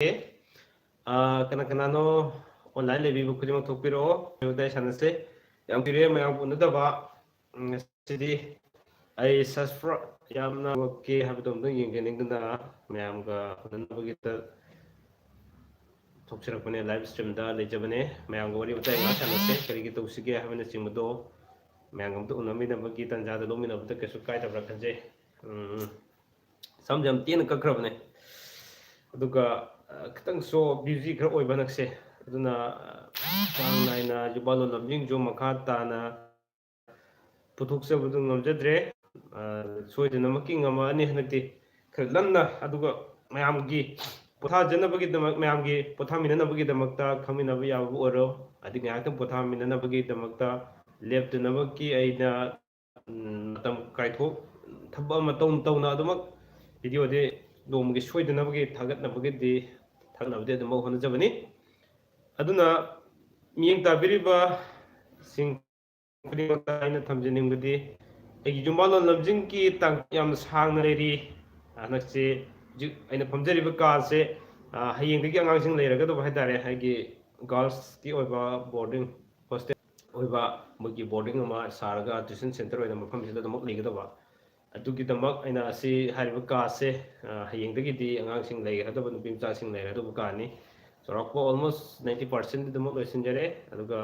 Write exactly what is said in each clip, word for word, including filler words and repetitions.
ꯑꯥ, ꯀꯅꯥ ꯀꯅꯥꯅꯣ online ꯂꯩꯕꯤꯕ ꯈꯨꯗꯤꯡꯃꯛ ꯊꯣꯛꯄꯤꯔꯛꯑꯣ, ꯋꯥꯔꯤ ꯋꯥꯇꯥꯏ ꯁꯥꯟꯅꯁꯦ꯫ ꯌꯥꯝ ꯀꯨꯏꯔꯦ ꯃꯌꯥꯝ ꯎꯅꯗꯕ꯫ ꯎꯝ, ꯉꯁꯤꯗꯤ ꯑꯩ ꯁꯁꯄ꯭ꯔ-, ꯌꯥꯝꯅ ꯉꯛꯀꯦ ꯍꯥꯏꯕꯗꯣ ꯑꯝꯇꯪ ꯌꯦꯡꯖꯅꯤꯡꯗꯅ ꯃꯌꯥꯝꯒ ꯎꯅꯅꯕꯒꯤꯗ ꯊꯣꯛꯆꯔꯛꯄꯅꯦ, live streamꯗ ꯂꯩꯖꯕꯅꯦ꯫ ꯃꯌꯥꯝꯒ ꯋꯥꯔꯤ ꯋꯥꯇꯥꯏ ꯉꯥꯏꯍꯥꯛ ꯁꯥꯟꯅꯁꯦ, ꯀꯔꯤꯒꯤ ꯇꯧꯁꯤꯒꯦ ꯍꯥꯏꯕꯅꯆꯤꯡꯕꯗꯣ ꯃꯌꯥꯝꯒ ꯑꯝꯇ ꯎꯅꯃꯤꯟꯅꯕꯒꯤ ꯇꯥꯟꯖꯥꯗꯣ ꯂꯧꯃꯤꯟꯅꯕꯗ ꯀꯩꯁꯨ ꯀꯥꯏꯗꯕ꯭ꯔꯥ ꯈꯟꯖꯩ꯫ ꯎꯝ, ꯁꯝꯁꯦ ꯌꯥꯝ ꯇꯦꯟꯅ ꯀꯛꯈ꯭ꯔꯕꯅꯦ, ꯑꯗꯨꯒ, ꯑ, ꯈꯤꯇꯪ show busy ꯈꯔ ꯑꯣꯏꯕ ꯍꯟꯗꯛꯁꯦ꯫ ꯑꯗꯨꯅ, ꯑ, ꯆꯥꯡ ꯅꯥꯏꯅ ꯌꯨꯝꯕꯥꯜꯂꯣꯟ ꯂꯝꯖꯤꯡꯁꯨ ꯃꯈꯥ ꯇꯥꯅ ꯄꯨꯊꯣꯛꯆꯕꯗꯨ ꯉꯝꯖꯗ꯭ꯔꯦ꯫ ꯑ, ꯁꯣꯏꯗꯅꯃꯛꯀꯤ ꯉꯝꯃꯛꯑꯅꯤ ꯍꯟꯗꯛꯇꯤ ꯈꯔ ꯂꯟꯅ, ꯑꯗꯨꯒ ꯃꯌꯥꯝꯒꯤ ꯄꯣꯊꯥꯖꯅꯕꯒꯤꯗꯃꯛ, ꯃꯌꯥꯝꯒꯤ ꯄꯣꯊꯥꯃꯤꯟꯅꯅꯕꯒꯤꯗꯃꯛꯇ ꯈꯪꯃꯤꯟꯅꯕ ꯌꯥꯕꯕꯨ ꯑꯣꯏꯔꯣ, ꯑꯗꯩ ꯉꯥꯏꯍꯥꯛꯇꯪ ꯄꯣꯊꯥꯃꯤꯟꯅꯅꯕꯒꯤꯗꯃꯛꯇ ꯂꯦꯞꯇꯅꯕꯒꯤ ꯑꯩꯅ, ꯎꯝ, ꯃꯇꯝ ꯀꯥꯏꯊꯣꯛ, ꯊꯕꯛ ꯑꯃ ꯇꯧꯅ ꯇꯧꯅ ꯑꯗꯨꯃꯛ videoꯗꯤ ꯅꯣꯡꯃꯒꯤ ꯁꯣꯏꯗꯅꯕꯒꯤ ꯊꯥꯒꯠꯅꯕꯒꯤꯗꯤ, ꯊꯥꯒꯠꯅꯕꯗꯤ ꯑꯗꯨꯃꯛ ꯍꯣꯠꯅꯖꯕꯅꯤ꯫ ꯑꯗꯨꯅ ꯃꯤꯠꯌꯦꯡ ꯇꯥꯕꯤꯔꯤꯕꯁꯤꯡ ꯈꯨꯗꯤꯡꯃꯛꯇ ꯑꯩꯅ ꯊꯝꯖꯅꯤꯡꯕꯗꯤ, ꯑꯩꯒꯤ ꯌꯨꯝꯕꯥꯜꯂꯣꯟ ꯂꯝꯖꯤꯡꯒꯤ ꯇꯥꯡ ꯌꯥꯝꯅ ꯁꯥꯡꯅ ꯂꯩꯔꯤ꯫ ꯍꯟꯗꯛꯁꯦ ꯍꯧꯖꯤꯛ ꯑꯩꯅ ꯐꯝꯖꯔꯤꯕ ꯀꯥꯁꯦ, ꯑ, ꯍꯌꯦꯡꯗꯒꯤ ꯑꯉꯥꯡꯁꯤꯡ ꯂꯩꯔꯒꯗꯕ ꯍꯥꯏꯇꯥꯔꯦ, ꯑꯩꯒꯤ girlsꯀꯤ ꯑꯣꯏꯕ boarding hostel ꯑꯣꯏꯕ ꯃꯣꯏꯒꯤ boarding ꯑꯃ ꯁꯥꯔꯒ tuition centre ꯑꯣꯏꯅ ꯃꯐꯝꯁꯤꯗ ꯑꯗꯨꯃꯛ ꯂꯩꯒꯗꯕ꯫ ꯑꯗꯨꯒꯤꯗꯃꯛ ꯑꯩꯅ ꯑꯁꯤ ꯍꯥꯏꯔꯤꯕ ꯀꯥꯁꯦ, ꯑ, ꯍꯌꯦꯡꯗꯒꯤꯗꯤ ꯑꯉꯥꯡꯁꯤꯡ ꯂꯩꯒꯗꯕ, ꯅꯨꯄꯤ ꯃꯆꯥꯁꯤꯡ ꯂꯩꯒꯗꯕ ꯀꯥꯅꯤ꯫ ꯆꯥꯎꯔꯥꯛꯄ almost ninety percent ꯑꯗꯨꯃꯛ ꯂꯣꯏꯁꯤꯟꯖꯔꯦ꯫ ꯑꯗꯨꯒ,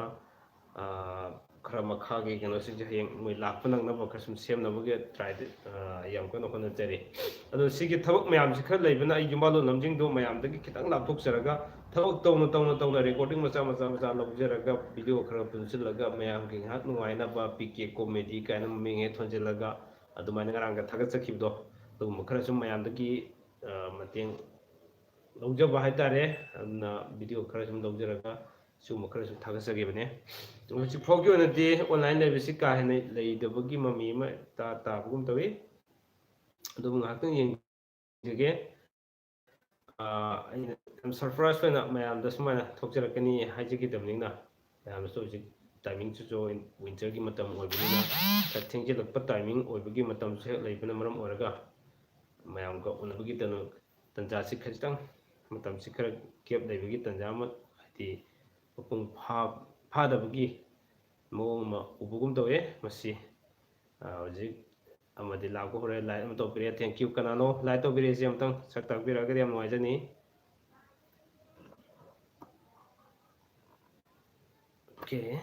ꯑ, ꯈꯔ ꯃꯈꯥꯒꯤ ꯀꯩꯅꯣꯁꯤꯡꯁꯦ ꯍꯌꯦꯡ ꯃꯣꯏ ꯂꯥꯛꯄ ꯅꯪꯅꯕ ꯈꯔ ꯁꯨꯝ ꯁꯦꯝꯅꯕꯒꯤ tryꯗꯤ, ꯑ, ꯌꯥꯝ ꯀꯟꯅ ꯍꯣꯠꯅꯖꯔꯤ꯫ ꯑꯗꯣ ꯁꯤꯒꯤ ꯊꯕꯛ ꯃꯌꯥꯝꯁꯤ ꯈꯔ ꯂꯩꯕꯅ ꯑꯩ ꯌꯨꯝꯕꯥꯜꯂꯣꯟ ꯂꯝꯖꯤꯡꯗꯣ ꯃꯌꯥꯝꯗꯒꯤ ꯈꯤꯇꯪ ꯂꯥꯞꯊꯣꯛꯆꯔꯒ, ꯊꯕꯛ ꯇꯧꯅ ꯇꯧꯅ ꯇꯧꯅ recording ꯃꯆꯥ ꯃꯆꯥ ꯃꯆꯥ ꯂꯧꯖꯔꯒ, video ꯈꯔ ꯄꯨꯟꯁꯤꯜꯂꯒ ꯃꯌꯥꯝꯒꯤ ꯉꯥꯏꯍꯥꯛ ꯅꯨꯡꯉꯥꯏꯅꯕ P K comedy ꯀꯥꯏꯅ ꯃꯃꯤꯡ ꯍꯦꯛ ꯊꯣꯟꯖꯤꯜꯂꯒ, ꯑꯗꯨꯃꯥꯏꯅ ꯉꯔꯥꯡꯒ ꯊꯥꯒꯠꯆꯈꯤꯕꯗꯣ, ꯑꯗꯨꯒꯨꯝꯕ ꯈꯔ ꯁꯨꯝ ꯃꯌꯥꯝꯗꯒꯤ, ꯑ, ꯃꯇꯦꯡ ꯂꯧꯖꯕ ꯍꯥꯏꯇꯥꯔꯦ꯫ ꯑꯗꯨꯅ video ꯈꯔ ꯁꯨꯝ ꯂꯧꯖꯔꯒ ꯁꯤꯒꯨꯝꯕ ꯈꯔ ꯁꯨꯝ ꯊꯥꯒꯠꯆꯈꯤꯕꯅꯦ꯫ ꯍꯧꯖꯤꯛ ꯐꯥꯎꯒꯤ ꯑꯣꯏꯅꯗꯤ online ꯂꯩꯕꯁꯤ ꯀꯥ ꯍꯦꯟꯅ ꯂꯩꯇꯕꯒꯤ ꯃꯃꯤ ꯑꯃ ꯏꯇꯥ ꯇꯥꯕꯒꯨꯝ ꯇꯧꯏ꯫ ꯑꯗꯨꯕꯨ ꯉꯥꯏꯍꯥꯛꯇꯪ ꯌꯦꯡꯖꯒꯦ꯫ ꯑ, ꯑꯩꯅ ꯌꯥꯝ surprise ꯑꯣꯏꯅ ꯃꯌꯥꯝꯗ ꯁꯨꯃꯥꯏꯅ ꯊꯣꯛꯆꯔꯛꯀꯅꯤ ꯍꯥꯏꯖꯈꯤꯗꯕꯅꯤꯅ, ꯃꯌꯥꯝꯗꯁꯨ ꯍꯧꯖꯤꯛ timingꯁꯤꯁꯨ winterꯒꯤ ꯃꯇꯝ ꯑꯣꯏꯕꯅꯤꯅ, ꯈꯔ ꯊꯦꯡꯖꯤꯜꯂꯛꯄ timing ꯑꯣꯏꯕꯒꯤ ꯃꯇꯝꯁꯨ ꯍꯦꯛ ꯂꯩꯕꯅ ꯃꯔꯝ ꯑꯣꯏꯔꯒ, ꯃꯌꯥꯝꯒ ꯎꯅꯕꯒꯤ ꯇꯅ-, ꯇꯟꯖꯥꯁꯤ ꯈꯖꯤꯛꯇꯪ ꯃꯇꯝꯁꯤ ꯈꯔ gap ꯂꯩꯕꯒꯤ ꯇꯥꯟꯖꯥ ꯑꯃ, ꯍꯥꯏꯗꯤ ꯃꯄꯨꯡ ꯐꯥ-, ꯐꯥꯗꯕꯒꯤ ꯃꯑꯣꯡ ꯑꯃ ꯎꯕꯒꯨꯝ ꯇꯧꯋꯦ꯫ ꯃꯁꯤ, ꯑ, ꯍꯧꯖꯤꯛ ꯑꯃꯗꯤ ꯂꯥꯛꯄ ꯍꯧꯔꯦ, like ꯑꯃ ꯇꯧꯕꯤꯔꯦ꯫ Thank you꯫ ꯀꯅꯥꯅꯣ like ꯇꯧꯕꯤꯔꯛꯏꯁꯦ? ꯑꯝꯇꯪ ꯁꯛ ꯇꯥꯛꯄꯤꯔꯛꯑꯒꯗꯤ ꯌꯥꯝ ꯅꯨꯡꯉꯥꯏꯖꯅꯤ꯫ Okay꯫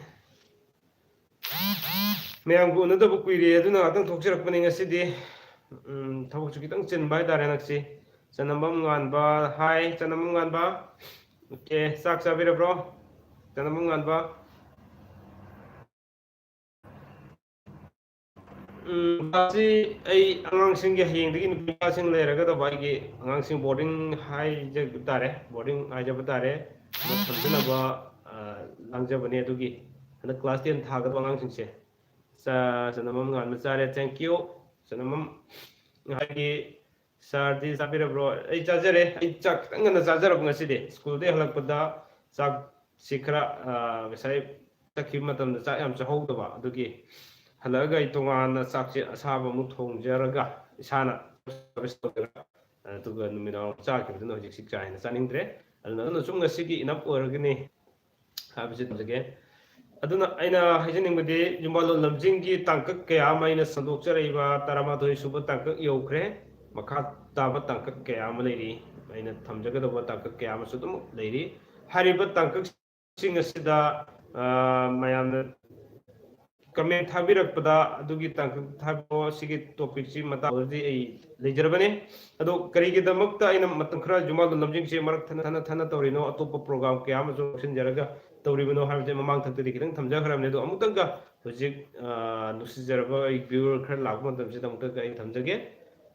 ꯃꯌꯥꯝꯒ ꯎꯅꯗꯕ ꯀꯨꯏꯔꯦ, ꯑꯗꯨꯅ ꯉꯥꯛꯇꯪ ꯊꯣꯛꯆꯔꯛꯄꯅꯤ ꯉꯁꯤꯗꯤ꯫ ꯎꯝ, ꯊꯕꯛꯁꯨ ꯈꯤꯇꯪ ꯆꯤꯟꯕ ꯍꯥꯏꯇꯥꯔꯦ ꯍꯟꯗꯛꯁꯤ꯫ ꯆꯅꯝꯕꯝ ꯉꯥꯟꯕ, hi, ꯆꯅꯝꯕꯝ ꯉꯥꯟꯕ꯫ Okay, ꯆꯥꯛ ꯆꯥꯕꯤꯔꯕ꯭ꯔꯣ? ꯆꯅꯝꯕꯝ ꯉꯥꯟꯕ꯫ ꯎꯝ, ꯉꯁꯤ ꯑꯩ ꯑꯉꯥꯡꯁꯤꯡꯒꯤ, ꯍꯌꯦꯡꯗꯒꯤ ꯅꯨꯄꯤ ꯃꯆꯥꯁꯤꯡ ꯂꯩꯔꯒꯗꯕ ꯑꯩꯒꯤ ꯑꯉꯥꯡꯁꯤꯡ boarding ꯍꯥꯏꯖꯕ ꯇꯥꯔꯦ, boarding ꯍꯥꯏꯖꯕ ꯇꯥꯔꯦ, ꯑꯃ ꯊꯝꯖꯅꯕ, ꯑ, ꯂꯥꯡꯖꯕꯅꯦ꯫ ꯑꯗꯨꯒꯤ ꯍꯟꯗꯛ class ten ꯊꯥꯒꯗꯕ ꯑꯉꯥꯡꯁꯤꯡꯁꯦ꯫ ꯆꯥ-, ꯆꯅꯝꯕꯝ ꯉꯥꯟꯕ ꯆꯥꯔꯦ, thank you꯫ ꯆꯅꯝꯕꯝ ꯍꯥꯏꯗꯤ, sirꯗꯤ ꯆꯥꯕꯤꯔꯕ꯭ꯔꯣ? ꯑꯩ ꯆꯥꯖꯔꯦ꯫ ꯑꯩ ꯆꯥꯛ ꯈꯤꯇꯪ ꯉꯟꯅ ꯆꯥꯖꯔꯕ ꯉꯁꯤꯗꯤ꯫ Schoolꯗꯒꯤ ꯍꯜꯂꯛꯄꯗ ꯆꯥꯛꯁꯤ ꯈꯔ, ꯑ, ꯉꯁꯥꯏ ꯆꯠꯈꯤꯕ ꯃꯇꯝꯗ ꯆꯥꯛ ꯌꯥꯝ ꯆꯥꯍꯧꯗꯕ, ꯑꯗꯨꯒꯤ ꯍꯜꯂꯛꯑꯒ ꯑꯩ ꯇꯣꯉꯥꯟꯅ ꯆꯥꯛꯁꯦ ꯑꯁꯥꯕ ꯑꯃꯨꯛ ꯊꯣꯡꯖꯔꯒ ꯏꯁꯥꯅ service ꯇꯧꯖꯔꯒ, ꯑꯗꯨꯒ ꯅꯨꯃꯤꯗꯥꯡ ꯆꯥꯈꯤꯕꯗꯨꯅ ꯍꯧꯖꯤꯛꯁꯤ ꯀꯥ ꯍꯦꯟꯅ ꯆꯥꯅꯤꯡꯗ꯭ꯔꯦ꯫ ꯑꯗꯨꯅ, ꯑꯗꯨꯅ ꯁꯨꯝ ꯉꯁꯤꯒꯤ enough ꯑꯣꯏꯔꯒꯅꯤ ꯍꯥꯏꯕꯁꯤ ꯊꯝꯖꯒꯦ꯫ ꯑꯗꯨꯅ ꯑꯩꯅ ꯍꯥꯏꯖꯅꯤꯡꯕꯗꯤ, ꯌꯨꯝꯕꯥꯂꯣꯟ ꯂꯝꯖꯤꯡꯒꯤ ꯇꯥꯡꯀꯛ ꯀꯌꯥ ꯑꯃ ꯑꯩꯅ ꯁꯟꯗꯣꯛꯆꯔꯛꯏꯕ ꯇꯔꯥꯃꯥꯊꯣꯏ ꯁꯨꯕ ꯇꯥꯡꯀꯛ ꯌꯧꯈ꯭ꯔꯦ꯫ ꯃꯈꯥ ꯇꯥꯕ ꯇꯥꯡꯀꯛ ꯀꯌꯥ ꯑꯃ ꯂꯩꯔꯤ꯫ ꯑꯩꯅ ꯊꯝꯖꯒꯗꯧꯕ ꯇꯥꯡꯀꯛ ꯀꯌꯥ ꯑꯃꯁꯨ ꯑꯗꯨꯝ ꯂꯩꯔꯤ꯫ ꯍꯥꯏꯔꯤꯕ ꯇꯥꯡꯀꯛꯁꯤꯡ ꯑꯁꯤꯗ, ꯑ, ꯃꯌꯥꯝꯅ comment ꯊꯥꯕꯤꯔꯛꯄꯗ, ꯑꯗꯨꯒꯤ ꯇꯥꯡꯀꯛ ꯊꯥꯕꯤꯔꯛꯑꯣ, ꯁꯤꯒꯤ topicꯁꯤ ꯃꯇꯥꯡꯗꯗꯤ ꯑꯩ ꯂꯩꯖꯔꯕꯅꯤ꯫ ꯑꯗꯣ ꯀꯔꯤꯒꯤꯗꯃꯛꯇ ꯑꯩꯅ ꯃꯇꯝ ꯈꯔ ꯌꯨꯝꯕꯥꯂꯣꯟ ꯂꯝꯖꯤꯡꯁꯦ ꯃꯔꯛ ꯊꯠꯅ ꯊꯠꯅ ꯊꯠꯅ ꯇꯧꯔꯤꯅꯣ, ꯑꯇꯣꯞꯄ program ꯀꯌꯥ ꯑꯃꯁꯨ ꯂꯧꯁꯤꯟꯖꯔꯒ ꯇꯧꯔꯤꯕꯅꯣ ꯍꯥꯏꯕꯁꯦ ꯃꯃꯥꯡ ꯊꯛꯇꯗꯤ ꯈꯤꯇꯪ ꯊꯝꯖꯈ꯭ꯔꯕꯅꯤ꯫ ꯑꯗꯣ ꯑꯃꯨꯛꯇꯪꯒ ꯍꯧꯖꯤꯛ, ꯑ, ꯅꯨꯡꯁꯤꯖꯔꯕ ꯑꯩ viewer ꯈꯔ ꯂꯥꯛꯄ ꯃꯇꯝꯁꯤꯗ ꯑꯃꯨꯛꯇꯪꯒ ꯑꯩ ꯊꯝꯖꯒꯦ꯫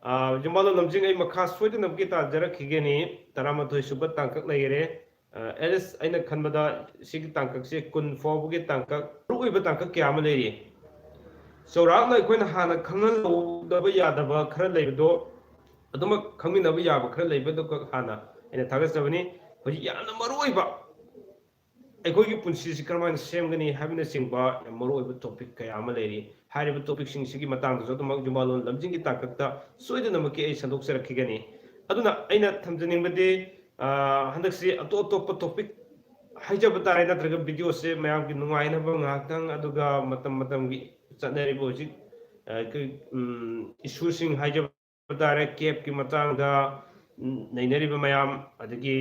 ꯑ, ꯌꯨꯝꯕꯥꯂꯣꯟ ꯂꯝꯖꯤꯡ ꯑꯩ ꯃꯈꯥ ꯁꯣꯏꯗꯅꯃꯛꯀꯤ ꯇꯥꯖꯔꯛꯈꯤꯒꯅꯤ꯫ ꯇꯔꯥꯃꯥꯊꯣꯏ ꯁꯨꯕ ꯇꯥꯡꯀꯛ ꯂꯩꯔꯦ꯫ ꯑ, at least ꯑꯩꯅ ꯈꯟꯕꯗ ꯁꯤꯒꯤ ꯇꯥꯡꯀꯛꯁꯦ ꯀꯨꯟ ꯐꯥꯎꯕꯒꯤ ꯇꯥꯡꯀꯛ, ꯃꯔꯨꯑꯣꯏꯕ ꯇꯥꯡꯀꯛ ꯀꯌꯥ ꯑꯃ ꯂꯩꯔꯤ꯫ ꯆꯥꯎꯔꯥꯛꯅ ꯑꯩꯈꯣꯏꯅ ꯍꯥꯟꯅ ꯈꯪꯍꯟꯍꯧꯗꯕ ꯌꯥꯗꯕ ꯈꯔ ꯂꯩꯕꯗꯣ, ꯑꯗꯨꯃꯛ ꯈꯪꯃꯤꯟꯅꯕ ꯌꯥꯕ ꯈꯔ ꯂꯩꯕꯗꯨꯈꯛ ꯍꯥꯟꯅ ꯑꯩꯅ ꯊꯥꯒꯠꯆꯕꯅꯤ꯫ ꯍꯧꯖꯤꯛ ꯌꯥꯝꯅ ꯃꯔꯨꯑꯣꯏꯕ, ꯑꯩꯈꯣꯏꯒꯤ ꯄꯨꯟꯁꯤꯁꯤ ꯀꯔꯝꯍꯥꯏꯅ ꯁꯦꯝꯒꯅꯤ ꯍꯥꯏꯕꯅꯆꯤꯡꯕ ꯌꯥꯝ ꯃꯔꯨꯑꯣꯏꯕ topic ꯀꯌꯥ ꯑꯃ ꯂꯩꯔꯤ꯫ ꯍꯥꯏꯔꯤꯕ topicꯁꯤꯡꯁꯤꯒꯤ ꯃꯇꯥꯡꯗꯁꯨ ꯑꯗꯨꯃꯛ ꯌꯨꯝꯕꯥꯂꯣꯟ ꯂꯝꯖꯤꯡꯒꯤ ꯇꯥꯡꯀꯛꯇ ꯁꯣꯏꯗꯅꯃꯛꯀꯤ ꯑꯩ ꯁꯟꯗꯣꯛꯆꯔꯛꯈꯤꯒꯅꯤ꯫ ꯑꯗꯨꯅ ꯑꯩꯅ ꯊꯝꯖꯅꯤꯡꯕꯗꯤ, ꯑ, ꯍꯟꯗꯛꯁꯤ ꯑꯇꯣꯞ ꯑꯇꯣꯞꯄ topic ꯍꯥꯏꯖꯕ ꯇꯥꯔꯦ, ꯅꯠꯇ꯭ꯔꯒ videoꯁꯦ ꯃꯌꯥꯝꯒꯤ ꯅꯨꯡꯉꯥꯏꯅꯕ ꯉꯥꯏꯍꯥꯛꯇꯪ, ꯑꯗꯨꯒ ꯃꯇꯝ ꯃꯇꯝꯒꯤ ꯆꯠꯅꯔꯤꯕ ꯍꯧꯖꯤꯛ, ꯑ, ꯑꯩꯈꯣꯏ, ꯎꯝ, issueꯁꯤꯡ ꯍꯥꯏꯖꯕ ꯇꯥꯔꯦ, CABꯀꯤ ꯃꯇꯥꯡꯗ, ꯎꯝ, ꯅꯩꯅꯔꯤꯕ ꯃꯌꯥꯝ, ꯑꯗꯒꯤ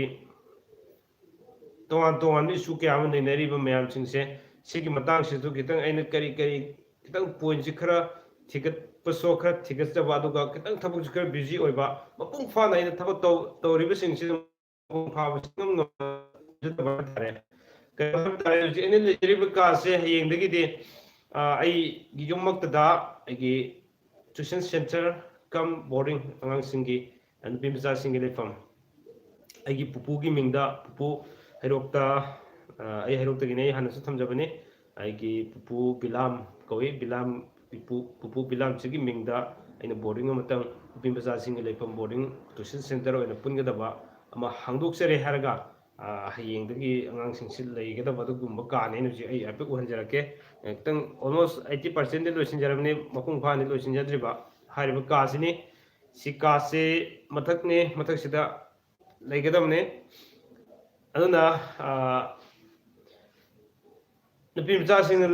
ꯇꯣꯉꯥꯟ ꯇꯣꯉꯥꯟꯕ issue ꯀꯌꯥ ꯑꯃ ꯅꯩꯅꯔꯤꯕ ꯃꯌꯥꯝꯁꯤꯡꯁꯦ, ꯁꯤꯒꯤ ꯃꯇꯥꯡꯁꯤꯁꯨ ꯈꯤꯇꯪ ꯑꯩꯅ ꯀꯔꯤ ꯀꯔꯤ ꯈꯤꯇꯪ pointꯁꯤ ꯈꯔ ꯊꯤꯒꯠꯄꯁꯨ ꯈꯔ ꯊꯤꯒꯠꯆꯕ, ꯑꯗꯨꯒ ꯈꯤꯇꯪ ꯊꯕꯛꯁꯨ ꯈꯔ busy ꯑꯣꯏꯕ, ꯃꯄꯨꯡ ꯐꯥꯅ ꯑꯩꯅ ꯊꯕꯛ ꯇꯧ-, ꯇꯧꯔꯤꯕꯁꯤꯡꯁꯤꯗ ꯃꯄꯨꯡ ꯐꯥꯕ ꯁꯨꯡꯉꯝ ꯉꯝꯖꯗꯕ ꯍꯥꯏꯇꯥꯔꯦ꯫ ꯀꯩꯅꯣ ꯍꯥꯏꯕ ꯇꯥꯔꯦ, ꯍꯧꯖꯤꯛ ꯑꯩꯅ ꯂꯩꯖꯔꯤꯕ ꯀꯥꯁꯦ ꯍꯌꯦꯡꯗꯒꯤꯗꯤ, ꯑ, ꯑꯩꯒꯤ ꯌꯨꯝꯃꯛꯇꯗ ꯑꯩꯒꯤ tuition centre cum boarding, ꯑꯉꯥꯡꯁꯤꯡꯒꯤ, ꯅꯨꯄꯤ ꯃꯆꯥꯁꯤꯡꯒꯤ ꯂꯩꯐꯝ, ꯑꯩꯒꯤ ꯄꯨꯄꯨꯒꯤ ꯃꯤꯡꯗ, ꯄꯨꯄꯨ ꯍꯩꯔꯣꯛꯇ, ꯑ, ꯑꯩ ꯍꯩꯔꯣꯛꯇꯒꯤꯅꯦ, ꯑꯩ ꯍꯥꯟꯅꯁꯨ ꯊꯝꯖꯕꯅꯤ, ꯑꯩꯒꯤ ꯄꯨꯄꯨ ꯕꯤꯂꯥꯝ ꯀꯧꯏ, ꯕꯤꯂꯥꯝ, ꯄꯨꯄꯨ, ꯄꯨꯄꯨ ꯕꯤꯂꯥꯝꯁꯤꯒꯤ ꯃꯤꯡꯗ ꯑꯩꯅ boarding ꯑꯃꯇꯪ, ꯅꯨꯄꯤ ꯃꯆꯥꯁꯤꯡꯒꯤ ꯂꯩꯐꯝ boarding, tuition centre ꯑꯣꯏꯅ ꯄꯨꯟꯒꯗꯕ ꯑꯃ ꯍꯥꯡꯗꯣꯛꯆꯔꯦ ꯍꯥꯏꯔꯒ, ꯑ, ꯍꯌꯦꯡꯗꯒꯤ ꯑꯉꯥꯡꯁꯤꯡꯁꯤ ꯂꯩꯒꯗꯕ ꯑꯗꯨꯒꯨꯝꯕ ꯀꯥꯅꯦꯅ ꯍꯧꯖꯤꯛ ꯑꯩ ꯍꯥꯏꯐꯦꯠ ꯎꯍꯟꯖꯔꯛꯀꯦ꯫ ꯑ, ꯈꯤꯇꯪ almost eighty percentꯗꯤ ꯂꯣꯏꯁꯤꯟꯖꯔꯕꯅꯤ, ꯃꯄꯨꯡ ꯐꯥꯅꯗꯤ ꯂꯣꯏꯁꯤꯟꯖꯗ꯭ꯔꯤꯕ꯫ ꯍꯥꯏꯔꯤꯕ ꯀꯥꯁꯤꯅꯤ꯫ ꯁꯤ ꯀꯥꯁꯤ ꯃꯊꯛꯅꯤ, ꯃꯊꯛꯁꯤꯗ ꯂꯩꯒꯗꯕꯅꯤ꯫ ꯑꯗꯨꯅ, ꯑ, ꯅꯨꯄꯤ ꯃꯆꯥꯁꯤꯡꯅ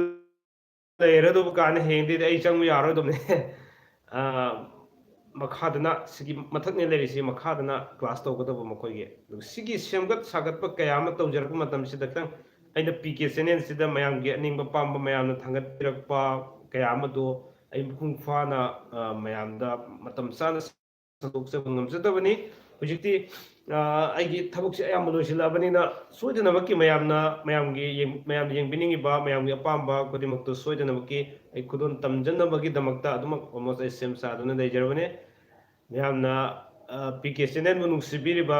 ꯂꯩꯔꯗꯧꯕ ꯀꯥꯅꯤ, ꯍꯌꯦꯡꯗꯩꯗꯤ ꯑꯩ ꯆꯪꯕ ꯌꯥꯔꯣꯏꯗꯕꯅꯤ꯫ ꯑ, ꯃꯈꯥꯗꯅ, ꯁꯤꯒꯤ ꯃꯊꯛꯅꯦ ꯂꯩꯔꯤꯁꯤ, ꯃꯈꯥꯗꯅ class ꯇꯧꯒꯗꯕ ꯃꯈꯣꯏꯒꯤ꯫ ꯑꯗꯨꯒ ꯁꯤꯒꯤ ꯁꯦꯝꯒꯠ ꯁꯥꯒꯠꯄ ꯀꯌꯥ ꯑꯃ ꯇꯧꯖꯔꯛꯄ ꯃꯇꯝꯁꯤꯗ ꯈꯤꯇꯪ ꯑꯩꯅ ꯄꯤ ꯀꯦ channelꯁꯤꯗ ꯃꯌꯥꯝꯒꯤ ꯑꯅꯤꯡꯕ ꯑꯄꯥꯝꯕ ꯃꯌꯥꯝꯅ ꯊꯥꯡꯒꯠꯄꯤꯔꯛꯄ ꯀꯌꯥ ꯑꯃꯗꯣ ꯑꯩ ꯃꯄꯨꯡ ꯐꯥꯅ, ꯑ, ꯃꯌꯥꯝꯗ ꯃꯇꯝ ꯆꯥꯅ ꯁꯟꯗꯣꯛꯆꯕ ꯉꯝꯖꯗꯕꯅꯤ꯫ ꯍꯧꯖꯤꯛꯇꯤ, ꯑ, ꯑꯩꯒꯤ ꯊꯕꯛꯁꯦ ꯑꯌꯥꯝꯕ ꯂꯣꯏꯁꯤꯜꯂꯛꯑꯕꯅꯤꯅ, ꯁꯣꯏꯗꯅꯃꯛꯀꯤ ꯃꯌꯥꯝꯅ, ꯃꯌꯥꯝꯒꯤ ꯌꯦꯡ-, ꯃꯌꯥꯝꯅ ꯌꯦꯡꯕꯤꯅꯤꯡꯉꯤꯕ, ꯃꯌꯥꯝꯒꯤ ꯑꯄꯥꯝꯕ ꯈꯨꯗꯤꯡꯃꯛꯇꯨ ꯁꯣꯏꯗꯅꯃꯛꯀꯤ ꯑꯩ ꯈꯨꯗꯣꯜ ꯇꯝꯖꯅꯕꯒꯤꯗꯃꯛꯇ ꯑꯗꯨꯃꯛ almost ꯑꯩ ꯁꯦꯝ ꯁꯥꯗꯨꯅ ꯂꯩꯖꯔꯕꯅꯤ꯫ ꯃꯌꯥꯝꯅ, ꯑ, ꯄꯤ ꯀꯦ channelꯕꯨ ꯅꯨꯡꯁꯤꯕꯤꯔꯤꯕ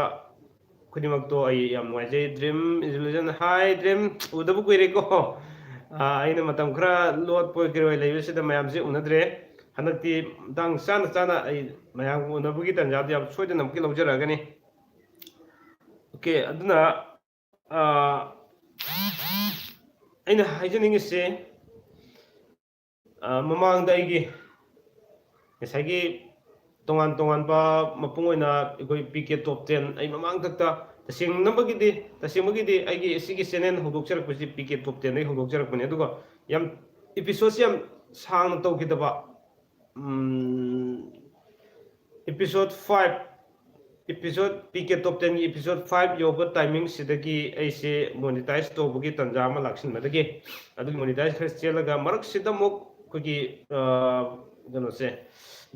ꯈꯨꯗꯤꯡꯃꯛꯇꯣ ꯑꯩ ꯌꯥꯝ ꯅꯨꯡꯉꯥꯏꯖꯩ꯫ Dream is Illusion, hi Dream, ꯎꯗꯕ ꯀꯨꯏꯔꯦꯀꯣ꯫ ꯑ, ꯑꯩꯅ ꯃꯇꯝ ꯈꯔ ꯂꯣꯠꯄꯣꯏ ꯀꯩꯔꯣꯏ ꯂꯩꯕꯁꯤꯗ ꯃꯌꯥꯝꯁꯦ ꯎꯅꯗ꯭ꯔꯦ꯫ ꯍꯟꯗꯛꯇꯤ ꯃꯇꯥꯡ ꯆꯥꯅ ꯆꯥꯅ ꯑꯩ ꯃꯌꯥꯝꯒ ꯎꯅꯕꯒꯤ ꯇꯥꯟꯖꯥꯗꯨ ꯌꯥꯝ ꯁꯣꯏꯗꯅꯃꯛꯀꯤ ꯂꯧꯖꯔꯛꯑꯒꯅꯤ꯫ Okay, ꯑꯗꯨꯅ, ꯑ, ꯑꯩꯅ ꯍꯥꯏꯖꯅꯤꯡꯉꯤꯁꯦ, ꯑ, ꯃꯃꯥꯡꯗ ꯑꯩꯒꯤ ꯉꯁꯥꯏꯒꯤ ꯇꯣꯉꯥꯟ ꯇꯣꯉꯥꯟꯕ, ꯃꯄꯨꯡ ꯑꯣꯏꯅ ꯑꯩꯈꯣꯏ ꯄꯤ ꯀꯦ ꯇꯣꯞ ꯇꯦꯟ, ꯑꯩ ꯃꯃꯥꯡꯊꯛꯇ ꯇꯁꯦꯡꯅꯃꯛꯀꯤꯗꯤ, ꯇꯁꯦꯡꯕꯒꯤꯗꯤ ꯑꯩꯒꯤ ꯁꯤꯒꯤ ꯆꯦꯅꯦꯜ ꯍꯧꯗꯣꯛꯆꯔꯛꯄꯁꯤ ꯄꯤ ꯀꯦ ꯇꯣꯞ ꯇꯦꯟꯗꯒꯤ ꯍꯧꯗꯣꯛꯆꯔꯛꯄꯅꯦ꯫ ꯑꯗꯨꯒ ꯌꯥꯝ, ꯏꯄꯤꯁꯣꯗꯁꯤ ꯌꯥꯝ ꯁꯥꯡꯅ ꯇꯧꯈꯤꯗꯕ, episode five, episode, P K top ꯇꯦꯟꯒꯤ ꯏꯄꯤꯁꯣꯗ ꯐꯥꯏꯚ ꯌꯧꯕ ꯇꯥꯏꯃꯤꯡꯁꯤꯗꯒꯤ ꯑꯩꯁꯦ ꯃꯣꯅꯤꯇꯥꯏꯁ ꯇꯧꯕꯒꯤ ꯇꯥꯟꯖꯥ ꯑꯃ ꯂꯥꯛꯁꯤꯟꯕꯗꯒꯤ, ꯑꯗꯨꯒꯤ ꯃꯣꯅꯤꯇꯥꯏꯁ ꯈꯔ ꯆꯦꯜꯂꯒ, ꯃꯔꯛꯁꯤꯗ ꯑꯃꯨꯛ ꯑꯩꯈꯣꯏꯒꯤ, ꯑ, ꯀꯩꯅꯣꯁꯦ,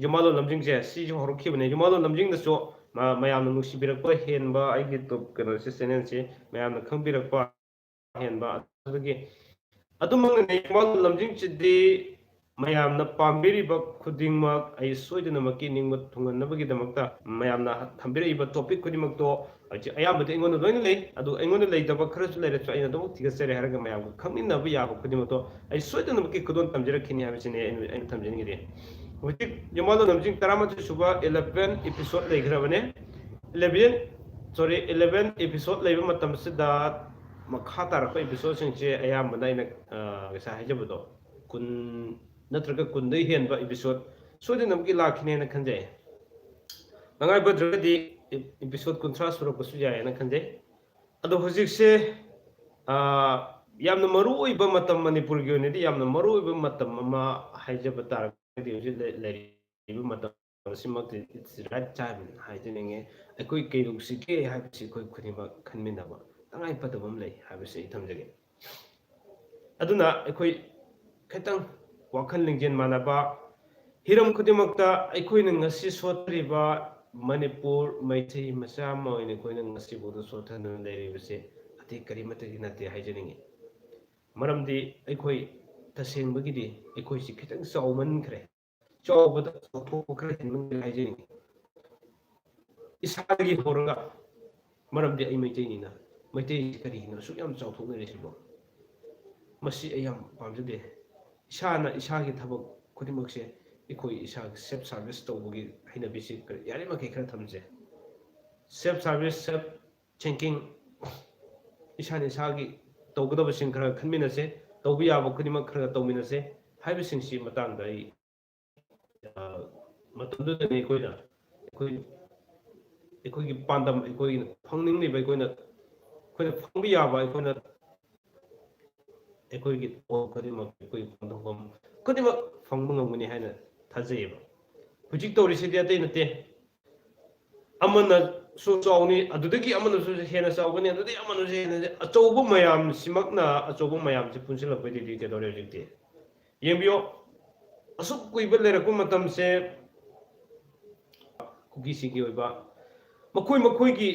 ꯌꯨꯝꯕꯥꯂꯣꯟ ꯂꯝꯖꯤꯡꯁꯦ ꯁꯤꯁꯨ ꯍꯧꯔꯛꯈꯤꯕꯅꯦ꯫ ꯌꯨꯝꯕꯥꯂꯣꯟ ꯂꯝꯖꯤꯡꯗꯁꯨ ꯃ-, ꯃꯌꯥꯝꯅ ꯅꯨꯡꯁꯤꯕꯤꯔꯛꯄ ꯍꯦꯟꯕ, ꯑꯩꯒꯤ ꯇꯣꯞ-, ꯀꯩꯅꯣꯁꯦ, ꯆꯦꯅꯦꯜꯁꯦ ꯃꯌꯥꯝꯅ ꯈꯪꯕꯤꯔꯛꯄ ꯍꯦꯟꯕ, ꯑꯗꯨꯗꯒꯤ ꯑꯗꯨꯃꯛꯅꯅꯦ, ꯌꯨꯝꯕꯥꯂꯣꯟ ꯂꯝꯖꯤꯡꯁꯤꯗꯤ ꯃꯌꯥꯝꯅ ꯄꯥꯝꯕꯤꯔꯤꯕ ꯈꯨꯗꯤꯡꯃꯛ ꯑꯩ ꯁꯣꯏꯗꯅꯃꯛꯀꯤ ꯅꯤꯡꯕ ꯊꯨꯡꯍꯟꯅꯕꯒꯤꯗꯃꯛꯇ ꯃꯌꯥꯝꯅ ꯊꯝꯕꯤꯔꯛꯏꯕ ꯇꯣꯄꯤꯛ ꯈꯨꯗꯤꯡꯃꯛꯇꯣ ꯍꯧꯖꯤꯛ ꯑꯌꯥꯝꯕꯗꯤ ꯑꯩꯉꯣꯟꯗ ꯂꯣꯏꯅ ꯂꯩ꯫ ꯑꯗꯨ ꯑꯩꯉꯣꯟꯗ ꯂꯩꯇꯕ ꯈꯔꯁꯨ ꯂꯩꯔꯁꯨ ꯑꯩꯅ ꯑꯗꯨꯃꯛ ꯊꯤꯒꯠꯆꯔꯦ ꯍꯥꯏꯔꯒ ꯃꯌꯥꯝꯒ ꯈꯪꯃꯤꯟꯅꯕ ꯌꯥꯕ ꯈꯨꯗꯤꯡꯃꯛꯇꯣ ꯑꯩ ꯁꯣꯏꯗꯅꯃꯛꯀꯤ ꯈꯨꯗꯣꯜ ꯇꯝꯖꯔꯛꯈꯤꯅꯤ ꯍꯥꯏꯕꯁꯤꯅꯦ ꯑꯩꯅ, ꯑꯩꯅ ꯊꯝꯖꯅꯤꯡꯉꯤꯗꯤ꯫ ꯍꯧꯖꯤꯛ ꯌꯨꯝꯕꯥꯂꯣꯟ ꯂꯝꯖꯤꯡ ꯇꯔꯥꯃꯥꯊꯣꯏ ꯁꯨꯕ eleven episode ꯂꯩꯈ꯭ꯔꯕꯅꯦ꯫ Eleven, sorry, eleven episode ꯂꯩꯕ ꯃꯇꯝꯁꯤꯗ ꯃꯈꯥ ꯇꯥꯔꯛꯄ episodeꯁꯤꯡꯁꯦ ꯑꯌꯥꯝꯕꯅ ꯑꯩꯅ, ꯑ, ꯉꯁꯥꯏ ꯍꯥꯏꯖꯕꯗꯣ, ꯀꯨꯟ ꯅꯠꯇ꯭ꯔꯒ ꯀꯨꯟꯗꯩ ꯍꯦꯟꯕ episode ꯁꯣꯏꯗꯅꯃꯛꯀꯤ ꯂꯥꯛꯈꯤꯅꯦꯅ ꯈꯟꯖꯩ꯫ ꯇꯉꯥꯏ ꯐꯗ꯭ꯔꯒꯗꯤ episode ꯀꯨꯟꯊ꯭ꯔꯥ ꯁꯨꯔꯛꯄꯁꯨ ꯌꯥꯏꯌꯦꯅ ꯈꯟꯖꯩ꯫ ꯑꯗꯣ ꯍꯧꯖꯤꯛꯁꯦ, ꯑ, ꯌꯥꯝꯅ ꯃꯔꯨ ꯑꯣꯏꯕ ꯃꯇꯝ, ꯃꯅꯤꯄꯨꯔꯒꯤ ꯑꯣꯏꯅꯗꯤ ꯌꯥꯝꯅ ꯃꯔꯨ ꯑꯣꯏꯕ ꯃꯇꯝ ꯑꯃ ꯍꯥꯏꯖꯕ ꯇꯥꯔꯒꯗꯤ, ꯍꯧꯖꯤꯛ ꯂꯩ-, ꯂꯩꯔꯤꯕ ꯃꯇꯝ ꯑꯁꯤꯃꯛꯇꯤ it's right time ꯍꯥꯏꯖꯅꯤꯡꯉꯤ꯫ ꯑꯩꯈꯣꯏ ꯀꯩꯗꯧꯁꯤꯒꯦ ꯍꯥꯏꯕꯁꯤ ꯑꯩꯈꯣꯏ ꯈꯨꯗꯤꯡꯃꯛ ꯈꯟꯃꯤꯟꯅꯕ ꯇꯉꯥꯏ ꯐꯗꯕ ꯑꯃ ꯂꯩ ꯍꯥꯏꯕꯁꯤ ꯑꯩ ꯊꯝꯖꯒꯦ꯫ ꯑꯗꯨꯅ ꯑꯩꯈꯣꯏ ꯈꯤꯇꯪ ꯋꯥꯈꯜ ꯂꯤꯡꯖꯦꯜ ꯃꯥꯟꯅꯕ, ꯍꯤꯔꯝ ꯈꯨꯗꯤꯡꯃꯛꯇ ꯑꯩꯈꯣꯏꯅ ꯉꯁꯤ ꯁꯣꯠꯊꯔꯤꯕ, ꯃꯅꯤꯄꯨꯔ ꯃꯩꯇꯩ ꯃꯆꯥ ꯑꯃ ꯑꯣꯏꯅ ꯑꯩꯈꯣꯏꯅ ꯉꯁꯤꯐꯥꯎꯗ ꯁꯣꯠꯊꯗꯨꯅ ꯂꯩꯔꯤꯕꯁꯦ ꯑꯇꯩ ꯀꯔꯤꯃꯠꯇꯗꯤ ꯅꯠꯇꯦ ꯍꯥꯏꯖꯅꯤꯡꯉꯤ꯫ ꯃꯔꯝꯗꯤ ꯑꯩꯈꯣꯏ ꯇꯁꯦꯡꯕꯒꯤꯗꯤ ꯑꯩꯈꯣꯏꯁꯤ ꯈꯤꯇꯪ ꯆꯥꯎꯃꯟꯈ꯭ꯔꯦ, ꯆꯥꯎꯕꯗ ꯆꯥꯎꯊꯣꯛꯄ ꯈꯔ ꯍꯦꯟꯃꯟꯈ꯭ꯔꯦ ꯍꯥꯏꯖꯅꯤꯡꯉꯤ꯫ ꯏꯁꯥꯗꯒꯤ ꯍꯧꯔꯒ, ꯃꯔꯝꯗꯤ ꯑꯩ ꯃꯩꯇꯩꯅꯤꯅ, ꯃꯩꯇꯩꯁꯤ ꯀꯔꯤꯒꯤꯅꯣ ꯑꯁꯨꯛ ꯌꯥꯝ ꯆꯥꯎꯊꯣꯛꯅꯔꯤꯁꯤꯕꯣ? ꯃꯁꯤ ꯑꯩ ꯌꯥꯝ ꯄꯥꯝꯖꯗꯦ꯫ ꯏꯁꯥꯅ ꯏꯁꯥꯒꯤ ꯊꯕꯛ ꯈꯨꯗꯤꯡꯃꯛꯁꯦ ꯑꯩꯈꯣꯏ ꯏꯁꯥꯒꯤ self service ꯇꯧꯕꯒꯤ ꯍꯩꯅꯕꯤꯁꯤ ꯀꯔꯤ, ꯌꯥꯔꯤꯃꯈꯩ ꯈꯔ ꯊꯝꯁꯦ꯫ Self service, self thinking, ꯏꯁꯥꯅ ꯏꯁꯥꯒꯤ ꯇꯧꯒꯗꯕꯁꯤꯡ ꯈꯔ ꯈꯟꯃꯤꯟꯅꯁꯦ, ꯇꯧꯕ ꯌꯥꯕ ꯈꯨꯗꯤꯡꯃꯛ ꯈꯔ ꯇꯧꯃꯤꯟꯅꯁꯦ ꯍꯥꯏꯕꯁꯤꯡꯁꯤ ꯃꯇꯥꯡꯗ ꯑꯩ, ꯑ, ꯃꯇꯝꯗꯨꯗꯅꯤ ꯑꯩꯈꯣꯏꯅ ꯑꯩꯈꯣꯏ ꯑꯩꯈꯣꯏꯒꯤ ꯄꯥꯟꯗꯝ, ꯑꯩꯈꯣꯏꯒꯤ ꯐꯪꯅꯤꯡꯂꯤꯕ, ꯑꯩꯈꯣꯏꯅ ꯑꯩꯈꯣꯏꯅ ꯐꯪꯕ ꯌꯥꯕ, ꯑꯩꯈꯣꯏꯅ ꯑꯩꯈꯣꯏꯒꯤ ꯇꯧꯐꯝ ꯈꯨꯗꯤꯡꯃꯛ, ꯑꯩꯈꯣꯏꯒꯤ ꯄꯥꯟꯗꯝ ꯈꯨꯗꯤꯡꯃꯛ ꯐꯪꯕ ꯉꯝꯒꯅꯤ ꯍꯥꯏꯅ ꯊꯥꯖꯩꯌꯦꯕ꯫ ꯍꯧꯖꯤꯛ ꯇꯧꯔꯤꯁꯤꯗꯤ ꯑꯇꯩ ꯅꯠꯇꯦ, ꯑꯃꯅꯁꯨ ꯆꯥꯎꯅꯤ, ꯑꯗꯨꯗꯒꯤ ꯑꯃꯅꯁꯨ ꯍꯦꯟꯅ ꯆꯥꯎꯒꯅꯤ, ꯑꯗꯨꯗꯒꯤ ꯑꯃꯅꯁꯨ ꯍꯦꯟꯅ, ꯑꯆꯧꯕ ꯃꯌꯥꯝꯁꯤꯃꯛꯅ, ꯑꯆꯧꯕ ꯃꯌꯥꯝꯁꯤ ꯄꯨꯟꯁꯤꯜꯂꯛꯄꯗꯒꯤꯗꯤ ꯀꯩꯗꯧꯔꯦ ꯍꯧꯖꯤꯛꯇꯤ? ꯌꯦꯡꯕꯤꯌꯣ, ꯑꯁꯨꯛ ꯀꯨꯏꯕ ꯂꯩꯔꯛꯄ ꯃꯇꯝꯁꯦ ꯀꯨꯀꯤꯁꯤꯡꯒꯤ ꯑꯣꯏꯕ ꯃꯈꯣꯏ ꯃꯈꯣꯏꯒꯤ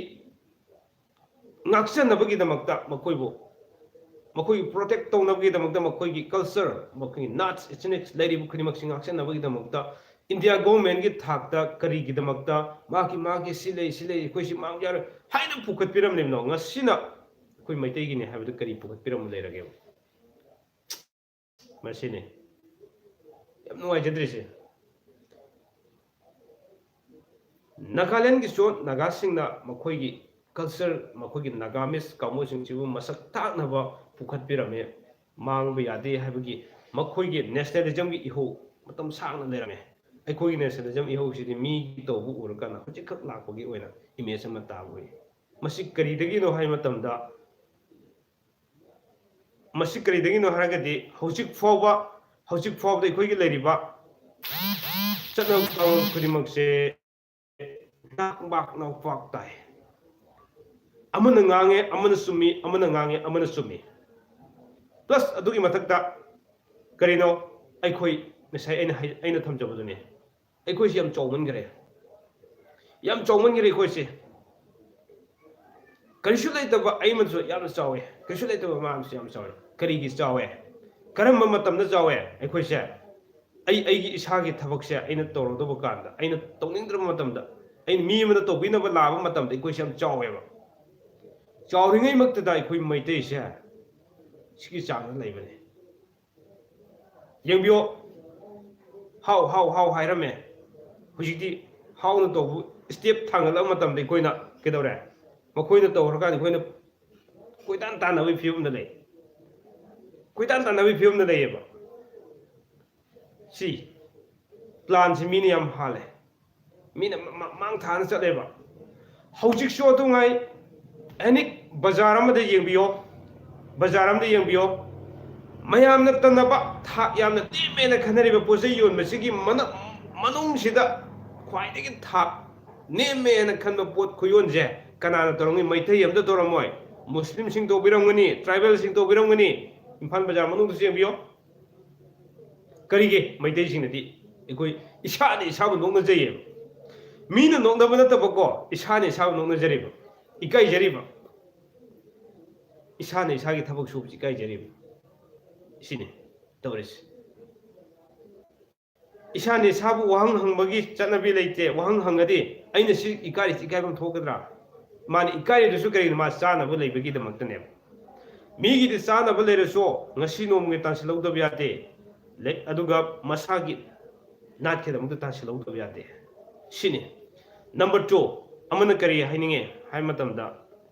ꯉꯥꯛꯆꯅꯕꯒꯤꯗꯃꯛꯇ, ꯃꯈꯣꯏꯕꯨ ꯃꯈꯣꯏꯒꯤ ꯄ꯭ꯔꯣꯇꯦꯛ ꯇꯧꯅꯕꯒꯤꯗꯃꯛꯇ, ꯃꯈꯣꯏꯒꯤ ꯀꯜꯆꯔ, ꯃꯈꯣꯏꯒꯤ ꯅꯥꯠꯁ, ꯏꯊꯅꯤꯛꯁ ꯂꯩꯔꯤꯕ ꯈꯨꯗꯤꯡꯃꯛꯁꯤ ꯉꯥꯛꯆꯅꯕꯒꯤꯗꯃꯛꯇ ꯏꯟꯗꯤꯌꯥ ꯒꯣꯚꯔꯟꯃꯦꯟꯠꯀꯤ ꯊꯥꯛꯇ ꯀꯔꯤꯒꯤꯗꯃꯛꯇ ꯃꯍꯥꯛꯀꯤ, ꯃꯍꯥꯛꯀꯤ ꯁꯤ ꯂꯩ, ꯁꯤ ꯂꯩ, ꯑꯩꯈꯣꯏ ꯁꯤ ꯃꯥꯡꯕ ꯌꯥꯔꯣꯏ ꯍꯥꯏꯅ ꯄꯨꯈꯠꯄꯤꯔꯝꯂꯤꯕꯅꯣ? ꯉꯁꯤꯅ ꯑꯩꯈꯣꯏ ꯃꯩꯇꯩꯒꯤꯅꯤ ꯍꯥꯏꯕꯗꯨ ꯀꯔꯤ ꯄꯨꯈꯠꯄꯤꯔꯝꯕ ꯂꯩꯔꯒꯦꯕ? ꯃꯁꯤꯅꯤ ꯌꯥꯝ ꯅꯨꯡꯉꯥꯏꯖꯗ꯭ꯔꯤꯁꯦ꯫ ꯅꯥꯒꯥꯂꯦꯟꯒꯤꯁꯨ ꯅꯥꯒꯥꯁꯤꯡꯅ ꯃꯈꯣꯏꯒꯤ ꯀꯜꯆꯔ, ꯃꯈꯣꯏꯒꯤ ꯅꯥꯒꯥꯃꯤꯁ ꯀꯥꯡꯕꯨꯁꯤꯡꯁꯤꯕꯨ ꯃꯁꯛ ꯇꯥꯛꯅꯕ ꯄꯨꯈꯠꯄꯤꯔꯝꯃꯤ꯫ ꯃꯥꯡꯕ ꯌꯥꯗꯦ ꯍꯥꯏꯕꯒꯤ ꯃꯈꯣꯏꯒꯤ ꯅꯦꯁꯅꯦꯂꯤꯖꯝꯒꯤ ꯏꯍꯧ ꯃꯇꯝ ꯁꯥꯡꯅ ꯂꯩꯔꯝꯃꯤ꯫ ꯑꯩꯈꯣꯏꯒꯤ ꯅꯦꯁꯅꯦꯂꯤꯖꯝ ꯏꯍꯧꯁꯤꯗꯤ ꯃꯤꯒꯤ ꯇꯧꯕ ꯎꯔꯀꯥꯟꯗ ꯍꯧꯖꯤꯛꯈꯛ ꯂꯥꯛꯄꯒꯤ ꯑꯣꯏꯅ ꯏꯃꯦꯖ ꯑꯃ ꯇꯥꯕ ꯎꯏ꯫ ꯃꯁꯤ ꯀꯔꯤꯗꯒꯤꯅꯣ ꯍꯥꯏꯕ ꯃꯇꯝꯗ, ꯃꯁꯤ ꯀꯔꯤꯗꯒꯤꯅꯣ ꯍꯥꯏꯔꯒꯗꯤ ꯍꯧꯖꯤꯛ ꯐꯥꯎꯕ, ꯍꯧꯖꯤꯛ ꯐꯥꯎꯕꯗ ꯑꯩꯈꯣꯏꯒꯤ ꯂꯩꯔꯤꯕ ꯆꯠꯅ ꯀꯥꯡꯂꯣꯟ ꯈꯨꯗꯤꯡꯃꯛꯁꯦ ꯅꯥꯛ ꯄꯥꯛ ꯅꯥꯎ ꯄꯥꯛ ꯇꯥꯏ꯫ ꯑꯃꯅ ꯉꯥꯡꯉꯦ, ꯑꯃꯅ ꯆꯨꯝꯃꯤ, ꯑꯃꯅ ꯉꯥꯡꯉꯦ, ꯑꯃꯅ ꯆꯨꯝꯃꯤ꯫ ꯄ꯭ꯂꯁ ꯑꯗꯨꯒꯤ ꯃꯊꯛꯇ ꯀꯔꯤꯅꯣ, ꯑꯩꯈꯣꯏ ꯉꯁꯥꯏ ꯑꯩꯅ ꯍꯥꯏ-, ꯑꯩꯅ ꯊꯝꯖꯕꯗꯨꯅꯤ, ꯑꯩꯈꯣꯏꯁꯤ ꯌꯥꯝ ꯆꯥꯎꯃꯟꯈ꯭ꯔꯦ, ꯌꯥꯝ ꯆꯥꯎꯃꯟꯈ꯭ꯔꯦ ꯑꯩꯈꯣꯏꯁꯦ꯫ ꯀꯔꯤꯁꯨ ꯂꯩꯇꯕ ꯑꯩ ꯑꯃꯁꯨ ꯌꯥꯝꯅ ꯆꯥꯎꯋꯦ, ꯀꯔꯤꯁꯨ ꯂꯩꯇꯕ ꯃꯥ ꯑꯃꯁꯨ ꯌꯥꯝ ꯆꯥꯎꯋꯦ꯫ ꯀꯔꯤꯒꯤ ꯆꯥꯎꯋꯦ? ꯀꯔꯝꯕ ꯃꯇꯝꯗ ꯆꯥꯎꯋꯦ ꯑꯩꯈꯣꯏꯁꯦ? ꯑꯩ ꯑꯩꯒꯤ ꯏꯁꯥꯒꯤ ꯊꯕꯛꯁꯦ ꯑꯩꯅ ꯇꯧꯔꯗꯧꯕ ꯀꯥꯟꯗ, ꯑꯩꯅ ꯇꯧꯅꯤꯡꯗ꯭ꯔꯕ ꯃꯇꯝꯗ, ꯑꯩꯅ ꯃꯤ ꯑꯃꯗ ꯇꯧꯕꯤꯅꯕ ꯂꯥꯛꯑꯕ ꯃꯇꯝꯗ ꯑꯩꯈꯣꯏꯁꯦ ꯌꯥꯝ ꯆꯥꯎꯋꯦꯕ꯫ ꯆꯥꯎꯔꯤꯉꯩꯃꯛꯇꯗ ꯑꯩꯈꯣꯏ ꯃꯩꯇꯩꯁꯦ ꯁꯤꯒꯤ ꯆꯥꯡꯗ ꯂꯩꯕꯅꯤ꯫ ꯌꯦꯡꯕꯤꯌꯣ, ꯍꯥꯎ ꯍꯥꯎ ꯍꯥꯎ ꯍꯥꯏꯔꯝꯃꯦ꯫ ꯍꯧꯖꯤꯛꯇꯤ ꯍꯥꯎꯅ ꯇꯧꯕ ꯁ꯭ꯇꯦꯞ ꯊꯥꯡꯒꯠꯂꯛꯄ ꯃꯇꯝꯗ ꯑꯩꯈꯣꯏꯅ ꯀꯩꯗꯧꯔꯦ? ꯃꯈꯣꯏꯅ ꯇꯧꯈ꯭ꯔꯀꯥꯟꯗ ꯑꯩꯈꯣꯏꯅ ꯀꯣꯏꯇꯥꯟ ꯇꯥꯟꯅꯕꯒꯤ ꯐꯤꯕꯝꯗ ꯂꯩ, ꯀꯣꯏꯇꯥꯟ ꯇꯥꯟꯅꯕꯒꯤ ꯐꯤꯕꯝꯗ ꯂꯩꯌꯦꯕ꯫ ꯁꯤ ꯄ꯭ꯂꯥꯟꯁꯤ ꯃꯤꯅ ꯌꯥꯝ ꯍꯥꯜꯂꯦ꯫ ꯃꯤꯅ ꯃ- ꯃ- ꯃꯥꯡ ꯊꯥꯅ ꯆꯠꯂꯦꯕ꯫ ꯍꯧꯖꯤꯛꯁꯨ ꯑꯗꯨꯉꯥꯏ ꯑꯦꯅꯤ ꯕꯖꯥꯔ ꯑꯃꯗ ꯌꯦꯡꯕꯤꯌꯣ, ꯕꯖꯥꯔ ꯑꯃꯗ ꯌꯦꯡꯕꯤꯌꯣ, ꯃꯌꯥꯝꯅ ꯇꯟꯅꯕ ꯊꯥꯛ ꯌꯥꯝꯅ ꯅꯦꯝꯃꯦꯅ ꯈꯟꯅꯔꯤꯕ ꯄꯣꯠ ꯆꯩ ꯌꯣꯟꯕꯁꯤꯒꯤ ꯃꯅ- ꯃꯅꯨꯡꯁꯤꯗ ꯈ꯭ꯋꯥꯏꯗꯒꯤ ꯊꯥꯛ ꯅꯦꯝꯃꯦꯅ ꯈꯟꯕ ꯄꯣꯠ ꯈꯨꯌꯣꯟꯁꯦ ꯀꯅꯥꯅ ꯇꯧꯔꯝꯒꯅꯤ? ꯃꯩꯇꯩ ꯑꯝꯇ ꯇꯧꯔꯝꯃꯣꯏ꯫ ꯃꯨꯁꯂꯤꯝꯁꯤꯡ ꯇꯧꯕꯤꯔꯝꯒꯅꯤ, ꯇ꯭ꯔꯥꯏꯕꯦꯜꯁꯤꯡ ꯇꯧꯕꯤꯔꯝꯒꯅꯤ꯫ ꯏꯝꯐꯥꯜ ꯕꯖꯥꯔ ꯃꯅꯨꯡꯗꯁꯨ ꯌꯦꯡꯕꯤꯌꯣ꯫ ꯀꯔꯤꯒꯤ ꯃꯩꯇꯩꯁꯤꯡꯅꯗꯤ ꯑꯩꯈꯣꯏ ꯏꯁꯥꯅ ꯏꯁꯥꯕꯨ ꯅꯣꯛꯅꯖꯩꯌꯦꯕ? ꯃꯤꯅ ꯅꯣꯛꯅꯕ ꯅꯠꯇꯕꯀꯣ, ꯏꯁꯥꯅ ꯏꯁꯥꯕꯨ ꯅꯣꯛꯅꯖꯔꯤꯕ, ꯏꯀꯥꯏꯖꯔꯤꯕ, ꯏꯁꯥꯅ ꯏꯁꯥꯒꯤ ꯊꯕꯛ ꯁꯨꯕꯁꯤ ꯏꯀꯥꯏꯖꯔꯤꯕ꯫ ꯁꯤꯅꯤ ꯇꯧꯔꯤꯁꯤ꯫ ꯏꯁꯥꯅ ꯏꯁꯥꯕꯨ ꯋꯥꯍꯪ ꯍꯪꯕꯒꯤ ꯆꯠꯅꯕꯤ ꯂꯩꯇꯦ꯫ ꯋꯥꯍꯪ ꯍꯪꯉꯗꯤ ꯑꯩꯅ ꯁꯤ ꯏꯀꯥꯏꯔꯤꯁꯤ ꯏꯀꯥꯏꯐꯝ ꯊꯣꯛꯀꯗ꯭ꯔꯥ? ꯃꯥꯅ ꯏꯀꯥꯏꯔꯤꯗꯨꯁꯨ ꯀꯔꯤꯒꯤꯅꯣ? ꯃꯥ ꯆꯥꯅꯕ ꯂꯩꯕꯒꯤꯗꯃꯛꯇꯅꯦꯕ꯫ ꯃꯤꯒꯤꯗꯤ ꯆꯥꯅꯕ ꯂꯩꯔꯁꯨ ꯉꯁꯤ ꯅꯣꯡꯃꯒꯤ ꯇꯥꯟꯁꯤꯜꯍꯧꯗꯕ ꯌꯥꯗꯦ꯫ ꯂꯩ-, ꯑꯗꯨꯒ ꯃꯁꯥꯒꯤ ꯅꯥꯠꯀꯤꯗꯃꯛꯇ ꯇꯥꯟꯁꯤꯜꯍꯧꯗꯕ ꯌꯥꯗꯦ꯫ ꯁꯤꯅꯤ꯫ ꯅꯝꯕꯔ ꯇꯨ, ꯑꯃꯅ ꯀꯔꯤ ꯍꯥꯏꯅꯤꯡꯉꯦ ꯍꯥꯏꯕ ꯃꯇꯝꯗ,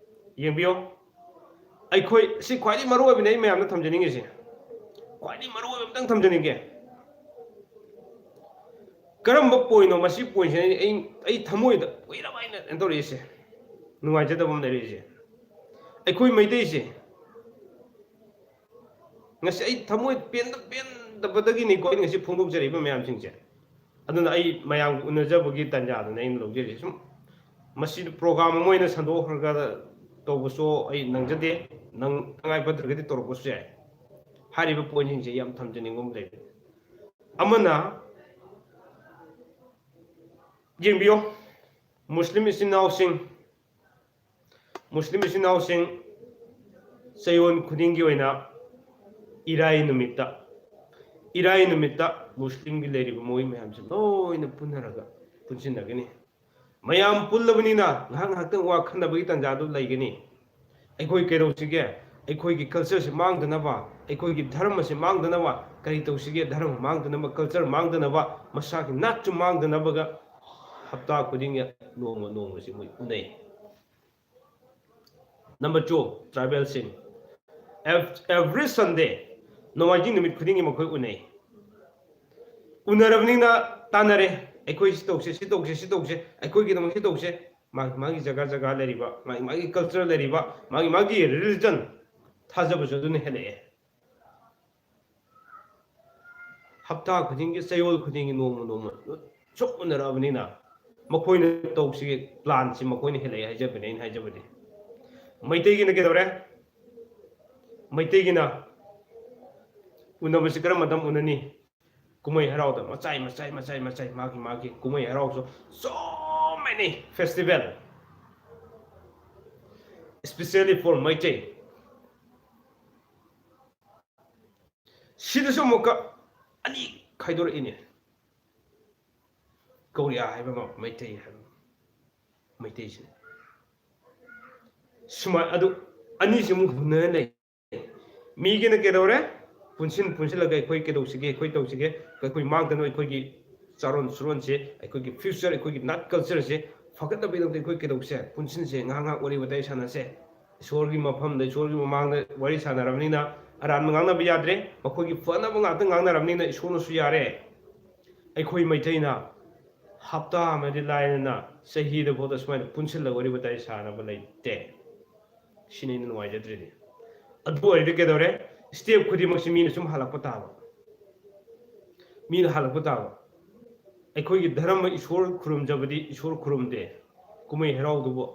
ꯌꯦꯡꯕꯤꯌꯣ, ꯑꯩꯈꯣꯏ ꯁꯤ ꯈ꯭ꯋꯥꯏꯗꯒꯤ ꯃꯔꯨ ꯑꯣꯏꯕꯅꯤ, ꯑꯩ ꯃꯌꯥꯝꯗ ꯊꯝꯖꯅꯤꯡꯉꯤꯁꯦ, ꯈ꯭ꯋꯥꯏꯗꯒꯤ ꯃꯔꯨ ꯑꯣꯏꯕ ꯑꯝꯇꯪ ꯊꯝꯖꯅꯤꯡꯒꯦ꯫ ꯀꯔꯝꯕ ꯄꯣꯏꯟꯅꯣ? ꯃꯁꯤ ꯄꯣꯏꯟꯁꯦ ꯑꯩ, ꯑꯩ, ꯑꯩ ꯊꯃꯣꯏꯗ ꯀꯨꯏꯔꯕ ꯑꯩꯅ ꯀꯩꯅꯣ ꯇꯧꯔꯛꯏꯁꯦ, ꯅꯨꯡꯉꯥꯏꯖꯗꯕ ꯑꯃ ꯂꯩꯔꯛꯏꯁꯦ꯫ ꯑꯩꯈꯣꯏ ꯃꯩꯇꯩꯁꯦ ꯉꯁꯤ ꯑꯩ ꯊꯃꯣꯏ ꯄꯦꯟꯗ-, ꯄꯦꯟꯗꯕꯗꯒꯤꯅꯤꯀꯣ ꯑꯩꯅ ꯉꯁꯤ ꯐꯣꯡꯗꯣꯛꯆꯔꯛꯏꯕ ꯃꯌꯥꯝꯁꯤꯡꯁꯦ꯫ ꯑꯗꯨꯅ ꯑꯩ ꯃꯌꯥꯝꯒ ꯎꯅꯖꯕꯒꯤ ꯇꯥꯟꯖꯥꯗꯨꯅ ꯑꯩꯅ ꯂꯧꯖꯔꯤꯁꯦ꯫ ꯁꯨꯝ ꯃꯁꯤ ꯄ꯭ꯔꯣꯒ꯭ꯔꯥꯝ ꯑꯃ ꯑꯣꯏꯅ ꯁꯟꯗꯣꯛꯈ꯭ꯔꯒ ꯇꯧꯕꯁꯨ ꯑꯩ ꯅꯪꯖꯗꯦ꯫ ꯅꯪ ꯇꯉꯥꯏ ꯐꯗ꯭ꯔꯒꯗꯤ ꯇꯧꯔꯛꯄꯁꯨ ꯌꯥꯏ꯫ ꯍꯥꯏꯔꯤꯕ ꯄꯣꯏꯟꯁꯤꯡꯁꯦ ꯌꯥꯝ ꯊꯝꯖꯅꯤꯡꯕ ꯑꯃ ꯂꯩꯔꯦ꯫ ꯑꯃꯅ, ꯌꯦꯡꯕꯤꯌꯣ, ꯃꯨꯁꯂꯤꯝ ꯏꯆꯤꯟ ꯏꯅꯥꯎꯁꯤꯡ, ꯃꯨꯁꯂꯤꯝ ꯏꯆꯤꯟ ꯏꯅꯥꯎꯁꯤꯡ ꯆꯌꯣꯜ ꯈꯨꯗꯤꯡꯒꯤ ꯑꯣꯏꯅ ꯏꯔꯥꯏ ꯅꯨꯃꯤꯠꯇ, ꯏꯔꯥꯏ ꯅꯨꯃꯤꯠꯇ ꯃꯨꯁꯂꯤꯝꯒꯤ ꯂꯩꯔꯤꯕ ꯃꯣꯏ ꯃꯌꯥꯝꯁꯦ ꯂꯣꯏꯅ ꯄꯨꯟꯅꯔꯒ ꯄꯨꯟꯁꯤꯟꯅꯒꯅꯤ꯫ ꯃꯌꯥꯝ ꯄꯨꯜꯂꯕꯅꯤꯅ ꯉꯥꯏꯍꯥꯛ ꯉꯥꯏꯍꯥꯛꯇꯪ ꯋꯥ ꯈꯟꯅꯕꯒꯤ ꯇꯥꯟꯖꯥꯗꯨ ꯂꯩꯒꯅꯤ꯫ ꯑꯩꯈꯣꯏ ꯀꯩꯗꯧꯁꯤꯒꯦ? ꯑꯩꯈꯣꯏꯒꯤ ꯀꯜꯆꯔꯁꯤ ꯃꯥꯡꯗꯅꯕ, ꯑꯩꯈꯣꯏꯒꯤ ꯙꯔꯃꯁꯤ ꯃꯥꯡꯗꯅꯕ ꯀꯔꯤ ꯇꯧꯁꯤꯒꯦ? ꯙꯔꯃ ꯃꯥꯡꯗꯅꯕ, ꯀꯜꯆꯔ ꯃꯥꯡꯗꯅꯕ, ꯃꯁꯥꯒꯤ ꯅꯥꯠꯁꯨ ꯃꯥꯡꯗꯅꯕꯒ ꯍꯞꯇꯥ ꯈꯨꯗꯤꯡꯒꯤ ꯅꯣꯡꯃ ꯅꯣꯡꯃꯁꯤ ꯃꯣꯏ ꯎꯅꯩ꯫ ꯅꯝꯕꯔ ꯇꯨ, ꯇ꯭ꯔꯥꯏꯕꯦꯜꯁꯤꯡ ꯑꯦꯚ-, ꯑꯦꯚ꯭ꯔꯤ ꯁꯟꯗꯦ, ꯅꯣꯡꯃꯥꯏꯖꯤꯡ ꯅꯨꯃꯤꯠ ꯈꯨꯗꯤꯡꯒꯤ ꯃꯈꯣꯏ ꯎꯅꯩ꯫ ꯎꯅꯔꯕꯅꯤꯅ ꯇꯥꯟꯅꯔꯦ꯫ ꯑꯩꯈꯣꯏ ꯁꯤ ꯇꯧꯁꯦ, ꯁꯤ ꯇꯧꯁꯦ, ꯁꯤ ꯇꯧꯁꯦ, ꯑꯩꯈꯣꯏꯒꯤꯗꯃꯛ ꯁꯤ ꯇꯧꯁꯦ꯫ ꯃꯥꯒꯤ ꯃꯥꯒꯤ ꯖꯒꯥ ꯖꯒꯥ ꯂꯩꯔꯤꯕ, ꯃꯥꯒꯤ ꯃꯥꯒꯤ ꯀꯜꯆꯔ ꯂꯩꯔꯤꯕ, ꯃꯥꯒꯤ ꯃꯥꯒꯤ ꯔꯤꯂꯤꯖꯟ ꯊꯥꯖꯕꯁꯨ ꯑꯗꯨꯅ ꯍꯦꯜꯂꯛꯑꯦ꯫ ꯍꯞꯇꯥ ꯈꯨꯗꯤꯡꯒꯤ, ꯆꯌꯣꯜ ꯈꯨꯗꯤꯡꯒꯤ, ꯅꯣꯡꯃ ꯅꯣꯡꯃ ꯁꯨꯝ ꯎꯅꯔꯛꯑꯕꯅꯤꯅ ꯃꯈꯣꯏꯅ ꯇꯧꯁꯤꯒꯦ ꯄ꯭ꯂꯥꯟꯁꯤ ꯃꯈꯣꯏꯅ ꯍꯦꯜꯂꯛꯑꯦ ꯍꯥꯏꯖꯕꯅꯦ ꯑꯩꯅ ꯍꯥꯏꯖꯕꯗꯤ꯫ ꯃꯩꯇꯩꯒꯤꯅ ꯀꯩꯗꯧꯔꯦ? ꯃꯩꯇꯩꯒꯤꯅ ꯎꯅꯕꯁꯤ ꯀꯔꯝꯕ ꯃꯇꯝ ꯎꯅꯅꯤ? ꯀꯨꯝꯍꯩ ꯍꯔꯥꯎꯗ ꯃꯆꯥꯏ ꯃꯆꯥꯏ ꯃꯆꯥꯏ ꯃꯆꯥꯏ ꯃꯥꯒꯤ ꯃꯥꯒꯤ ꯀꯨꯝꯍꯩ ꯍꯔꯥꯎꯁꯨ, so many festival, especially for Meitei. ꯁꯤꯗꯁꯨ ꯑꯃꯨꯛꯀ ꯑꯅꯤ ꯈꯥꯏꯗꯣꯔꯛꯏꯅꯦ꯫ ꯒꯧꯔꯤꯌꯥ ꯍꯥꯏꯕ ꯑꯃ, ꯃꯩꯇꯩ ꯍꯥꯏꯕ ꯑꯃ꯫ ꯃꯩꯇꯩꯁꯤꯅ ꯁꯨꯃꯥꯏ ꯑꯗꯨ ꯑꯅꯤꯁꯤ ꯑꯃꯨꯛ ꯍꯨꯟꯅꯔ ꯂꯩ꯫ ꯃꯤꯒꯤꯅ ꯀꯩꯗꯧꯔꯦ? ꯄꯨꯟꯁꯤꯟ ꯄꯨꯟꯁꯤꯜꯂꯒ ꯑꯩꯈꯣꯏ ꯀꯩꯗꯧꯁꯤꯒꯦ, ꯑꯩꯈꯣꯏ ꯇꯧꯁꯤꯒꯦ, ꯑꯩꯈꯣꯏ ꯃꯥꯡꯗꯅꯕ ꯑꯩꯈꯣꯏꯒꯤ ꯆꯥꯔꯣꯟ ꯁꯨꯔꯣꯟꯁꯦ, ꯑꯩꯈꯣꯏꯒꯤ ꯐ꯭ꯌꯨꯆꯔ, ꯑꯩꯈꯣꯏꯒꯤ ꯅꯥꯠ ꯀꯜꯆꯔꯁꯦ ꯐꯒꯠꯅꯕꯒꯤꯗꯃꯛꯇ ꯑꯩꯈꯣꯏ ꯀꯩꯗꯧꯁꯦ? ꯄꯨꯟꯁꯤꯟꯁꯦ, ꯉꯥꯏꯍꯥꯛ ꯉꯥꯏꯍꯥꯛ ꯋꯥꯔꯤ ꯋꯥꯇꯥꯏ ꯁꯥꯟꯅꯁꯦ꯫ ꯏꯁꯣꯔꯒꯤ ꯃꯐꯝꯗ, ꯏꯁꯣꯔꯒꯤ ꯃꯃꯥꯡꯗ ꯋꯥꯔꯤ ꯁꯥꯟꯅꯔꯕꯅꯤꯅ ꯑꯔꯥꯟꯕ ꯉꯥꯡꯅꯕ ꯌꯥꯗ꯭ꯔꯦ꯫ ꯃꯈꯣꯏꯒꯤ ꯐꯅꯕ ꯉꯥꯛꯇ ꯉꯥꯡꯅꯔꯕꯅꯤꯅ ꯏꯁꯣꯔꯅꯁꯨ ꯌꯥꯔꯦ꯫ ꯑꯩꯈꯣꯏ ꯃꯩꯇꯩꯅ ꯍꯞꯇꯥ ꯑꯃꯗꯤ ꯂꯥꯏꯔꯅ ꯆꯍꯤꯗ ꯐꯥꯎꯗ ꯁꯨꯃꯥꯏꯅ ꯄꯨꯟꯁꯤꯜꯂꯒ ꯋꯥꯔꯤ ꯋꯥꯇꯥꯏ ꯁꯥꯟꯅꯕ ꯂꯩꯇꯦ꯫ ꯁꯤꯅꯤ ꯑꯩꯅ ꯅꯨꯡꯉꯥꯏꯖꯗ꯭ꯔꯤꯗꯤ꯫ ꯑꯗꯨ ꯑꯣꯏꯔꯗꯤ ꯀꯩꯗꯧꯔꯦ? ꯁ꯭ꯇꯦꯞ ꯈꯨꯗꯤꯡꯃꯛꯁꯤ ꯃꯤꯅ ꯁꯨꯝ ꯍꯜꯂꯛꯄ ꯇꯥꯕ꯫ ꯃꯤꯅ ꯍꯜꯂꯛꯄ ꯇꯥꯕ꯫ ꯑꯩꯈꯣꯏꯒꯤ ꯙꯔꯃ ꯏꯁꯣꯔ ꯈꯨꯔꯨꯝꯖꯕꯗꯤ ꯏꯁꯣꯔ ꯈꯨꯔꯨꯝꯗꯦ꯫ ꯀꯨꯝꯍꯩ ꯍꯔꯥꯎꯗꯨꯕꯨ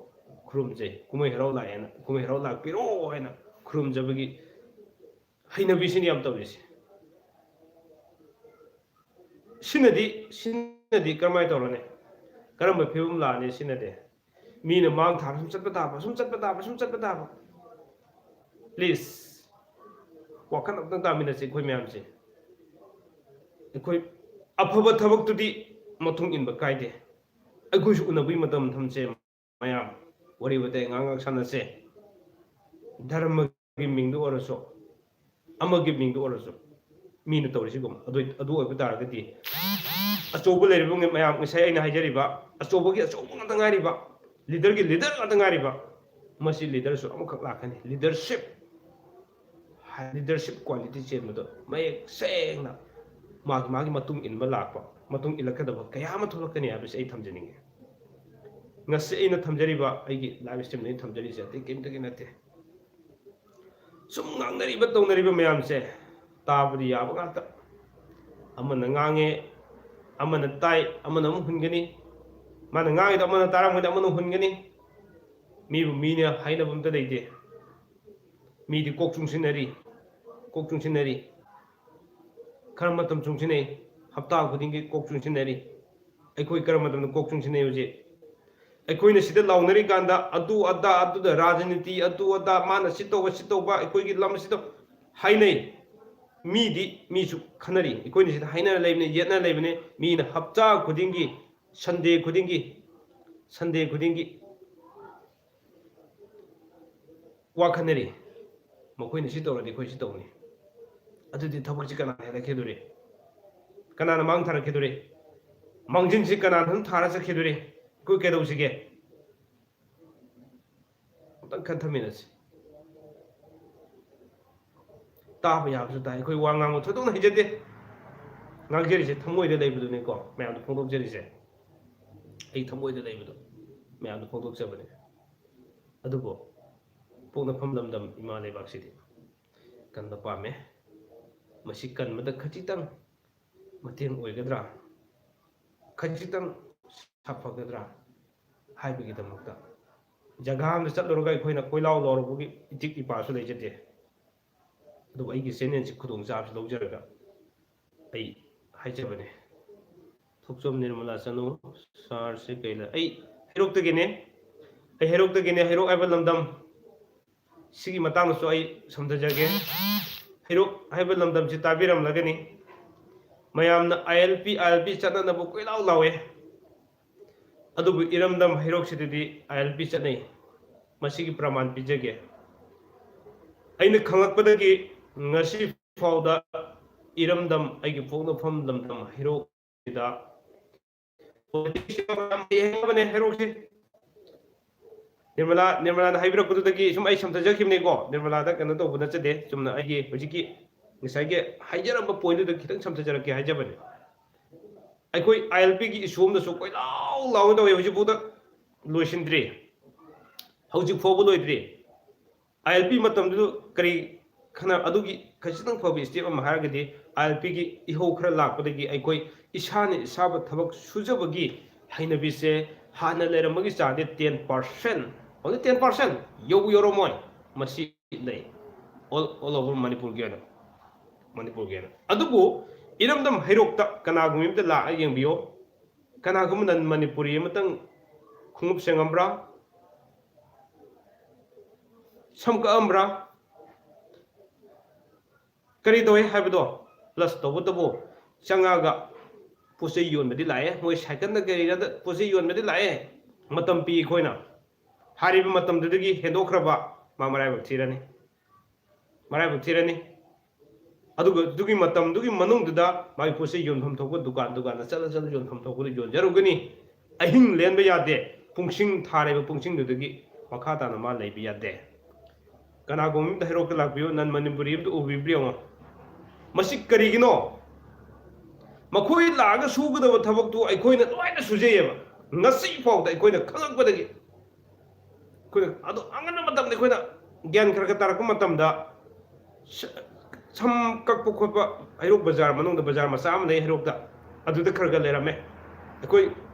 ꯈꯨꯔꯨꯝꯖꯩ꯫ ꯀꯨꯝꯍꯩ ꯍꯔꯥꯎ ꯂꯥꯛꯑꯦꯅ, ꯀꯨꯝꯍꯩ ꯍꯔꯥꯎ ꯂꯥꯛꯄꯤꯔꯣ ꯍꯥꯏꯅ ꯈꯨꯔꯨꯝꯖꯕꯒꯤ ꯍꯩꯅꯕꯤꯁꯤꯅꯤ ꯌꯥꯝ ꯇꯧꯔꯤꯁꯦ꯫ ꯁꯤꯅꯗꯤ, ꯁꯤꯅꯗꯤ ꯀꯔꯝꯍꯥꯏꯅ ꯇꯧꯔꯅꯤ? ꯀꯔꯝꯕ ꯐꯤꯕꯝ ꯂꯥꯛꯑꯅꯤ ꯁꯤꯅꯗꯤ? ꯃꯤꯅ ꯃꯥꯡ ꯊꯥꯔ ꯁꯨꯝ ꯆꯠꯄ ꯇꯥꯕ, ꯁꯨꯝ ꯆꯠꯄ ꯇꯥꯕ, ꯁꯨꯝ ꯆꯠꯄ ꯇꯥꯕ꯫ Please, ꯋꯥꯈꯜ ꯑꯝꯇꯪ ꯇꯥꯃꯤꯟꯅꯁꯤ ꯑꯩꯈꯣꯏ ꯃꯌꯥꯝꯁꯦ꯫ ꯑꯩꯈꯣꯏ ꯑꯐꯕ ꯊꯕꯛꯇꯨꯗꯤ ꯃꯇꯨꯡ ꯏꯟꯕ ꯀꯥꯏꯗꯦ꯫ ꯑꯩꯈꯣꯏꯁꯨ ꯎꯅꯕꯒꯤ ꯃꯇꯝ ꯊꯝꯁꯦ ꯃꯌꯥꯝ, ꯋꯥꯔꯤ ꯋꯥꯇꯥꯏ ꯉꯥꯏꯍꯥꯛ ꯉꯥꯏꯍꯥꯛ ꯁꯥꯟꯅꯁꯦ꯫ ꯙꯔꯃꯒꯤ ꯃꯤꯡꯗ ꯑꯣꯏꯔꯁꯨ, ꯑꯃꯒꯤ ꯃꯤꯡꯗ ꯑꯣꯏꯔꯁꯨ, ꯃꯤꯅ ꯇꯧꯔꯤꯁꯤꯒꯨꯝ ꯑꯗꯨ, ꯑꯗꯨ ꯑꯣꯏꯕ ꯇꯥꯔꯒꯗꯤ, ꯑꯆꯧꯕ ꯂꯩꯔꯤꯕ ꯃꯌꯥꯝ, ꯉꯁꯥꯏ ꯑꯩꯅ ꯍꯥꯏꯖꯔꯤꯕ ꯑꯆꯧꯕꯒꯤ ꯑꯆꯧꯕ ꯉꯥꯛꯇ ꯉꯥꯏꯔꯤꯕ, ꯂꯤꯗꯔꯒꯤ ꯂꯤꯗꯔ ꯉꯥꯛꯇ ꯉꯥꯏꯔꯤꯕ, ꯃꯁꯤ ꯂꯤꯗꯔꯁꯨ ꯑꯃꯈꯛ ꯂꯥꯛꯀꯅꯤ꯫ ꯂꯤꯗꯔꯁꯤꯞ, ꯂꯤꯗꯔꯁꯤꯞ ꯀ꯭ꯋꯥꯂꯤꯇꯤ ꯆꯦꯟꯕꯗꯣ ꯃꯌꯦꯛ ꯁꯦꯡꯅ ꯃꯥꯒꯤ ꯃꯥꯒꯤ ꯃꯇꯨꯡ ꯏꯟꯕ ꯂꯥꯛꯄ, ꯃꯇꯨꯡ ꯏꯜꯂꯛꯀꯗꯕ ꯀꯌꯥ ꯑꯃ ꯊꯣꯛꯂꯛꯀꯅꯤ ꯍꯥꯏꯕꯁꯤ ꯑꯩ ꯊꯝꯖꯅꯤꯡꯉꯤ꯫ ꯉꯁꯤ ꯑꯩꯅ ꯊꯝꯖꯔꯤꯕ ꯑꯩꯒꯤ live streamꯗ ꯑꯩꯅ ꯊꯝꯖꯔꯤꯁꯦ ꯑꯇꯩ ꯀꯔꯤꯝꯇꯒꯤ ꯅꯠꯇꯦ꯫ ꯁꯨꯝ ꯉꯥꯡꯅꯔꯤꯕ ꯇꯧꯅꯔꯤꯕ ꯃꯌꯥꯝꯁꯦ ꯇꯥꯕꯗꯤ ꯌꯥꯕ ꯉꯥꯛꯇ꯫ ꯑꯃꯅ ꯉꯥꯡꯉꯦ, ꯑꯃꯅ ꯇꯥꯏ, ꯑꯃꯅ ꯑꯃꯨꯛ ꯍꯨꯟꯒꯅꯤ꯫ ꯃꯥꯅ ꯉꯥꯡꯉꯤꯗꯣ ꯑꯃꯅ ꯇꯥꯔꯝꯒꯅꯤ, ꯑꯃꯅ ꯍꯨꯟꯒꯅꯤ꯫ ꯃꯤꯕꯨ ꯃꯤꯅ ꯍꯥꯏꯅꯕ ꯑꯝꯇ ꯂꯩꯇꯦ꯫ ꯃꯤꯗꯤ ꯀꯣꯛ ꯆꯨꯡꯁꯤꯟꯅꯔꯤ, ꯀꯣꯛ ꯆꯨꯡꯁꯤꯟꯅꯔꯤ꯫ ꯈꯔ ꯃꯇꯝ ꯆꯨꯡꯁꯤꯟꯅꯩ, ꯍꯞꯇꯥ ꯈꯨꯗꯤꯡꯒꯤ ꯀꯣꯛ ꯆꯨꯡꯁꯤꯟꯅꯔꯤ꯫ ꯑꯩꯈꯣꯏ ꯀꯔꯝꯕ ꯃꯇꯝꯗ ꯀꯣꯛ ꯆꯨꯡꯁꯤꯟꯅꯩ ꯍꯧꯖꯤꯛ? ꯑꯩꯈꯣꯏꯅ ꯁꯤꯗ ꯂꯥꯎꯅꯔꯤꯀꯥꯟꯗ ꯑꯗꯨ ꯑꯗꯥ, ꯑꯗꯨꯗ ꯔꯥꯖꯅꯤꯇꯤ, ꯑꯗꯨ ꯑꯗꯥ, ꯃꯥꯅ ꯁꯤ ꯇꯧꯕ, ꯁꯤ ꯇꯧꯕ, ꯑꯩꯈꯣꯏꯒꯤ ꯂꯝ ꯑꯁꯤꯗ ꯍꯥꯏꯅꯩ꯫ ꯃꯤꯗꯤ ꯃꯤꯁꯨ ꯈꯟꯅꯔꯤ꯫ ꯑꯩꯈꯣꯏꯅ ꯁꯤꯗ ꯍꯥꯏꯅꯔ ꯂꯩꯕꯅꯤ, ꯌꯦꯠꯅ ꯂꯩꯕꯅꯤ꯫ ꯃꯤꯅ ꯍꯞꯇꯥ ꯈꯨꯗꯤꯡꯒꯤ, ꯁꯟꯗꯦ ꯈꯨꯗꯤꯡꯒꯤ, ꯁꯟꯗꯦ ꯈꯨꯗꯤꯡꯒꯤ ꯋꯥ ꯈꯟꯅꯔꯤ꯫ ꯃꯈꯣꯏꯅ ꯁꯤ ꯇꯧꯔꯗꯤ ꯑꯩꯈꯣꯏ ꯁꯤ ꯇꯧꯅꯤ꯫ ꯑꯗꯨꯗꯤ ꯊꯕꯛꯁꯤ ꯀꯅꯥꯅ ꯍꯦꯜꯂꯛꯈꯤꯗꯣꯔꯤ? ꯀꯅꯥꯅ ꯃꯥꯡ ꯊꯥꯔꯛꯈꯤꯗꯣꯔꯤ? ꯃꯥꯡꯖꯤꯟꯁꯤ ꯀꯅꯥꯅ ꯑꯗꯨꯝ ꯊꯥꯔ ꯆꯠꯈꯤꯗꯣꯔꯤ? ꯑꯩꯈꯣꯏ ꯀꯩꯗꯧꯁꯤꯒꯦ? ꯑꯝꯇꯪ ꯈꯟꯊꯃꯤꯟꯅꯁꯤ꯫ ꯇꯥꯕ ꯌꯥꯕꯁꯨ ꯇꯥꯏ꯫ ꯑꯩꯈꯣꯏ ꯋꯥ ꯉꯥꯡꯕ ꯊꯣꯏꯗꯣꯛꯅ ꯍꯩꯖꯗꯦ꯫ ꯉꯥꯡꯖꯔꯤꯁꯦ ꯊꯃꯣꯏꯗ ꯂꯩꯕꯗꯨꯅꯤꯀꯣ, ꯃꯌꯥꯝꯗ ꯐꯣꯡꯗꯣꯛꯆꯔꯤꯁꯦ꯫ ꯑꯩ ꯊꯃꯣꯏꯗ ꯂꯩꯕꯗꯣ ꯃꯌꯥꯝꯗ ꯐꯣꯡꯗꯣꯛꯆꯕꯅꯦ꯫ ꯑꯗꯨꯕꯨ ꯄꯣꯛꯅꯐꯝ ꯂꯝꯗꯝ ꯏꯃꯥ ꯂꯩꯕꯥꯛꯁꯤꯗꯤ ꯀꯟꯕ ꯄꯥꯝꯃꯦ꯫ ꯃꯁꯤ ꯀꯟꯕꯗ ꯈꯖꯤꯛꯇꯪ ꯃꯇꯦꯡ ꯑꯣꯏꯒꯗ꯭ꯔꯥ, ꯈꯖꯤꯛꯇꯪ ꯁꯥꯐꯒꯗ꯭ꯔꯥ ꯍꯥꯏꯕꯒꯤꯗꯃꯛꯇ ꯖꯒꯥ ꯑꯃꯗ ꯆꯠꯂꯨꯔꯒ ꯑꯩꯈꯣꯏꯅ ꯀꯣꯏꯂꯥꯎ ꯂꯥꯎꯔꯨꯕꯒꯤ ꯏꯇꯤꯛ ꯏꯄꯥꯁꯨ ꯂꯩꯖꯗꯦ꯫ ꯑꯗꯨꯕꯨ ꯑꯩꯒꯤ ꯆꯦꯅꯦꯜꯁꯤ ꯈꯨꯗꯣꯡꯆꯥꯕꯁꯤ ꯂꯧꯖꯔꯒ ꯑꯩ ꯍꯥꯏꯖꯕꯅꯦ꯫ ꯊꯣꯛꯆꯣꯝ ꯅꯤꯔꯃꯂꯥ ꯆꯅꯨ, ꯁꯥꯔꯁꯤ ꯀꯩꯗ ꯑꯩ ꯍꯩꯔꯣꯛꯇꯒꯤꯅꯦ꯫ ꯑꯩ ꯍꯩꯔꯣꯛꯇꯒꯤꯅꯦ, ꯍꯩꯔꯣꯛ ꯍꯥꯏꯕ ꯂꯝꯗꯝ꯫ ꯁꯤꯒꯤ ꯃꯇꯥꯡꯗꯁꯨ ꯑꯩ ꯁꯝꯊꯖꯒꯦ꯫ ꯍꯩꯔꯣꯛ ꯍꯥꯏꯕ ꯂꯝꯗꯝꯁꯤ ꯇꯥꯕꯤꯔꯝꯂꯒꯅꯤ꯫ ꯃꯌꯥꯝꯅ ILP, ILP ꯆꯠꯅꯅꯕ ꯀꯣꯏꯂꯥꯎ ꯂꯥꯎꯋꯦ꯫ ꯑꯗꯨꯕꯨ ꯏꯔꯝꯗꯝ ꯍꯩꯔꯣꯛꯁꯤꯗꯗꯤ ILP ꯆꯠꯅꯩ꯫ ꯃꯁꯤꯒꯤ ꯄ꯭ꯔꯃꯥꯟ ꯄꯤꯖꯒꯦ꯫ ꯑꯩꯅ ꯈꯪꯂꯛꯄꯗꯒꯤ ꯉꯁꯤ ꯐꯥꯎꯗ ꯏꯔꯝꯗꯝ, ꯑꯩꯒꯤ ꯄꯣꯛꯅꯐꯝ ꯂꯝꯗꯝ ꯍꯩꯔꯣꯛꯁꯤꯗ politics ꯌꯥꯝ ꯂꯩ ꯍꯥꯏꯅꯕꯅꯦ ꯍꯩꯔꯣꯛꯁꯦ꯫ ꯅꯤꯔꯃꯂꯥ, ꯅꯤꯔꯃꯂꯥꯅ ꯍꯥꯏꯕꯤꯔꯛꯄꯗꯨꯗꯒꯤ ꯁꯨꯝ ꯑꯩ ꯁꯝꯊꯖꯈꯤꯕꯅꯤꯀꯣ꯫ ꯅꯤꯔꯃꯂꯥꯗ ꯀꯩꯅꯣ ꯇꯧꯕ ꯅꯠꯆꯗꯦ꯫ ꯆꯨꯝꯅ ꯑꯩꯒꯤ ꯍꯧꯖꯤꯛꯀꯤ ꯉꯁꯥꯏꯒꯤ ꯍꯥꯏꯖꯔꯝꯕ ꯄꯣꯏꯟꯗꯨꯗ ꯈꯤꯇꯪ ꯁꯝꯊꯖꯔꯛꯀꯦ ꯍꯥꯏꯖꯕꯅꯤ꯫ ꯑꯩꯈꯣꯏ ꯑꯥꯏ ꯑꯦꯜ ꯄꯤꯒꯤ ꯏꯁꯨ ꯑꯃꯗꯁꯨ ꯀꯣꯏꯂꯥꯎ ꯂꯥꯎꯅ ꯇꯧꯋꯤ, ꯍꯧꯖꯤꯛꯐꯥꯎꯗ ꯂꯣꯏꯁꯤꯟꯗ꯭ꯔꯤ꯫ ꯍꯧꯖꯤꯛ ꯐꯥꯎꯕ ꯂꯣꯏꯗ꯭ꯔꯤ꯫ ꯑꯥꯏ ꯑꯦꯜ ꯄꯤ ꯃꯇꯝꯗꯨ ꯀꯔꯤ ꯈꯟꯅ ꯑꯗꯨꯒꯤ ꯈꯖꯤꯛꯇꯪ ꯐꯕ ꯏꯁꯇꯦꯞ ꯑꯃ ꯍꯥꯏꯔꯒꯗꯤ, ꯑꯥꯏ ꯑꯦꯜ ꯄꯤꯒꯤ ꯏꯍꯧ ꯈꯔ ꯂꯥꯛꯄꯗꯒꯤ ꯑꯩꯈꯣꯏ ꯏꯁꯥꯅ ꯏꯁꯥꯕꯨ ꯊꯕꯛ ꯁꯨꯖꯕꯒꯤ ꯍꯩꯅꯕꯤꯁꯦ ꯍꯥꯟꯅ ꯂꯩꯔꯝꯕꯒꯤ ꯆꯥꯡꯗꯤ ten percent, only ten percent ꯌꯧꯕ ꯌꯧꯔꯝꯃꯣꯏ꯫ ꯃꯁꯤ ꯂꯩ all, all over ꯃꯅꯤꯄꯨꯔꯒꯤ ꯑꯣꯏꯅ, ꯃꯅꯤꯄꯨꯔꯒꯤ ꯑꯣꯏꯅ꯫ ꯑꯗꯨꯕꯨ ꯏꯔꯝꯗꯝ ꯍꯩꯔꯣꯛꯇ ꯀꯅꯥꯒꯨꯝꯕ ꯑꯃꯇ ꯂꯥꯛꯑ ꯌꯦꯡꯕꯤꯌꯣ, ꯀꯅꯥꯒꯨꯝꯕ ꯅꯟ ꯃꯅꯤꯄꯨꯔꯤ ꯑꯃꯇꯪ ꯈꯣꯡꯎꯞ ꯁꯦꯡꯉꯝꯕ꯭ꯔꯥ, ꯁꯝ ꯀꯛꯑꯝꯕ꯭ꯔꯥ, ꯀꯔꯤ ꯇꯧꯏ ꯍꯥꯏꯕꯗꯣ꯫ ꯄ꯭ꯂꯁ ꯇꯧꯕꯇꯕꯨ ꯆꯪꯉꯛꯑꯒ ꯄꯣꯠ ꯆꯩ ꯌꯣꯟꯕꯗꯤ ꯂꯥꯛꯑꯦ, ꯃꯣꯏ ꯁꯥꯏꯀꯜꯗ ꯀꯔꯤꯗ ꯄꯣꯠ ꯆꯩ ꯌꯣꯟꯕꯗꯤ ꯂꯥꯛꯑꯦ꯫ ꯃꯇꯝ ꯄꯤ ꯑꯩꯈꯣꯏꯅ꯫ ꯍꯥꯏꯔꯤꯕ ꯃꯇꯝꯗꯨꯗꯒꯤ ꯍꯦꯟꯗꯣꯛꯈ꯭ꯔꯕ ꯃꯥ ꯃꯔꯥꯏꯕꯛ ꯊꯤꯔꯅꯤ, ꯃꯔꯥꯏꯕꯛ ꯊꯤꯔꯅꯤ꯫ ꯑꯗꯨꯒ ꯑꯗꯨꯒꯤ ꯃꯇꯝꯗꯨꯒꯤ ꯃꯅꯨꯡꯗꯨꯗ ꯃꯥꯒꯤ ꯄꯣꯠ ꯆꯩ ꯌꯣꯟꯐꯝ ꯊꯣꯛꯄ ꯗꯨꯀꯥꯟ ꯗꯨꯀꯥꯟꯗ ꯆꯠꯂ ꯆꯠꯂ ꯌꯣꯟꯐꯝ ꯊꯣꯛꯄꯗꯨ ꯌꯣꯟꯖꯔꯨꯒꯅꯤ꯫ ꯑꯍꯤꯡ ꯂꯦꯟꯕ ꯌꯥꯗꯦ꯫ ꯄꯨꯡꯁꯤꯡ ꯊꯥꯔꯤꯕ ꯄꯨꯡꯁꯤꯡꯗꯨꯗꯒꯤ ꯃꯈꯥ ꯇꯥꯅ ꯃꯥ ꯂꯩꯕ ꯌꯥꯗꯦ꯫ ꯀꯅꯥꯒꯨꯝꯕ ꯑꯝꯇ ꯍꯩꯔꯣꯛꯇ ꯂꯥꯛꯄꯤꯌꯨ, ꯅꯟ ꯃꯅꯤꯄꯨꯔꯤ ꯑꯝꯇ ꯎꯕꯤꯕ꯭ꯔꯥ ꯌꯦꯡꯉꯣ꯫ ꯃꯁꯤ ꯀꯔꯤꯒꯤꯅꯣ? ꯃꯈꯣꯏ ꯂꯥꯛꯑꯒ ꯁꯨꯒꯗꯕ ꯊꯕꯛꯇꯨ ꯑꯩꯈꯣꯏꯅ ꯂꯣꯏꯅ ꯁꯨꯖꯩꯌꯦꯕ꯫ ꯉꯁꯤ ꯐꯥꯎꯗ ꯑꯩꯈꯣꯏꯅ ꯈꯪꯉꯛꯄꯗꯒꯤ ꯑꯩꯈꯣꯏꯅ ꯑꯗꯣ ꯑꯉꯟꯕ ꯃꯇꯝꯗ ꯑꯩꯈꯣꯏꯅ ꯒ꯭ꯌꯥꯟ ꯈꯔ ꯈꯔ ꯇꯥꯔꯛꯄ ꯃꯇꯝꯗ ꯁ-, ꯁꯝ ꯀꯛꯄ ꯈꯣꯠꯄ ꯍꯩꯔꯣꯛ ꯕꯖꯥꯔ ꯃꯅꯨꯡꯗ ꯕꯖꯥꯔ ꯃꯆꯥ ꯑꯃ ꯂꯩ ꯍꯩꯔꯣꯛꯇ, ꯑꯗꯨꯗ ꯈꯔ ꯈꯔ ꯂꯩꯔꯝꯃꯦ꯫ ꯑꯩꯈꯣꯏ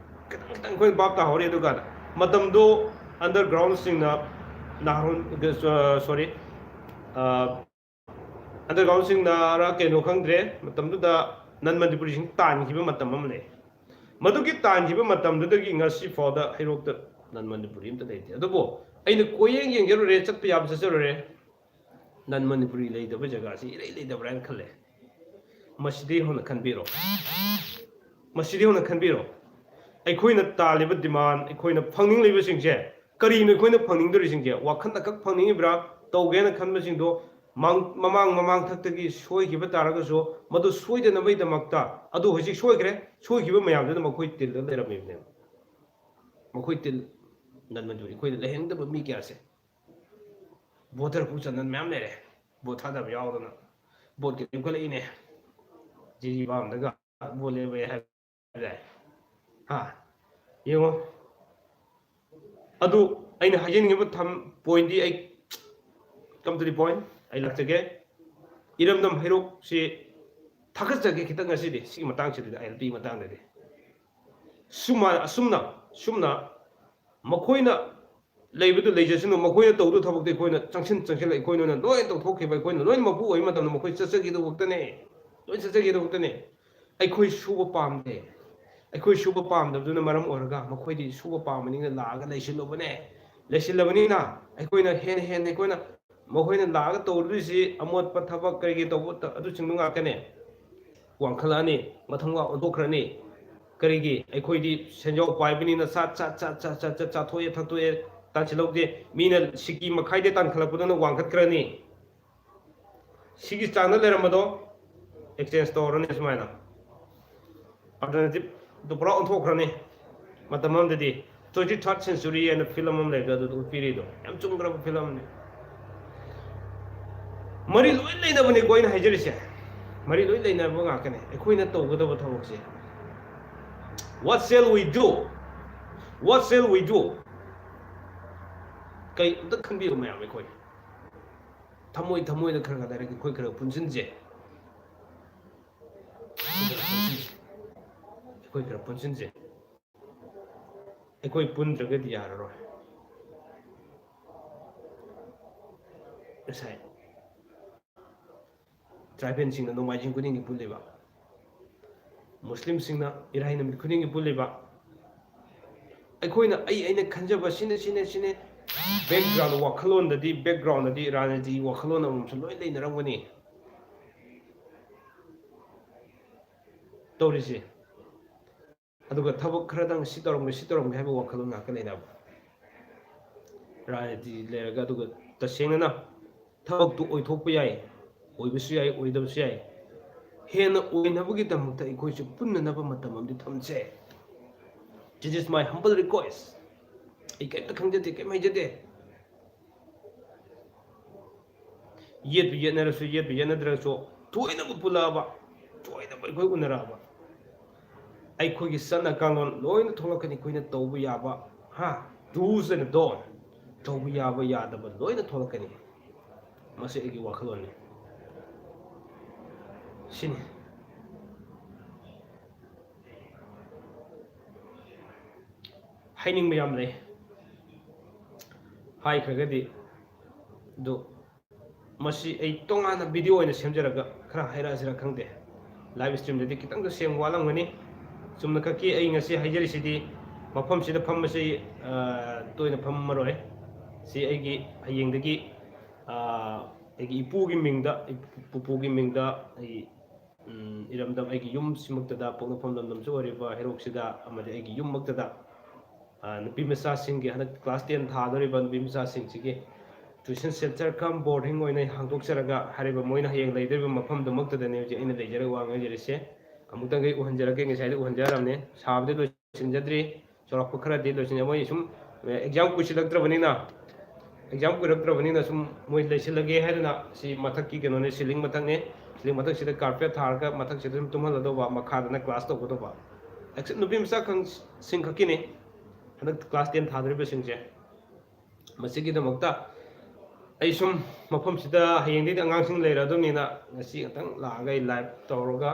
ꯈꯤꯇꯪ ꯈꯤꯇꯪ ꯑꯩꯈꯣꯏ ꯚꯥꯞ ꯇꯥꯍꯧꯔꯦ꯫ ꯑꯗꯨꯀꯥꯟꯗ ꯃꯇꯝꯗꯣ ꯑꯟꯗꯔꯒ꯭ꯔꯥꯎꯟꯁꯤꯡꯅ ꯅꯍꯥꯔꯣꯟ, ꯁꯣꯔꯤ, ꯑꯟꯗꯔꯒ꯭ꯔꯥꯎꯟꯁꯤꯡꯅꯔ ꯀꯩꯅꯣ ꯈꯪꯗ꯭ꯔꯦ, ꯃꯇꯝꯗꯨꯗ ꯅꯟ ꯃꯅꯤꯄꯨꯔꯤꯁꯤꯡ ꯇꯥꯟꯈꯤꯕ ꯃꯇꯝ ꯑꯃ ꯂꯩ꯫ ꯃꯗꯨꯒꯤ ꯇꯥꯟꯈꯤꯕ ꯃꯇꯝꯗꯨꯗꯒꯤ ꯉꯁꯤ ꯐꯥꯎꯗ ꯍꯩꯔꯣꯛꯇ ꯅꯟ ꯃꯅꯤꯄꯨꯔꯤ ꯑꯝꯇ ꯂꯩꯇꯦ꯫ ꯑꯗꯨꯕꯨ ꯑꯩꯅ ꯀꯣꯏꯌꯦꯡ ꯌꯦꯡꯖꯔꯨꯔꯦ, ꯆꯠꯄ ꯌꯥꯕ ꯆꯠꯆꯔꯨꯔꯦ, ꯅꯟ ꯃꯅꯤꯄꯨꯔꯤ ꯂꯩꯇꯕ ꯖꯒꯥꯁꯤ ꯏꯔꯩ ꯂꯩꯇꯕ꯭ꯔꯥ ꯍꯥꯏꯅ ꯈꯜꯂꯦ꯫ ꯃꯁꯤꯗꯩ ꯍꯧꯅ ꯈꯟꯕꯤꯔꯣ, ꯃꯁꯤꯗꯩ ꯍꯧꯅ ꯈꯟꯕꯤꯔꯣ꯫ ꯑꯩꯈꯣꯏꯅ ꯇꯥꯜꯂꯤꯕ ꯗꯤꯃꯥꯟ, ꯑꯩꯈꯣꯏꯅ ꯐꯪꯅꯤꯡꯂꯤꯕꯁꯤꯡꯁꯦ ꯀꯔꯤꯅꯣ? ꯑꯩꯈꯣꯏꯅ ꯐꯪꯅꯤꯡꯗꯣꯔꯤꯁꯤꯡꯁꯦ ꯋꯥꯈꯜꯗ ꯈꯛ ꯐꯪꯅꯤꯡꯉꯤꯕ꯭ꯔꯥ? ꯇꯧꯒꯦꯅ ꯈꯟꯕꯁꯤꯡꯗꯣ ꯃꯥꯡ-, ꯃꯃꯥꯡ ꯃꯃꯥꯡ ꯊꯛꯇꯒꯤ ꯁꯣꯏꯈꯤꯕ ꯇꯥꯔꯒꯁꯨ ꯃꯗꯨ ꯁꯣꯏꯗꯅꯕꯒꯤꯗꯃꯛꯇ, ꯑꯗꯨ ꯍꯧꯖꯤꯛ ꯁꯣꯏꯈ꯭ꯔꯦ, ꯁꯣꯏꯈꯤꯕ ꯃꯌꯥꯝꯗꯨꯅ ꯃꯈꯣꯏ ꯇꯤꯜꯂ ꯂꯩꯔꯝꯃꯤꯕꯅꯦꯕ꯫ ꯃꯈꯣꯏ ꯇꯤꯜ ꯅꯟ ꯃꯅꯤꯄꯨꯔꯤ ꯑꯩꯈꯣꯏꯅ ꯂꯩꯍꯟꯅꯤꯡꯗꯕ ꯃꯤ ꯀꯌꯥꯁꯦ ꯚꯣꯇꯔ ꯈꯨꯆꯟꯅꯟ ꯃꯌꯥꯝ ꯂꯩꯔꯦ, ꯚꯣꯠ ꯊꯥꯗꯕ ꯌꯥꯎꯗꯅ꯫ ꯕꯣꯠꯀꯤ ꯂꯦꯞꯈꯠꯂꯛꯏꯅꯦ꯫ ꯖꯤꯔꯤꯕꯥꯝꯗꯒ ꯕꯣꯠ ꯂꯦꯞꯄꯦ ꯍꯥꯏꯕ ꯌꯥꯏ꯫ ꯍꯥ? ꯌꯦꯡꯉꯣ꯫ ꯑꯗꯨ ꯑꯩꯅ ꯍꯥꯏꯖꯅꯤꯡꯉꯤꯕ ꯊꯝ-, ꯄꯣꯏꯟꯗꯤ ꯑꯩ come to the point ꯑꯩ ꯂꯥꯛꯆꯒꯦ꯫ ꯏꯔꯝꯗꯝ ꯍꯩꯔꯣꯛꯁꯤ ꯊꯥꯒꯠꯆꯒꯦ ꯈꯤꯇꯪ ꯉꯁꯤꯗꯤ, ꯁꯤꯒꯤ ꯃꯇꯥꯡꯁꯤꯗꯗꯤ, ꯑꯥꯏ ꯑꯦꯜ ꯄꯤ ꯃꯇꯥꯡꯗꯗꯤ꯫ ꯁꯨꯃꯥꯏꯅ, ꯑꯁꯨꯝꯅ, ꯁꯨꯝꯅ ꯃꯈꯣꯏꯅ ꯂꯩꯕꯗꯨ ꯂꯩꯖꯁꯅꯨ, ꯃꯈꯣꯏꯅ ꯇꯧꯗꯧ ꯊꯕꯛꯇꯤ ꯑꯩꯈꯣꯏꯅ ꯆꯪꯁꯤꯟ ꯆꯪꯁꯤꯜꯂ ꯑꯩꯈꯣꯏꯅ ꯂꯣꯏ ꯇꯧꯊꯣꯛꯈꯤꯕ, ꯑꯩꯈꯣꯏꯅ ꯂꯣꯏ ꯃꯄꯨ ꯑꯣꯏꯕ ꯃꯇꯝꯗ ꯃꯈꯣꯏ ꯆꯠꯆꯒꯦꯗꯧꯕ ꯈꯛꯇꯅꯦ, ꯂꯣꯏ ꯆꯠꯆꯒꯦꯗꯧꯕ ꯈꯛꯇꯅꯦ꯫ ꯑꯩꯈꯣꯏ ꯁꯨꯕ ꯄꯥꯝꯗꯦ꯫ ꯑꯩꯈꯣꯏ ꯁꯨꯕ ꯄꯥꯝꯗꯕꯗꯨꯅ ꯃꯔꯝ ꯑꯣꯏꯔꯒ ꯃꯈꯣꯏꯗꯤ ꯁꯨꯕ ꯄꯥꯝꯕꯅꯤꯅ ꯂꯥꯛꯑꯒ ꯂꯩꯁꯤꯜꯂꯨꯕꯅꯦ꯫ ꯂꯩꯁꯤꯜꯂꯕꯅꯤꯅ ꯑꯩꯈꯣꯏꯅ ꯍꯦꯟꯅ ꯍꯦꯟꯅ ꯑꯩꯈꯣꯏꯅ ꯃꯈꯣꯏꯅ ꯂꯥꯛꯑꯒ ꯇꯧꯔꯨꯗꯣꯏꯁꯤ ꯑꯃꯣꯠꯄ ꯊꯕꯛ ꯀꯔꯤꯒꯤ ꯇꯧꯕ ꯇ-, ꯑꯗꯨꯁꯤꯡꯗꯨ ꯉꯥꯛꯇꯅꯦ꯫ ꯋꯥꯡꯈꯠꯂꯛꯑꯅꯤ, ꯃꯊꯪ ꯋꯥ ꯑꯣꯟꯊꯣꯛꯈ꯭ꯔꯅꯤ꯫ ꯀꯔꯤꯒꯤ? ꯑꯩꯈꯣꯏꯗꯤ ꯁꯦꯟꯖꯥꯎ ꯄꯥꯏꯕꯅꯤꯅ ꯆꯥ-, ꯆꯥ-, ꯆꯥ-, ꯆꯥ-, ꯆꯥ-, ꯆꯥ-, ꯆꯥꯊꯣꯛꯑꯦ ꯊꯛꯇꯣꯛꯑꯦ ꯇꯥꯟꯁꯤꯜꯍꯧꯗꯦ꯫ ꯃꯤꯅ ꯁꯤꯀꯤ ꯃꯈꯥꯏꯗ ꯇꯥꯟꯈꯠꯂꯛꯄꯗꯨꯅ ꯋꯥꯡꯈꯠꯈ꯭ꯔꯅꯤ꯫ ꯁꯤꯒꯤ ꯆꯥꯡꯗ ꯂꯩꯔꯝꯕꯗꯣ exchange ꯇꯧꯔꯅꯤ ꯁꯨꯃꯥꯏꯅ꯫ Alternative ꯗꯨ ꯄꯨꯔꯥ ꯑꯣꯟꯊꯣꯛꯈ꯭ꯔꯅꯤ꯫ ꯃꯇꯝ ꯑꯃꯗꯗꯤ twenty third century ꯍꯥꯏꯅ film ꯑꯃ ꯂꯩꯕꯗꯣ ꯑꯗꯨꯗ ꯎꯠꯄꯤꯔꯤꯗꯣ ꯌꯥꯝ ꯆꯨꯝꯈ꯭ꯔꯕ film ꯑꯃꯅꯤ꯫ ꯃꯔꯤ ꯂꯣꯏ ꯂꯩꯅꯕꯅꯤꯀꯣ ꯑꯩꯅ ꯍꯥꯏꯖꯔꯤꯁꯦ꯫ ꯃꯔꯤ ꯂꯣꯏ ꯂꯩꯅꯕ ꯉꯥꯛꯇꯅꯦ꯫ ꯑꯩꯈꯣꯏꯅ ꯇꯧꯒꯗꯕ ꯊꯕꯛꯁꯦ, what shall we do? What shall we do? ꯀꯩ ꯑꯝꯇ ꯈꯟꯕꯤꯌꯨ ꯃꯌꯥꯝ, ꯑꯩꯈꯣꯏ ꯊꯃꯣꯏ ꯊꯃꯣꯏꯗ ꯈꯔ ꯈꯔ ꯂꯩꯔꯒ ꯑꯩꯈꯣꯏ ꯈꯔ ꯄꯨꯟꯁꯤꯟꯁꯦ꯫ ꯑꯩꯈꯣꯏ ꯈꯔ ꯄꯨꯟꯁꯤꯟꯁꯦ꯫ ꯑꯩꯈꯣꯏ ꯄꯨꯟꯗ꯭ꯔꯒꯗꯤ ꯌꯥꯔꯔꯣꯏ꯫ ꯉꯁꯥꯏ tribalꯁꯤꯡꯅ ꯅꯣꯡꯃꯥꯏꯖꯤꯡ ꯈꯨꯗꯤꯡꯒꯤ ꯄꯨꯜꯂꯤꯕ, ꯃꯨꯁꯂꯤꯝꯁꯤꯡꯅ ꯏꯔꯥꯏ ꯅꯨꯃꯤꯠ ꯈꯨꯗꯤꯡꯒꯤ ꯄꯨꯜꯂꯤꯕ, ꯑꯩꯈꯣꯏꯅ ꯑꯩ ꯑꯩꯅ ꯈꯟꯖꯕ ꯁꯤꯅ ꯁꯤꯅ ꯁꯤꯅ background ꯋꯥꯈꯜꯂꯣꯟꯗꯗꯤ, backgroundꯗꯗꯤ ꯔꯥꯖꯅꯤꯇꯤꯒꯤ ꯋꯥꯈꯜꯂꯣꯟ ꯑꯃꯃꯝꯁꯨ ꯂꯣꯏ ꯂꯩꯅꯔꯝꯒꯅꯤ꯫ ꯇꯧꯔꯤꯁꯦ꯫ ꯑꯗꯨꯒ ꯊꯕꯛ ꯈꯔꯗꯪ ꯁꯤ ꯇꯧꯔꯝꯒꯦ, ꯁꯤ ꯇꯧꯔꯝꯒꯦ ꯍꯥꯏꯕ ꯋꯥꯈꯜꯂꯣꯟ ꯉꯥꯛꯇ ꯂꯩꯅꯕ꯫ ꯔꯥꯖꯅꯤꯇꯤ ꯂꯩꯔꯒ, ꯑꯗꯨꯒ ꯇꯁꯦꯡꯅꯅ ꯊꯕꯛꯇꯨ ꯑꯣꯏꯊꯣꯛꯄ ꯌꯥꯏ, ꯑꯣꯏꯕꯁꯨ ꯌꯥꯏ, ꯑꯣꯏꯗꯕꯁꯨ ꯌꯥꯏ꯫ ꯍꯦꯟꯅ ꯑꯣꯏꯅꯕꯒꯤꯗꯃꯛꯇ ꯑꯩꯈꯣꯏꯁꯨ ꯄꯨꯟꯅꯅꯕ ꯃꯇꯝ ꯑꯃꯗꯤ ꯊꯝꯁꯦ꯫ This is my humble request. ꯑꯩ ꯀꯩꯝꯇ ꯈꯪꯖꯗꯦ, ꯀꯩꯝ ꯍꯩꯖꯗꯦ꯫ ꯌꯦꯠꯄꯨ ꯌꯦꯠꯅꯔꯁꯨ, ꯌꯦꯠꯄꯨ ꯌꯦꯠꯅꯗ꯭ꯔꯁꯨ, ꯊꯣꯏꯅꯕꯨ ꯄꯨꯜꯂꯛꯑꯕ, ꯊꯣꯏꯅꯕꯨ ꯑꯩꯈꯣꯏ ꯎꯅꯔꯛꯑꯕ, ꯑꯩꯈꯣꯏꯒꯤ ꯆꯠꯅ ꯀꯥꯡꯂꯣꯟ ꯂꯣꯏꯅ ꯊꯣꯛꯂꯛꯀꯅꯤ꯫ ꯑꯩꯈꯣꯏꯅ ꯇꯧꯕ ꯌꯥꯕ, ꯍꯥ, do's and don't, ꯇꯧꯕ ꯌꯥꯕ ꯌꯥꯗꯕ ꯂꯣꯏꯅ ꯊꯣꯛꯂꯛꯀꯅꯤ꯫ ꯃꯁꯤ ꯑꯩꯒꯤ ꯋꯥꯈꯜꯂꯣꯟꯅꯤ꯫ ꯁꯤꯅꯤ꯫ ꯍꯥꯏꯅꯤꯡꯕ ꯌꯥꯝ ꯂꯩ, ꯍꯥꯏꯈ꯭ꯔꯒꯗꯤ, ꯑꯗꯨ ꯃꯁꯤ ꯑꯩ ꯇꯣꯉꯥꯟꯅ video ꯑꯣꯏꯅ ꯁꯦꯝꯖꯔꯒ ꯈꯔ ꯍꯥꯏꯔꯛꯑꯁꯤꯔ ꯈꯪꯗꯦ꯫ Live streamꯗꯗꯤ ꯈꯤꯇꯪꯁꯨ ꯁꯦꯡ ꯋꯥꯠꯂꯝꯒꯅꯤ꯫ ꯆꯨꯝꯅ ꯈꯛꯀꯤ ꯑꯩ ꯉꯁꯤ ꯍꯥꯏꯖꯔꯤꯁꯤꯗꯤ, ꯃꯐꯝꯁꯤꯗ ꯐꯝꯕꯁꯤ, ꯑ, ꯇꯣꯏꯅ ꯐꯝꯃꯔꯣꯏ꯫ ꯁꯤ ꯑꯩꯒꯤ ꯍꯌꯦꯡꯗꯒꯤ, ꯑ, ꯑꯩꯒꯤ ꯏꯄꯨꯒꯤ ꯃꯤꯡꯗ, ꯏꯄꯨꯒꯤ ꯃꯤꯡꯗ ꯑꯩ, ꯎꯝ, ꯏꯔꯝꯗꯝ, ꯑꯩꯒꯤ ꯌꯨꯝꯁꯤꯃꯛꯇꯗ, ꯄꯣꯛꯅꯐꯝ ꯂꯝꯗꯝꯁꯨ ꯑꯣꯏꯔꯤꯕ ꯍꯩꯔꯣꯛꯁꯤꯗ, ꯑꯃꯗꯤ ꯑꯩꯒꯤ ꯌꯨꯝꯃꯛꯇꯗ, ꯑ, ꯅꯨꯄꯤ ꯃꯆꯥꯁꯤꯡꯒꯤ, ꯍꯟꯗꯛ class ten ꯊꯥꯗꯧꯔꯤꯕ ꯅꯨꯄꯤ ꯃꯆꯥꯁꯤꯡꯁꯤꯒꯤ tuition center cum boarding ꯑꯣꯏꯅ ꯍꯥꯡꯗꯣꯛꯆꯔꯒ, ꯍꯥꯏꯔꯤꯕ ꯃꯣꯏꯅ ꯍꯌꯦꯡ ꯂꯩꯗꯧꯔꯤꯕ ꯃꯐꯝꯗꯨꯃꯛꯇꯗꯅꯤ ꯍꯧꯖꯤꯛ ꯑꯩꯅ ꯂꯩꯖꯔꯒ ꯋꯥ ꯉꯥꯡꯖꯔꯤꯁꯦ꯫ ꯑꯃꯨꯛꯇꯪꯒ ꯑꯩ ꯎꯍꯟꯖꯔꯛꯀꯦ, ꯉꯁꯥꯏꯗ ꯎꯍꯟꯖꯔꯝꯅꯦ, ꯁꯥꯕꯗꯤ ꯂꯣꯏꯁꯤꯟꯖꯗ꯭ꯔꯤ, ꯆꯥꯎꯔꯥꯛꯄ ꯈꯔꯗꯤ ꯂꯣꯏꯁꯤꯟꯖ-, ꯃꯣꯏ ꯁꯨꯝ, ꯑ, exam ꯀꯨꯏꯁꯤꯜꯂꯛꯇ꯭ꯔꯕꯅꯤꯅ, exam ꯀꯨꯏꯔꯛꯇ꯭ꯔꯕꯅꯤꯅ ꯁꯨꯝ ꯃꯣꯏ ꯂꯩꯁꯤꯜꯂꯒꯦ ꯍꯥꯏꯗꯅ, ꯁꯤ ꯃꯊꯛꯀꯤ ꯀꯩꯅꯣꯅꯦ, ceiling ꯃꯊꯛꯅꯦ, ceiling ꯃꯊꯛꯁꯤꯗ carpet ꯊꯥꯔꯒ ꯃꯊꯛꯁꯤꯗ ꯁꯨꯝ ꯇꯨꯝꯍꯜꯂꯗꯧꯕ, ꯃꯈꯥꯗꯅ class ꯇꯧꯒꯗꯧꯕ꯫ Except ꯅꯨꯄꯤ ꯃꯆꯥ ꯈꯪ-, ꯁꯤꯡ ꯈꯛꯀꯤꯅꯤ ꯍꯟꯗꯛ class ten ꯊꯥꯗꯣꯔꯤꯕꯁꯤꯡꯁꯦ꯫ ꯃꯁꯤꯒꯤꯗꯃꯛꯇ ꯑꯩ ꯁꯨꯝ ꯃꯐꯝꯁꯤꯗ ꯍꯌꯦꯡꯗꯩꯗꯤ ꯑꯉꯥꯡꯁꯤꯡ ꯂꯩꯔꯗꯕꯅꯤꯅ ꯉꯁꯤ ꯈꯛꯇꯪ ꯂꯥꯛꯑꯒ ꯑꯩ live ꯇꯧꯔꯒ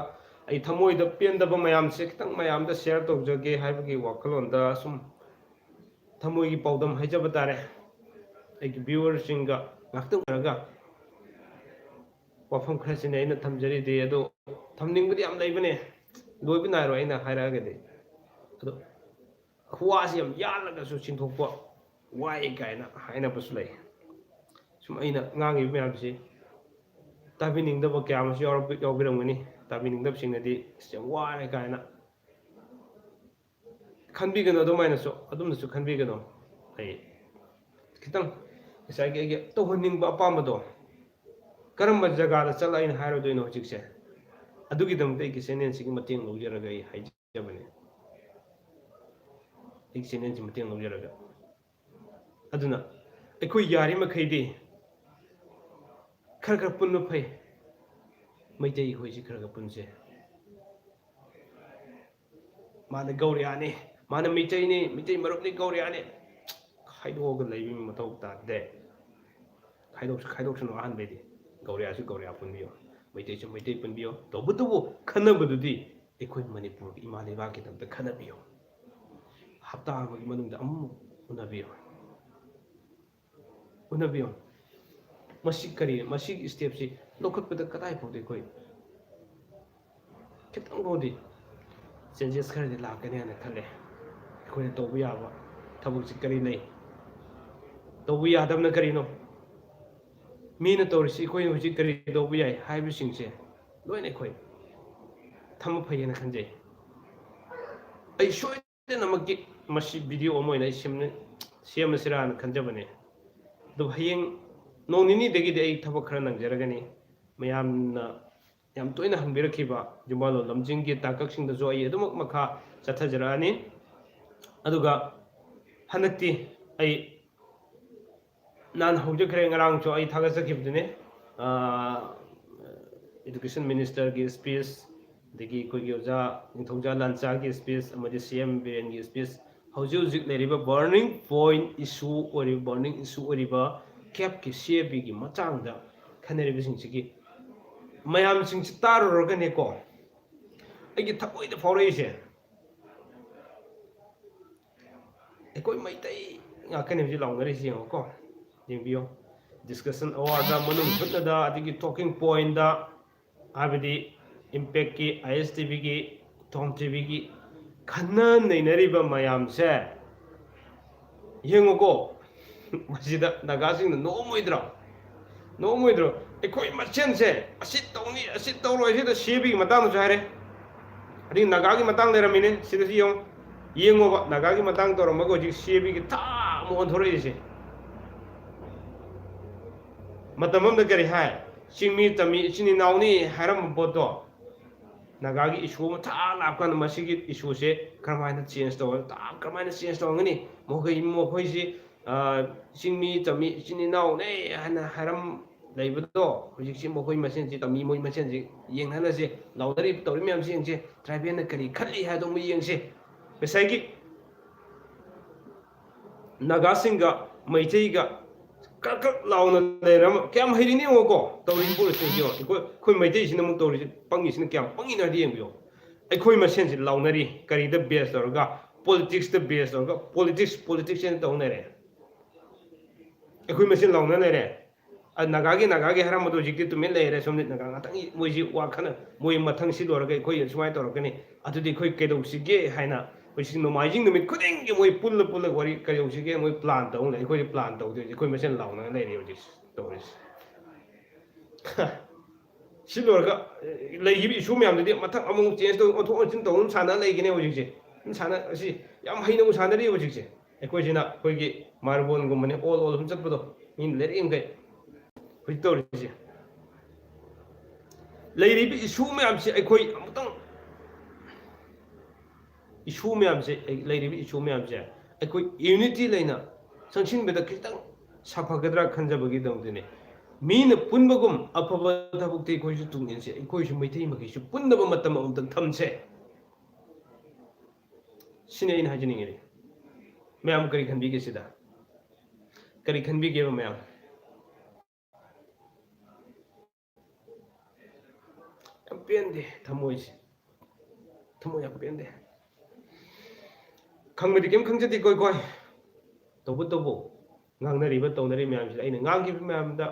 ꯑꯩ ꯊꯃꯣꯏꯗ ꯄꯦꯟꯗꯕ ꯃꯌꯥꯝꯁꯦ ꯈꯤꯇꯪ ꯃꯌꯥꯝꯗ share ꯇꯧꯖꯒꯦ ꯍꯥꯏꯕꯒꯤ ꯋꯥꯈꯜꯂꯣꯟꯗ ꯁꯨꯝ ꯊꯃꯣꯏꯒꯤ ꯄꯥꯎꯗꯝ ꯍꯥꯏꯖꯕ ꯇꯥꯔꯦ꯫ ꯑꯩꯒꯤ viewerꯁꯤꯡꯒ ꯉꯥꯛꯇꯪ ꯎꯅꯔꯒ ꯋꯥꯐꯝ ꯈꯔꯁꯤꯅꯤ ꯑꯩꯅ ꯊꯝꯖꯔꯤꯗꯤ, ꯑꯗꯣ ꯊꯝꯅꯤꯡꯕꯗꯤ ꯌꯥꯝ ꯂꯩꯕꯅꯦ, ꯂꯣꯏꯕ ꯅꯥꯏꯔꯣꯏ ꯑꯩꯅ ꯍꯥꯏꯔꯛꯑꯒꯗꯤ꯫ ꯑꯗꯣ ꯋꯥꯁꯤ ꯌꯥꯝ ꯌꯥꯜꯂꯒꯁꯨ ꯆꯤꯡꯊꯣꯛꯄ ꯋꯥꯏ ꯀꯥꯏꯅ ꯍꯥꯏꯅꯕꯁꯨ ꯂꯩ꯫ ꯁꯨꯝ ꯑꯩꯅ ꯉꯥꯡꯉꯤꯕ ꯃꯌꯥꯝꯁꯤ ꯇꯥꯕꯤꯅꯤꯡꯗꯕ ꯀꯌꯥ ꯑꯃꯁꯨ ꯌꯥꯎꯔꯛ-, ꯌꯥꯎꯕꯤꯔꯝꯒꯅꯤ꯫ ꯇꯥꯕꯤꯅꯤꯡꯗꯕꯁꯤꯡꯅꯗꯤ "ꯑꯁ, ꯌꯥꯝ ꯋꯥꯔꯦ" ꯀꯥꯏꯅ ꯈꯟꯕꯤꯒꯅꯨ, ꯑꯗꯨꯃꯥꯏꯅꯁꯨ, ꯑꯗꯨꯝꯅꯁꯨ ꯈꯟꯕꯤꯒꯅꯨ꯫ ꯑꯩ ꯈꯤꯇꯪ ꯉꯁꯥꯏꯒꯤ ꯑꯩꯒꯤ ꯇꯧꯍꯟꯅꯤꯡꯕ ꯑꯄꯥꯝꯕꯗꯣ ꯀꯔꯝꯕ ꯖꯒꯥꯗ ꯆꯠꯂ ꯑꯩꯅ ꯍꯥꯏꯔꯨꯗꯣꯏꯅꯣ ꯍꯧꯖꯤꯛꯁꯦ? ꯑꯗꯨꯒꯤꯗꯃꯛꯇ ꯑꯩꯒꯤ channelꯁꯤꯒꯤ ꯃꯇꯦꯡ ꯂꯧꯖꯔꯒ ꯑꯩ ꯍꯥꯏꯖꯕꯅꯦ꯫ ꯑꯩꯒꯤ channelꯁꯤ ꯃꯇꯦꯡ ꯂꯧꯖꯔꯒ꯫ ꯑꯗꯨꯅ ꯑꯩꯈꯣꯏ ꯌꯥꯔꯤꯃꯈꯩꯗꯤ ꯈꯔ ꯈꯔ ꯄꯨꯟꯕ ꯐꯩ꯫ ꯃꯩꯇꯩ ꯑꯩꯈꯣꯏꯁꯤ ꯈꯔ ꯈꯔ ꯄꯨꯟꯁꯦ꯫ ꯃꯥꯅ ꯒꯧꯔꯤꯌꯥꯅꯤ, ꯃꯥꯅ ꯃꯩꯇꯩꯅꯤ, ꯃꯩꯇꯩ ꯃꯔꯨꯞꯅꯤ, ꯒꯧꯔꯤꯌꯥꯅꯤ꯫ ꯈꯥꯏꯗꯣꯛꯑꯒ ꯂꯩꯕꯒꯤ ꯃꯊꯧ ꯇꯥꯗꯦ꯫ ꯈꯥꯏꯗꯣꯛꯁꯨ ꯈꯥꯏꯗꯣꯛꯁꯅꯨ꯫ ꯑꯍꯥꯟꯕꯩꯗꯤ ꯒꯧꯔꯤꯌꯥꯁꯨ ꯒꯧꯔꯤꯌꯥ ꯄꯨꯟꯕꯤꯌꯣ, ꯃꯩꯇꯩꯁꯨ ꯃꯩꯇꯩ ꯄꯨꯟꯕꯤꯌꯣ꯫ ꯇꯧꯕꯇꯕꯨ ꯈꯟꯅꯕꯗꯨꯗꯤ ꯑꯩꯈꯣꯏ ꯃꯅꯤꯄꯨꯔꯒꯤ ꯏꯃꯥ ꯂꯩꯕꯥꯛꯀꯤꯗꯃꯛꯇ ꯈꯟꯅꯕꯤꯌꯣ꯫ ꯍꯞꯇꯥ ꯑꯃꯒꯤ ꯃꯅꯨꯡꯗ ꯑꯃꯨꯛ ꯎꯅꯕꯤꯌꯣ꯫ ꯎꯅꯕꯤꯌꯨ꯫ ꯃꯁꯤ ꯀꯔꯤ, ꯃꯁꯤꯒꯤ ꯁ꯭ꯇꯦꯞꯁꯤ ꯂꯧꯈꯠꯄꯗ ꯀꯗꯥꯏ ꯐꯥꯎꯗꯤ ꯑꯩꯈꯣꯏ ꯈꯤꯇꯪ ꯐꯥꯎꯗꯤ ꯆꯦꯟꯖꯦꯁ ꯈꯔꯗꯤ ꯂꯥꯛꯀꯅꯤ ꯍꯥꯏꯅ ꯈꯜꯂꯦ꯫ ꯑꯩꯈꯣꯏꯅ ꯇꯧꯕ ꯌꯥꯕ ꯊꯕꯛꯁꯤ ꯀꯔꯤ ꯂꯩ, ꯇꯧꯕ ꯌꯥꯗꯕꯅ ꯀꯔꯤꯅꯣ, ꯃꯤꯅ ꯇꯧꯔꯤꯁꯤ ꯑꯩꯈꯣꯏꯅ ꯍꯧꯖꯤꯛ ꯀꯔꯤ ꯇꯧꯕ ꯌꯥꯏ ꯍꯥꯏꯕꯁꯤꯡꯁꯦ ꯂꯣꯏꯅ ꯑꯩꯈꯣꯏ ꯊꯝꯕ ꯐꯩ ꯍꯥꯏꯅ ꯈꯟꯖꯩ꯫ ꯑꯩ ꯁꯣꯏ ꯁꯣꯏꯗꯅꯃꯛꯀꯤ ꯃꯁꯤ ꯚꯤꯗꯤꯑꯣ ꯑꯃ ꯑꯣꯏꯅ ꯑꯩ ꯁꯦꯝꯅ-, ꯁꯦꯝꯃꯁꯤꯔꯥꯅ ꯈꯟꯖꯕꯅꯦ꯫ ꯑꯗꯨꯕꯨ ꯍꯌꯦꯡ ꯅꯣꯡ ꯅꯤꯅꯤꯗꯒꯤꯗꯤ ꯑꯩ ꯊꯕꯛ ꯈꯔ ꯅꯪꯖꯔꯒꯅꯤ꯫ ꯃꯌꯥꯝꯅ ꯌꯥꯝ ꯇꯣꯏꯅ ꯍꯪꯕꯤꯔꯛꯈꯤꯕ ꯌꯨꯝꯕꯥꯜꯂꯣꯟ ꯂꯝꯖꯤꯡꯒꯤ ꯇꯥꯡꯀꯛꯁꯤꯡꯗꯁꯨ ꯑꯩ ꯑꯗꯨꯃꯛ ꯃꯈꯥ ꯆꯠꯊꯖꯔꯛꯑꯅꯤ꯫ ꯑꯗꯨꯒ ꯍꯟꯗꯛꯇꯤ ꯑꯩ ꯅꯍꯥꯟ ꯍꯧꯖꯈ꯭ꯔꯦ, ꯉꯔꯥꯡꯁꯨ ꯑꯩ ꯊꯥꯒꯠꯆꯈꯤꯕꯗꯨꯅꯤ꯫ ꯑꯥ, ꯏꯗꯨꯀꯦꯁꯟ ꯃꯤꯅꯤꯁꯇꯔꯒꯤ ꯁ꯭ꯄꯤꯆ, ꯑꯗꯒꯤ ꯑꯩꯈꯣꯏꯒꯤ ꯑꯣꯖꯥ ꯅꯤꯡꯊꯧꯖꯥ ꯂꯥꯟꯆꯥꯒꯤ ꯁ꯭ꯄꯤꯆ ꯑꯃꯗꯤ ꯁꯤ ꯑꯦꯝ ꯕꯤꯔꯦꯟꯒꯤ ꯁ꯭ꯄꯤꯆ, ꯍꯧꯖꯤꯛ ꯍꯧꯖꯤꯛ ꯂꯩꯔꯤꯕ ꯕꯔꯅꯤꯡ ꯄꯣꯏꯟ ꯏꯁꯨ ꯑꯣꯏꯔꯤꯕ, ꯕꯔꯅꯤꯡ ꯏꯁꯨ ꯑꯣꯏꯔꯤꯕ ꯀꯦꯞꯀꯤ ꯁꯤ ꯑꯦ ꯕꯤꯒꯤ ꯃꯇꯥꯡꯗ ꯈꯟꯅꯔꯤꯕꯁꯤꯡꯁꯤꯒꯤ ꯃꯌꯥꯝꯁꯤꯡꯁꯤ ꯇꯥꯔꯨꯔꯒꯅꯦꯀꯣ, ꯑꯩꯒꯤ ꯊꯃꯣꯏꯗ ꯐꯥꯎꯔꯛꯏꯁꯦ, ꯑꯩꯈꯣꯏ ꯃꯩꯇꯩ ꯉꯥꯛꯇꯅꯦ ꯍꯧꯖꯤꯛ ꯂꯥꯎꯅꯔꯤꯁꯤ, ꯌꯦꯡꯉꯣꯀꯣ, ꯌꯦꯡꯕꯤꯌꯣ꯫ ꯗꯤꯁꯀꯁꯟ ꯑꯋꯥꯔꯗ, ꯃꯅꯨꯡ ꯍꯨꯠꯅꯗ, ꯑꯗꯒꯤ ꯇꯣꯀꯤꯡ ꯄꯣꯏꯟꯗ, ꯍꯥꯏꯕꯗꯤ ꯏꯝꯄꯦꯛꯀꯤ, ꯑꯥꯏ ꯑꯦꯁ ꯇꯤ ꯚꯤꯒꯤ, ꯇꯣꯝ ꯇꯤ ꯚꯤꯒꯤ ꯈꯟꯅ ꯅꯩꯅꯔꯤꯕ ꯃꯌꯥꯝꯁꯦ ꯌꯦꯡꯉꯨꯀꯣ꯫ ꯃꯁꯤꯗ ꯅꯥꯒꯥꯁꯤꯡꯅ ꯅꯣꯛꯑꯝꯃꯣꯏꯗ꯭ꯔꯣ? ꯅꯣꯛꯑꯝꯃꯣꯏꯗ꯭ꯔꯣ? ꯑꯩꯈꯣꯏ ꯃꯁꯦꯟꯁꯦ ꯑꯁꯤ ꯇꯧꯅꯤ, ꯑꯁꯤ ꯇꯧꯔꯣꯏ, ꯁꯤꯗ ꯁꯤ ꯑꯦ ꯕꯤꯒꯤ ꯃꯇꯥꯡꯗꯁꯨ ꯍꯥꯏꯔꯦ꯫ ꯑꯗꯒꯤ ꯅꯥꯒꯥꯒꯤ ꯃꯇꯥꯡ ꯂꯩꯔꯝꯃꯤꯅꯦ, ꯁꯤꯗꯁꯨ ꯌꯦꯡꯉꯨ꯫ ꯌꯦꯡꯉꯣꯕ, ꯅꯥꯒꯥꯒꯤ ꯃꯇꯥꯡ ꯇꯧꯔꯝꯃꯒ ꯍꯧꯖꯤꯛ ꯁꯤ ꯑꯦ ꯕꯤꯒꯤ ꯊꯥ ꯑꯃꯨꯛ ꯑꯣꯟꯊꯣꯔꯛꯏꯁꯦ꯫ ꯃꯇꯝ ꯑꯃꯗ ꯀꯔꯤ ꯍꯥꯏ? ꯆꯤꯡꯃꯤ ꯇꯝꯃꯤ ꯏꯆꯤꯟ ꯏꯅꯥꯎꯅꯤ ꯍꯥꯏꯔꯝꯕ ꯄꯣꯠꯇꯣ, ꯅꯥꯒꯥꯒꯤ ꯏꯁꯨ ꯑꯃ ꯊꯥ ꯂꯥꯛꯄ ꯀꯥꯟꯗ ꯃꯁꯤꯒꯤ ꯏꯁꯨꯁꯦ ꯀꯔꯝꯍꯥꯏꯅ ꯆꯦꯟꯖ ꯇꯧꯔ-, ꯊꯥ ꯀꯔꯝꯍꯥꯏꯅ ꯆꯦꯟꯖ ꯇꯧꯔꯝꯒꯅꯤ? ꯃꯈꯣꯏ, ꯃꯈꯣꯏꯁꯤ, ꯑ, ꯆꯤꯡꯃꯤ ꯇꯝꯃꯤ ꯏꯆꯤꯟ ꯏꯅꯥꯎꯅꯦ ꯍꯥꯏꯅ ꯍꯥꯏꯔꯝ-, ꯂꯩꯕꯗꯣ ꯍꯧꯖꯤꯛꯁꯤ ꯃꯈꯣꯏ ꯃꯁꯦꯟꯁꯤ ꯇꯝꯃꯤ ꯃꯣꯏ ꯃꯁꯦꯟꯁꯤ ꯌꯦꯡꯅꯍꯜꯂꯁꯤ꯫ ꯂꯥꯎꯅꯔꯤꯕ ꯇꯧꯔꯤ ꯃꯌꯥꯝꯁꯤ ꯌꯦꯡꯁꯤ꯫ ꯇ꯭ꯔꯥꯏꯕꯦꯜꯅ ꯀꯔꯤ ꯈꯜꯂꯤ ꯍꯥꯏꯗꯣ ꯑꯃꯨꯛ ꯌꯦꯡꯁꯤ꯫ ꯉꯁꯥꯏꯒꯤ ꯅꯥꯒꯥꯁꯤꯡꯒ ꯃꯩꯇꯩꯒ ꯀꯛ ꯀꯛ ꯂꯥꯎꯅ ꯂꯩꯔꯝ ꯀꯌꯥꯝ ꯍꯩꯔꯤꯅꯤ ꯌꯦꯡꯉꯣꯀꯣ꯫ ꯇꯧꯔꯤꯕ ꯄꯣꯠꯁꯦ ꯌꯦꯡꯉꯣ꯫ ꯑꯩꯈꯣꯏ ꯑꯩꯈꯣꯏ ꯃꯩꯇꯩꯁꯤꯅ ꯑꯃꯨꯛ ꯇꯧꯔꯤꯁꯤ ꯄꯪꯉꯤꯁꯤꯅ ꯀꯌꯥꯝ ꯄꯪꯉꯤꯅꯣ ꯍꯥꯏꯗꯤ ꯌꯦꯡꯕꯤꯌꯣ꯫ ꯑꯩꯈꯣꯏ ꯃꯁꯦꯟꯁꯤ ꯂꯥꯎꯅꯔꯤ ꯀꯔꯤꯗ ꯕꯦꯁ ꯇꯧꯔꯒ? ꯄꯣꯂꯤꯇꯤꯛꯁꯇ ꯕꯦꯁ ꯇꯧꯔꯒ ꯄꯣꯂꯤꯇꯤꯛꯁ ꯄꯣꯂꯤꯇꯤꯛꯁ ꯍꯥꯏꯅ ꯇꯧ ꯂꯩꯔꯦ꯫ ꯑꯩꯈꯣꯏ ꯃꯁꯦꯟ ꯂꯥꯎꯅ ꯂꯩꯔꯦ꯫ ꯑ, ꯅꯥꯒꯥꯒꯤ ꯅꯥꯒꯥꯒꯤ ꯍꯥꯏꯔꯝꯕꯗꯣ ꯍꯧꯖꯤꯛꯇꯤ ꯇꯨꯃꯤꯟ ꯂꯩꯔꯦ꯫ ꯁꯣꯝꯗ ꯅꯥꯒꯥ ꯉꯥꯛꯇꯪꯒꯤ ꯃꯣꯏꯁꯤ ꯋꯥ ꯈꯟꯅ ꯃꯣꯏ ꯃꯊꯪ ꯁꯤ ꯂꯣꯏꯔꯒ ꯑꯩꯈꯣꯏ ꯁꯨꯃꯥꯏꯅ ꯇꯧꯔꯛꯀꯅꯤ꯫ ꯑꯗꯨꯗꯤ ꯑꯩꯈꯣꯏ ꯀꯩꯗꯧꯁꯤꯒꯦ ꯍꯥꯏꯅ ꯍꯧꯖꯤꯛ ꯅꯣꯡꯃꯥꯏꯖꯤꯡ ꯅꯨꯃꯤꯠ ꯈꯨꯗꯤꯡꯒꯤ ꯃꯣꯏ ꯄꯨꯜꯂ ꯄꯨꯜꯂ ꯋꯥꯔꯤ ꯀꯩꯗꯧꯁꯤꯒꯦ ꯃꯣꯏ ꯄ꯭ꯂꯥꯟ ꯇꯧ ꯂꯩ꯫ ꯑꯩꯈꯣꯏꯗꯤ ꯄ꯭ꯂꯥꯟ ꯇꯧꯗꯣꯏꯁꯦ ꯑꯩꯈꯣꯏ ꯃꯁꯦꯟ ꯂꯥꯎꯅ ꯂꯩꯔꯦ ꯍꯧꯖꯤꯛ ꯇꯧꯔꯤꯁꯦ꯫ ꯁꯤ ꯂꯣꯏꯔꯒ, ꯑꯦ, ꯂꯩꯈꯤꯕ ꯏꯁꯨ ꯃꯌꯥꯝꯗꯨꯗꯤ ꯃꯊꯪ ꯑꯃꯨꯛ ꯆꯦꯟꯖ ꯇꯧ, ꯑꯣꯟꯊꯣꯛ ꯑꯣꯟꯁꯤꯟ ꯇꯧ ꯑꯗꯨꯝ ꯁꯥꯟꯅ ꯂꯩꯒꯅꯤ ꯍꯧꯖꯤꯛꯁꯦ꯫ ꯑꯗꯨꯝ ꯁꯥꯟꯅ-, ꯑꯁꯤ ꯌꯥꯝ ꯍꯩꯅ ꯑꯃꯨꯛ ꯁꯥꯟꯅꯔꯤ ꯍꯧꯖꯤꯛꯁꯦ꯫ ꯑꯩꯈꯣꯏꯁꯤꯅ ꯑꯩꯈꯣꯏꯒꯤ ꯃꯥꯔꯕꯣꯜꯒꯨꯝꯕꯅꯦ, ꯑꯣꯜ ꯑꯣꯜ ꯁꯨꯝ ꯆꯠꯄꯗꯣ, ꯃꯤꯅ ꯂꯩꯔꯛꯏ ꯃꯈꯩ ꯍꯧꯖꯤꯛ ꯇꯧꯔꯤꯁꯦ꯫ ꯂꯩꯔꯤꯕ ꯏꯁꯨ ꯃꯌꯥꯝꯁꯦ ꯑꯩꯈꯣꯏ ꯑꯃꯨꯛꯇꯪ, ꯏꯁꯨ ꯃꯌꯥꯝꯁꯦ, ꯂꯩꯔꯤꯕ ꯏꯁꯨ ꯃꯌꯥꯝꯁꯦ ꯑꯩꯈꯣꯏ ꯌꯨꯅꯤꯇꯤ ꯂꯩꯅ ꯆꯪꯁꯤꯟꯕꯗ ꯈꯤꯇꯪ ꯁꯥꯐꯒꯗ꯭ꯔꯥ ꯈꯟꯖꯕꯒꯤꯗꯃꯛꯇꯅꯦ꯫ ꯃꯤꯅ ꯄꯨꯟꯕꯒꯨꯝ ꯑꯐꯕ ꯊꯕꯛꯇꯤ ꯑꯩꯈꯣꯏꯁꯨ ꯇꯨꯡ ꯏꯟꯁꯤ, ꯑꯩꯈꯣꯏꯁꯨ ꯃꯩꯇꯩ ꯃꯈꯩꯁꯨ ꯄꯨꯟꯅꯕ ꯃꯇꯝ ꯑꯃꯇꯪ ꯊꯝꯁꯦ꯫ ꯁꯤꯅꯤ ꯑꯩꯅ ꯍꯥꯏꯖꯅꯤꯡꯉꯤꯗꯤ꯫ ꯃꯌꯥꯝ ꯀꯔꯤ ꯈꯟꯕꯤꯒꯦ ꯁꯤꯗ? ꯀꯔꯤ ꯈꯟꯕꯤꯒꯦꯕ ꯃꯌꯥꯝ? ꯌꯥꯝ ꯄꯦꯟꯗꯦ ꯊꯃꯣꯏꯁꯦ꯫ ꯊꯃꯣꯏ ꯌꯥꯝ ꯄꯦꯟꯗꯦ꯫ ꯈꯪꯕꯗꯤ ꯀꯩꯝ ꯈꯪꯖꯗꯦꯀꯣ ꯑꯩꯈꯣꯏ꯫ ꯇꯧꯕꯇꯕꯨ ꯉꯥꯡꯅꯔꯤꯕ ꯇꯧꯅꯔꯤꯕ ꯃꯌꯥꯝꯁꯤꯗ ꯑꯩꯅ ꯉꯥꯡꯈꯤꯕ ꯃꯌꯥꯝꯗ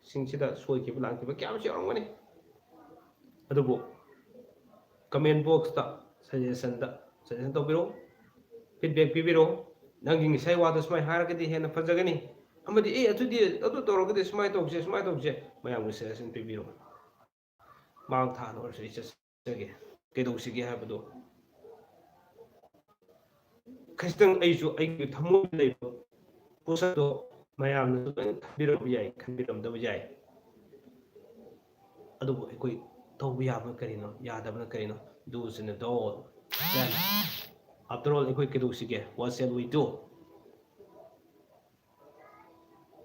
ꯁꯤꯡꯁꯤꯗ ꯁꯣꯏꯈꯤꯕ ꯂꯥꯟꯈꯤꯕ ꯀꯌꯥ ꯑꯃꯁꯨ ꯌꯥꯎꯔꯝꯒꯅꯤ꯫ ꯑꯗꯨꯕꯨ comment boxꯇ suggestionꯗ suggestion ꯇꯧꯕꯤꯔꯛꯎ, feedback ꯄꯤꯕꯤꯔꯛꯎ꯫ ꯅꯪꯒꯤ ꯉꯁꯥꯏ ꯋꯥꯗꯣ ꯁꯨꯃꯥꯏꯅ ꯍꯥꯏꯔꯒꯗꯤ ꯍꯦꯟꯅ ꯐꯖꯒꯅꯤ, ꯑꯃꯗꯤ "ꯑꯦ, ꯑꯗꯨꯗꯤ ꯑꯗꯨ ꯇꯧꯔꯒꯗꯤ ꯁꯨꯃꯥꯏꯅ ꯇꯧꯁꯦ, ꯁꯨꯃꯥꯏꯅ ꯇꯧꯁꯦ", ꯃꯌꯥꯝꯒꯤ suggestion ꯄꯤꯕꯤꯔꯛꯎ꯫ ꯃꯥꯡ ꯊꯥꯅ ꯑꯣꯏꯔꯁꯨ ꯑꯩ ꯆꯠꯆꯒꯦ꯫ ꯀꯩꯗꯧꯁꯤꯒꯦ ꯍꯥꯏꯕꯗꯣ ꯈꯖꯤꯛꯇꯪ ꯑꯩꯁꯨ ꯑꯩꯒꯤ ꯊꯃꯣꯏꯗ ꯂꯩꯕ ꯄꯣꯠꯁꯛꯇꯣ ꯃꯌꯥꯝꯅꯁꯨ ꯂꯣꯏꯅ ꯈꯟꯕꯤꯔꯝꯕ ꯌꯥꯏ, ꯈꯟꯕꯤꯔꯝꯗꯕ ꯌꯥꯏ꯫ ꯑꯗꯨꯕꯨ ꯑꯩꯈꯣꯏ ꯇꯧꯕ ꯌꯥꯕ ꯀꯔꯤꯅꯣ, ꯌꯥꯗꯕꯅ ꯀꯔꯤꯅꯣ? Do's and the don't. Then, after all, ꯑꯩꯈꯣꯏ ꯀꯩꯗꯧꯁꯤꯒꯦ? What shall we do?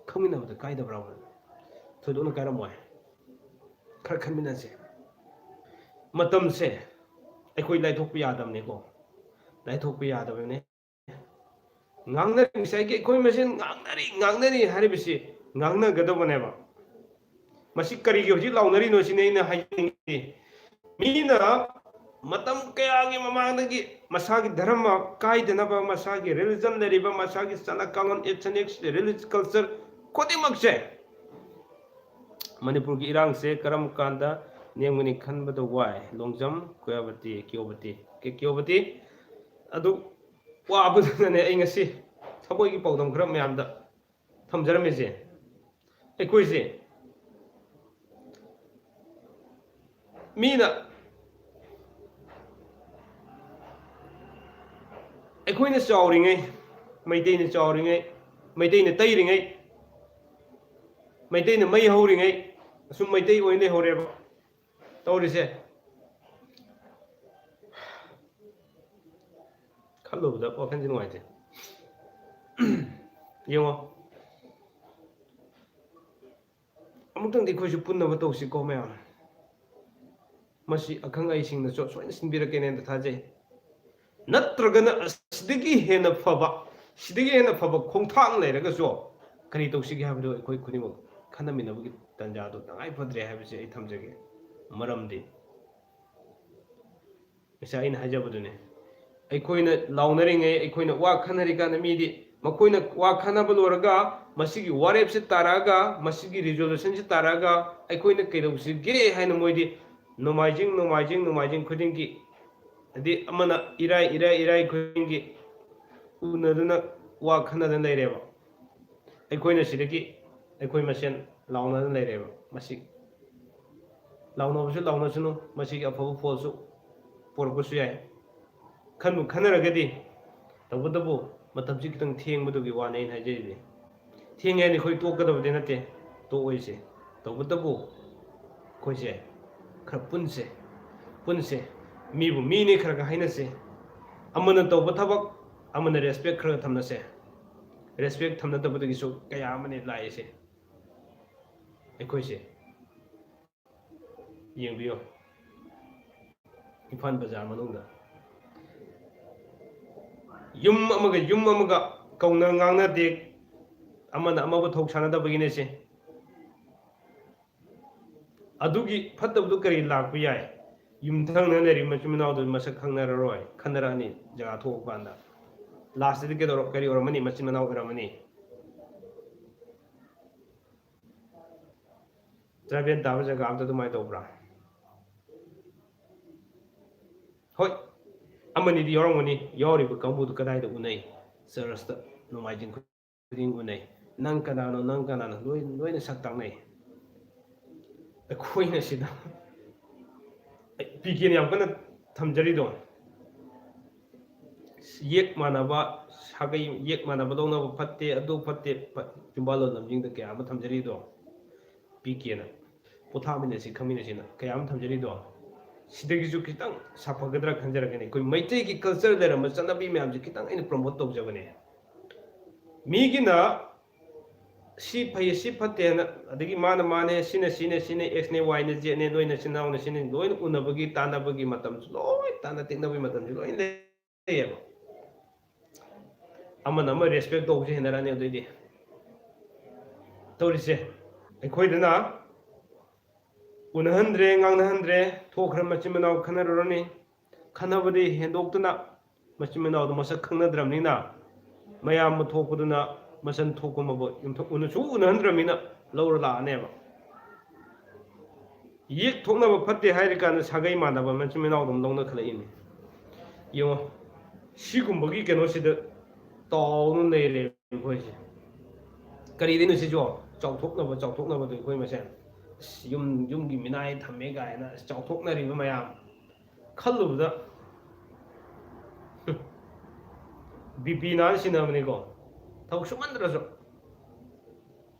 ꯈꯪꯃꯤꯟꯅꯕꯗ ꯀꯥꯏꯗꯕ꯭ꯔꯥ? ꯊꯣꯏꯗꯣꯛꯅ ꯀꯥꯏꯔꯝꯃꯣꯏ꯫ ꯈꯔ ꯈꯟꯃꯤꯟꯅꯁꯦ꯫ ꯃꯇꯝꯁꯦ ꯑꯩꯈꯣꯏ ꯂꯥꯏꯊꯣꯛꯄ ꯌꯥꯗꯕꯅꯤꯀꯣ, ꯂꯥꯏꯊꯣꯛꯄ ꯌꯥꯗꯕꯅꯤ꯫ ꯉꯥꯡꯅꯔꯤ, ꯉꯁꯥꯏꯒꯤ ꯑꯩꯈꯣꯏ ꯃꯁꯦꯟ ꯉꯥꯡꯅꯔꯤ ꯉꯥꯡꯅꯔꯤ ꯍꯥꯏꯔꯤꯕꯁꯤ ꯉꯥꯡꯅꯒꯗꯧꯕꯅꯦꯕ꯫ ꯃꯁꯤ ꯀꯔꯤꯒꯤ ꯍꯧꯖꯤꯛ ꯂꯥꯎꯅꯔꯤꯅꯣ ꯁꯤꯅꯤ ꯑꯩꯅ ꯍꯥꯏꯅꯤꯡꯉꯤ꯫ ꯃꯤꯅ ꯃꯇꯝ ꯀꯌꯥꯒꯤ ꯃꯃꯥꯡꯗꯒꯤ ꯃꯁꯥꯒꯤ ꯙꯔꯃ ꯀꯥꯏꯗꯅꯕ, ꯃꯁꯥꯒꯤ religion ꯂꯩꯔꯤꯕ, ꯃꯁꯥꯒꯤ ꯆꯠꯅ ꯀꯥꯡꯂꯣꯟ, ethnics, religious culture ꯈꯨꯗꯤꯡꯃꯛꯁꯦ ꯃꯅꯤꯄꯨꯔꯒꯤ ꯏꯔꯥꯡꯁꯦ ꯀꯔꯝ ꯀꯥꯟꯗ ꯅꯦꯝꯒꯅꯤ ꯈꯟꯕꯗ ꯋꯥꯏ꯫ ꯂꯣꯡꯖꯝ ꯀ꯭ꯌꯣꯕꯇꯤ, ꯀ꯭ꯌꯣꯕꯇꯤ, ꯀꯦ ꯀ꯭ꯌꯣꯕꯇꯤ꯫ ꯑꯗꯨ ꯋꯥꯕꯗꯨꯅꯅꯦ ꯑꯩ ꯉꯁꯤ ꯊꯃꯣꯏꯒꯤ ꯄꯥꯎꯗꯝ ꯈꯔ ꯃꯌꯥꯝꯗ ꯊꯝꯖꯔꯝꯃꯤꯁꯦ꯫ ꯑꯩꯈꯣꯏꯁꯦ ꯃꯤꯅ ꯑꯩꯈꯣꯏꯅ ꯆꯥꯎꯔꯤꯉꯩ, ꯃꯩꯇꯩꯅ ꯆꯥꯎꯔꯤꯉꯩ, ꯃꯩꯇꯩꯅ ꯇꯩꯔꯤꯉꯩ, ꯃꯩꯇꯩꯅ ꯃꯩ ꯍꯧꯔꯤꯉꯩ, ꯑꯁꯨꯝ ꯃꯩꯇꯩ ꯑꯣꯏꯅ ꯂꯩꯍꯧꯔꯦꯕ ꯇꯧꯔꯤꯁꯦ꯫ ꯈꯜꯂꯨꯕꯗ ꯋꯥꯈꯜꯁꯦ ꯅꯨꯡꯉꯥꯏꯇꯦ꯫ ꯌꯦꯡꯉꯣ, ꯑꯃꯨꯛꯇꯪꯗꯤ ꯑꯩꯈꯣꯏꯁꯨ ꯄꯨꯟꯅꯕ ꯇꯧꯁꯤꯀꯣ ꯃꯌꯥꯝ꯫ ꯃꯁꯤ ꯑꯈꯪ ꯑꯍꯩꯁꯤꯡꯅꯁꯨ ꯁꯣꯏꯅ ꯁꯤꯟꯕꯤꯔꯛꯀꯦꯅ ꯊꯥꯖꯩ꯫ ꯅꯠꯇ꯭ꯔꯒꯅ ꯑꯁꯤꯗꯒꯤ ꯍꯦꯟꯅ ꯐꯕ, ꯁꯤꯗꯒꯤ ꯍꯦꯟꯅ ꯐꯕ ꯈꯣꯡꯊꯥꯡ ꯂꯩꯔꯒꯁꯨ ꯀꯔꯤ ꯇꯧꯁꯤꯒꯦ ꯍꯥꯏꯕꯗꯨ ꯑꯩꯈꯣꯏ ꯈꯨꯗꯤꯡꯃꯛ ꯈꯟꯅꯃꯤꯟꯅꯕꯒꯤ ꯇꯥꯟꯖꯥꯗꯨ ꯇꯉꯥꯏ ꯐꯗ꯭ꯔꯦ ꯍꯥꯏꯕꯁꯤ ꯑꯩ ꯊꯝꯖꯒꯦ꯫ ꯃꯔꯝꯗꯤ ꯉꯁꯥꯏ ꯑꯩꯅ ꯍꯥꯏꯖꯕꯗꯨꯅꯦ, ꯑꯩꯈꯣꯏꯅ ꯂꯥꯎꯅꯔꯤꯉꯩ, ꯑꯩꯈꯣꯏꯅ ꯋꯥ ꯈꯟꯅꯔꯤꯀꯥꯟꯗ ꯃꯤꯗꯤ ꯃꯈꯣꯏꯅ ꯋꯥ ꯈꯟꯅꯕ ꯂꯣꯏꯔꯒ ꯃꯁꯤꯒꯤ ꯋꯥꯔꯦꯞꯁꯤ ꯇꯥꯔꯛꯑꯒ, ꯃꯁꯤꯒꯤ resolutionꯁꯤ ꯇꯥꯔꯛꯑꯒ ꯑꯩꯈꯣꯏꯅ ꯀꯩꯗꯧꯁꯤꯒꯦ ꯍꯥꯏꯅ ꯃꯣꯏꯗꯤ ꯅꯣꯡꯃꯥꯏꯖꯤꯡ, ꯅꯣꯡꯃꯥꯏꯖꯤꯡ, ꯅꯣꯡꯃꯥꯏꯖꯤꯡ ꯈꯨꯗꯤꯡꯒꯤ, ꯍꯥꯏꯗꯤ ꯑꯃꯅ ꯏꯔꯥꯏ, ꯏꯔꯥꯏ, ꯏꯔꯥꯏ ꯈꯨꯗꯤꯡꯒꯤ ꯎꯅꯗꯨꯅ ꯋꯥ ꯈꯟꯅꯗꯅ ꯂꯩꯔꯦꯕ꯫ ꯑꯩꯈꯣꯏꯅ ꯁꯤꯗꯒꯤ ꯑꯩꯈꯣꯏ ꯃꯁꯦꯟ ꯂꯥꯎꯅꯗꯅ ꯂꯩꯔꯦꯕ꯫ ꯃꯁꯤ ꯂꯥꯎꯅꯕꯁꯨ ꯂꯥꯎꯅꯁꯅꯨ, ꯃꯁꯤꯒꯤ ꯑꯐꯕ ꯐꯣꯜꯁꯨ ꯄꯣꯔꯛꯄꯁꯨ ꯌꯥꯏ꯫ ꯈꯟꯕꯨ ꯈꯟꯅꯔꯒꯗꯤ, ꯇꯧꯕꯇꯕꯨ ꯃꯇꯝꯁꯤ ꯈꯤꯇꯪ ꯊꯦꯡꯕꯗꯨꯒꯤ ꯋꯥꯅꯤ ꯑꯩꯅ ꯍꯥꯏꯖꯔꯤꯁꯦ꯫ ꯊꯦꯡꯉꯦ ꯍꯥꯏꯅ ꯑꯩꯈꯣꯏ ꯇꯣꯛꯀꯗꯕꯗꯤ ꯅꯠꯇꯦ, ꯇꯣꯛꯑꯣꯏꯁꯦ꯫ ꯇꯧꯕꯇꯕꯨ ꯑꯩꯈꯣꯏꯁꯦ ꯈꯔ ꯄꯨꯟꯁꯦ, ꯄꯨꯟꯁꯦ꯫ ꯃꯤꯕꯨ ꯃꯤꯅꯤ ꯈꯔ ꯈꯔ ꯍꯥꯏꯅꯁꯦ꯫ ꯑꯃꯅ ꯇꯧꯕ ꯊꯕꯛ ꯑꯃꯅ respect ꯈꯔ ꯊꯝꯅꯁꯦ꯫ Respect ꯊꯝꯅꯗꯕꯗꯒꯤꯁꯨ ꯀꯌꯥ ꯑꯃꯅꯤ ꯂꯥꯛꯏꯁꯦ꯫ ꯑꯩꯈꯣꯏꯁꯦ ꯌꯦꯡꯕꯤꯌꯨ, ꯏꯝꯐꯥꯜ ꯕꯖꯥꯔ ꯃꯅꯨꯡꯗ ꯌꯨꯝ ꯑꯃꯒ ꯌꯨꯝ ꯑꯃꯒ ꯀꯧꯅ ꯉꯥꯡꯅꯗꯦ, ꯑꯃꯅ ꯑꯃꯕꯨ ꯊꯧ ꯁꯥꯟꯅꯗꯕꯒꯤꯅꯦ ꯁꯦ꯫ ꯑꯗꯨꯒꯤ ꯐꯠꯇꯕꯗꯨ ꯀꯔꯤ ꯂꯥꯛꯄ ꯌꯥꯏ? ꯌꯨꯝꯊꯪꯅ ꯂꯩꯔꯤꯕ ꯃꯆꯤꯟ ꯃꯅꯥꯎꯗꯨ ꯃꯁꯛ ꯈꯪꯅꯔꯔꯣꯏ, ꯈꯟꯅꯔꯛꯑꯅꯤ꯫ ꯖꯒꯥ ꯊꯣꯛꯑꯀꯥꯟꯗ ꯂꯥꯁꯇꯗꯤ ꯀꯩꯗꯧꯔ ꯀꯔꯤ ꯑꯣꯏꯔꯝꯃꯅꯤ? ꯃꯆꯤꯟ ꯃꯅꯥꯎ ꯑꯣꯏꯔꯝꯃꯅꯤ꯫ ꯇ꯭ꯔꯥꯏꯕꯦꯜ ꯇꯥꯕ ꯖꯒꯥ ꯑꯝꯇ ꯑꯗꯨꯃꯥꯏꯅ ꯇꯧꯕ꯭ꯔꯥ? ꯍꯣꯏ, ꯑꯃꯅꯤꯗꯤ ꯌꯥꯎꯔꯝꯒꯅꯤ꯫ ꯌꯥꯎꯔꯤꯕ ꯀꯥꯡꯕꯨꯗꯨ ꯀꯗꯥꯏꯗ ꯎꯅꯩ? ꯆꯔꯆꯇ, ꯅꯣꯡꯃꯥꯏꯖꯤꯡ ꯈꯨꯗꯤꯡ ꯎꯅꯩ꯫ ꯅꯪ ꯀꯅꯥꯅꯣ, ꯅꯪ ꯀꯅꯥꯅꯣ, ꯂꯣꯏ ꯂꯣꯏꯅ ꯁꯛ ꯇꯥꯛꯅꯩ꯫ ꯑꯩꯈꯣꯏꯅ ꯁꯤꯗ ꯄꯤꯒꯦꯅ ꯌꯥꯝ ꯀꯟꯅ ꯊꯝꯖꯔꯤꯗꯣ, ꯌꯦꯛ ꯃꯥꯟꯅꯕ, ꯁꯥꯒꯩ ꯌꯦꯛ ꯃꯥꯟꯅꯕ ꯂꯧꯅꯕ ꯐꯠꯇꯦ, ꯑꯗꯨ ꯐꯠꯇꯦ, ꯐꯠ- ꯆꯨꯝꯕꯥꯜ ꯂꯣꯟꯂꯝꯁꯤꯡꯗ ꯀꯌꯥ ꯑꯃ ꯊꯝꯖꯔꯤꯗꯣ, ꯄꯤꯒꯦꯅ꯫ ꯄꯣꯊꯥꯃꯤꯟꯅꯁꯤ ꯈꯪꯃꯤꯟꯅꯁꯤꯅ ꯀꯌꯥ ꯑꯃ ꯊꯝꯖꯔꯤꯗꯣ, ꯁꯤꯗꯒꯤꯁꯨ ꯈꯤꯇꯪ ꯁꯥꯐꯒꯗ꯭ꯔꯥ ꯈꯟꯖꯔꯒꯅꯤ꯫ ꯑꯩꯈꯣꯏ ꯃꯩꯇꯩꯒꯤ ꯀꯜꯆꯔ ꯂꯩꯔꯝꯕ ꯆꯠꯅꯕꯤ ꯃꯌꯥꯝꯁꯦ ꯈꯤꯇꯪ ꯑꯩꯅ ꯄ꯭ꯔꯣꯃꯣꯠ ꯇꯧꯖꯕꯅꯦ꯫ ꯃꯤꯒꯤꯅ ꯁꯤ ꯐꯩ, ꯁꯤ ꯐꯠꯇꯦꯅ, ꯑꯗꯒꯤ ꯃꯥꯅ ꯃꯥꯅꯦ, ꯁꯤꯅ ꯁꯤꯅꯦ, ꯁꯤꯅꯦ, ꯑꯦꯛꯁꯅꯦ, ꯋꯥꯏꯅꯦ, ꯖꯦꯠꯅꯦ, ꯅꯣꯏ ꯅꯆꯤꯟ ꯅꯅꯥꯎꯅ ꯁꯤꯅꯦ, ꯂꯣꯏꯅ ꯎꯅꯕꯒꯤ ꯇꯥꯟꯅꯕꯒꯤ ꯃꯇꯝꯁꯨ, ꯂꯣꯏ ꯇꯥꯟꯅ ꯇꯤꯛꯅꯕꯒꯤ ꯃꯇꯝꯁꯨ ꯂꯣꯏ ꯂꯩꯌꯦꯕ꯫ ꯑꯃꯅ ꯑꯃ ꯔꯦꯁꯄꯦꯛ ꯇꯧꯕꯁꯦ ꯍꯦꯟꯅꯔꯛꯑꯅꯤ꯫ ꯑꯗꯨꯏꯗꯤ ꯇꯧꯔꯤꯁꯦ, ꯑꯩꯈꯣꯏꯗꯅ ꯎꯅꯍꯟꯗ꯭ꯔꯦ, ꯉꯥꯡꯅꯍꯟꯗ꯭ꯔꯦ, ꯊꯣꯛꯈ꯭ꯔ ꯃꯆꯤꯟ ꯃꯅꯥꯎ ꯈꯟꯅꯔꯨꯔꯅꯤ꯫ ꯈꯟꯅꯕꯗꯤ ꯍꯦꯟꯗꯣꯛꯇꯅ ꯃꯆꯤꯟ ꯃꯅꯥꯎꯗꯣ ꯃꯁꯛ ꯈꯪꯅꯗ꯭ꯔꯕꯅꯤꯅ, ꯃꯌꯥꯝꯕ ꯊꯣꯛꯄꯗꯨꯅ ꯃꯆꯟ ꯊꯣꯛꯄ ꯃꯕꯨ ꯌꯨꯝꯊꯛ ꯎꯅꯁꯨ ꯎꯅꯍꯟꯗ꯭ꯔꯕꯅꯤꯅ ꯂꯧꯔ ꯂꯥꯛꯑꯅꯦꯕ꯫ ꯌꯦꯛ ꯊꯣꯛꯅꯕ ꯐꯠꯇꯦ ꯍꯥꯏꯔꯤꯀꯥꯟꯗ ꯁꯥꯒꯩ ꯃꯥꯟꯅꯕ ꯃꯆꯤꯟ ꯃꯅꯥꯎꯗꯧꯅ ꯂꯧꯅꯈꯠꯂꯛꯏꯅꯤ꯫ ꯌꯦꯡꯉꯣ, ꯁꯤꯒꯨꯝꯕꯒꯤ ꯀꯩꯅꯣꯁꯤꯗ ꯇꯥꯎꯅ ꯂꯩꯔꯦ ꯑꯩꯈꯣꯏꯁꯦ꯫ ꯀꯔꯤꯗꯩꯅꯣ ꯁꯤꯁꯨ? ꯆꯥꯎꯊꯣꯛꯅꯕ, ꯆꯥꯎꯊꯣꯛꯅꯕꯗꯣ ꯑꯩꯈꯣꯏ ꯃꯁꯦꯟ꯫ ꯑꯁ, ꯌꯨꯝ, ꯌꯨꯝꯒꯤ ꯃꯤꯅꯥꯏ ꯊꯝꯃꯦ ꯀꯥꯏꯅ ꯆꯥꯎꯊꯣꯛꯅꯔꯤꯕ ꯃꯌꯥꯝ ꯈꯜꯂꯨꯕꯗ ꯕꯤ ꯄꯤ ꯅꯥꯔ ꯁꯤꯟꯅꯕꯅꯤꯀꯣ꯫ ꯊꯕꯛ ꯁꯨꯃꯟꯗ꯭ꯔꯁꯨ,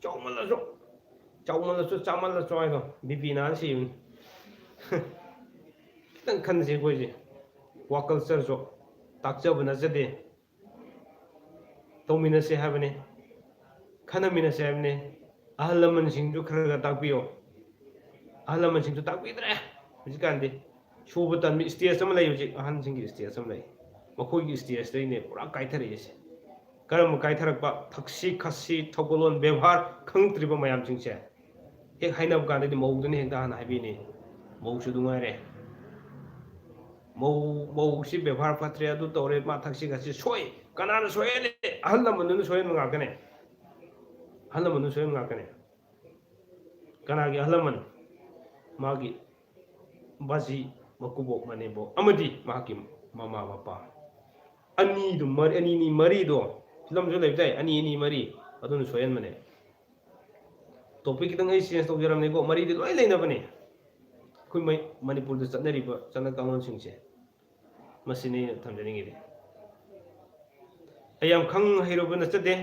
ꯆꯥꯎꯃꯜꯂꯁꯨ, ꯆꯥꯎꯃꯜꯂꯁꯨ, ꯆꯥꯃꯜꯂꯁꯨ ꯍꯥꯏꯗꯣ, ꯕꯤ ꯄꯤ ꯅꯥꯔ ꯁꯤꯕꯅꯤ꯫ ꯈꯤꯇꯪ ꯈꯟꯁꯤ ꯑꯩꯈꯣꯏꯁꯦ꯫ ꯋꯥ ꯀꯜꯆꯔꯁꯨ ꯇꯥꯛꯆꯕ ꯅꯠꯆꯗꯦ꯫ ꯇꯧꯃꯤꯟꯅꯁꯦ ꯍꯥꯏꯕꯅꯤ, ꯈꯟꯅꯃꯤꯟꯅꯁꯦ ꯍꯥꯏꯕꯅꯤ꯫ ꯑꯍꯜ ꯂꯃꯟꯁꯤꯡꯁꯨ ꯈꯔ ꯈꯔ ꯇꯥꯛꯄꯤꯌꯣ꯫ ꯑꯍꯜ ꯂꯃꯟꯁꯤꯡꯁꯨ ꯇꯥꯛꯄꯤꯗ꯭ꯔꯦ ꯍꯧꯖꯤꯛꯀꯥꯟꯗꯤ꯫ ꯁꯨꯕ ꯇꯟꯕ stage ꯑꯃ ꯂꯩ ꯍꯧꯖꯤꯛ, ꯑꯍꯟꯁꯤꯡꯒꯤ stage ꯑꯃ ꯂꯩ꯫ ꯃꯈꯣꯏꯒꯤ stageꯇꯩꯅꯦ ꯄꯨꯔꯥ ꯀꯥꯏꯊꯔꯛꯏꯁꯦ꯫ ꯀꯔꯝꯕ ꯀꯥꯏꯊꯔꯛꯄ? ꯊꯛꯁꯤ ꯈꯥꯁꯤ, ꯊꯧꯒꯜꯂꯣꯟ ꯕꯦꯕꯥꯔ ꯈꯪꯗ꯭ꯔꯤꯕ ꯃꯌꯥꯝꯁꯤꯡꯁꯦ꯫ ꯍꯦꯛ ꯍꯥꯏꯅꯕ ꯀꯥꯟꯗꯗꯤ ꯃꯧꯗꯨꯅ ꯍꯦꯛꯇ ꯍꯥꯟꯅ ꯍꯥꯏꯕꯤꯅꯤ꯫ ꯃꯧꯁꯨ ꯑꯗꯨ ꯉꯥꯏꯔꯦ꯫ ꯃꯧ, ꯃꯧꯁꯤ ꯕꯦꯕꯥꯔ ꯐꯠꯇ꯭ꯔꯦ, ꯑꯗꯨ ꯇꯧꯔꯦ, ꯃꯥ ꯊꯛꯁꯤ ꯈꯥꯁꯤ ꯁꯣꯏ꯫ ꯀꯅꯥꯅ ꯁꯣꯏꯍꯜꯂꯦ? ꯑꯍꯜ ꯂꯃꯟꯗꯨꯅ ꯁꯣꯏꯍꯟꯕ ꯉꯥꯛꯇꯅꯦ꯫ ꯑꯍꯜ ꯂꯃꯟꯗꯨꯅ ꯁꯣꯏꯍꯟꯕ ꯉꯥꯛꯇꯅꯦ꯫ ꯀꯅꯥꯒꯤ ꯑꯍꯜ ꯂꯃꯟ? ꯃꯥꯒꯤ ꯕꯥꯖꯤ, ꯃꯀꯨꯕꯣꯛ, ꯃꯅꯦꯝꯕꯣꯛ ꯑꯃꯗꯤ ꯃꯍꯥꯛꯀꯤ ꯃꯃꯥ ꯃꯄꯥ꯫ ꯑꯅꯤꯗꯨ ꯃꯔꯤ, ꯑꯅꯤ, ꯑꯅꯤ, ꯃꯔꯤꯗꯣ, ꯐꯤꯂꯝꯁꯨ ꯂꯩꯕ ꯇꯥꯏ, ꯑꯅꯤ, ꯑꯅꯤ, ꯃꯔꯤ, ꯑꯗꯨꯅ ꯁꯣꯏꯍꯟꯕꯅꯦ꯫ Topic ꯈꯤꯇꯪ ꯑꯩ change ꯇꯧꯖꯔꯝꯅꯤꯀꯣ, ꯃꯔꯤꯗꯤ ꯂꯣꯏ ꯂꯩꯅꯕꯅꯦ꯫ ꯑꯩꯈꯣꯏ ꯃꯩ-, ꯃꯅꯤꯄꯨꯔꯗ ꯆꯠꯅꯔꯤꯕ ꯆꯠꯅ ꯀꯥꯡꯂꯣꯟꯁꯤꯡꯁꯦ, ꯃꯁꯤꯅꯤ ꯑꯩꯅ ꯊꯝꯖꯅꯤꯡꯉꯤꯗꯤ꯫ ꯑꯩ ꯌꯥꯝ ꯈꯪ ꯍꯩꯔꯨꯕ ꯅꯠꯆꯗꯦ,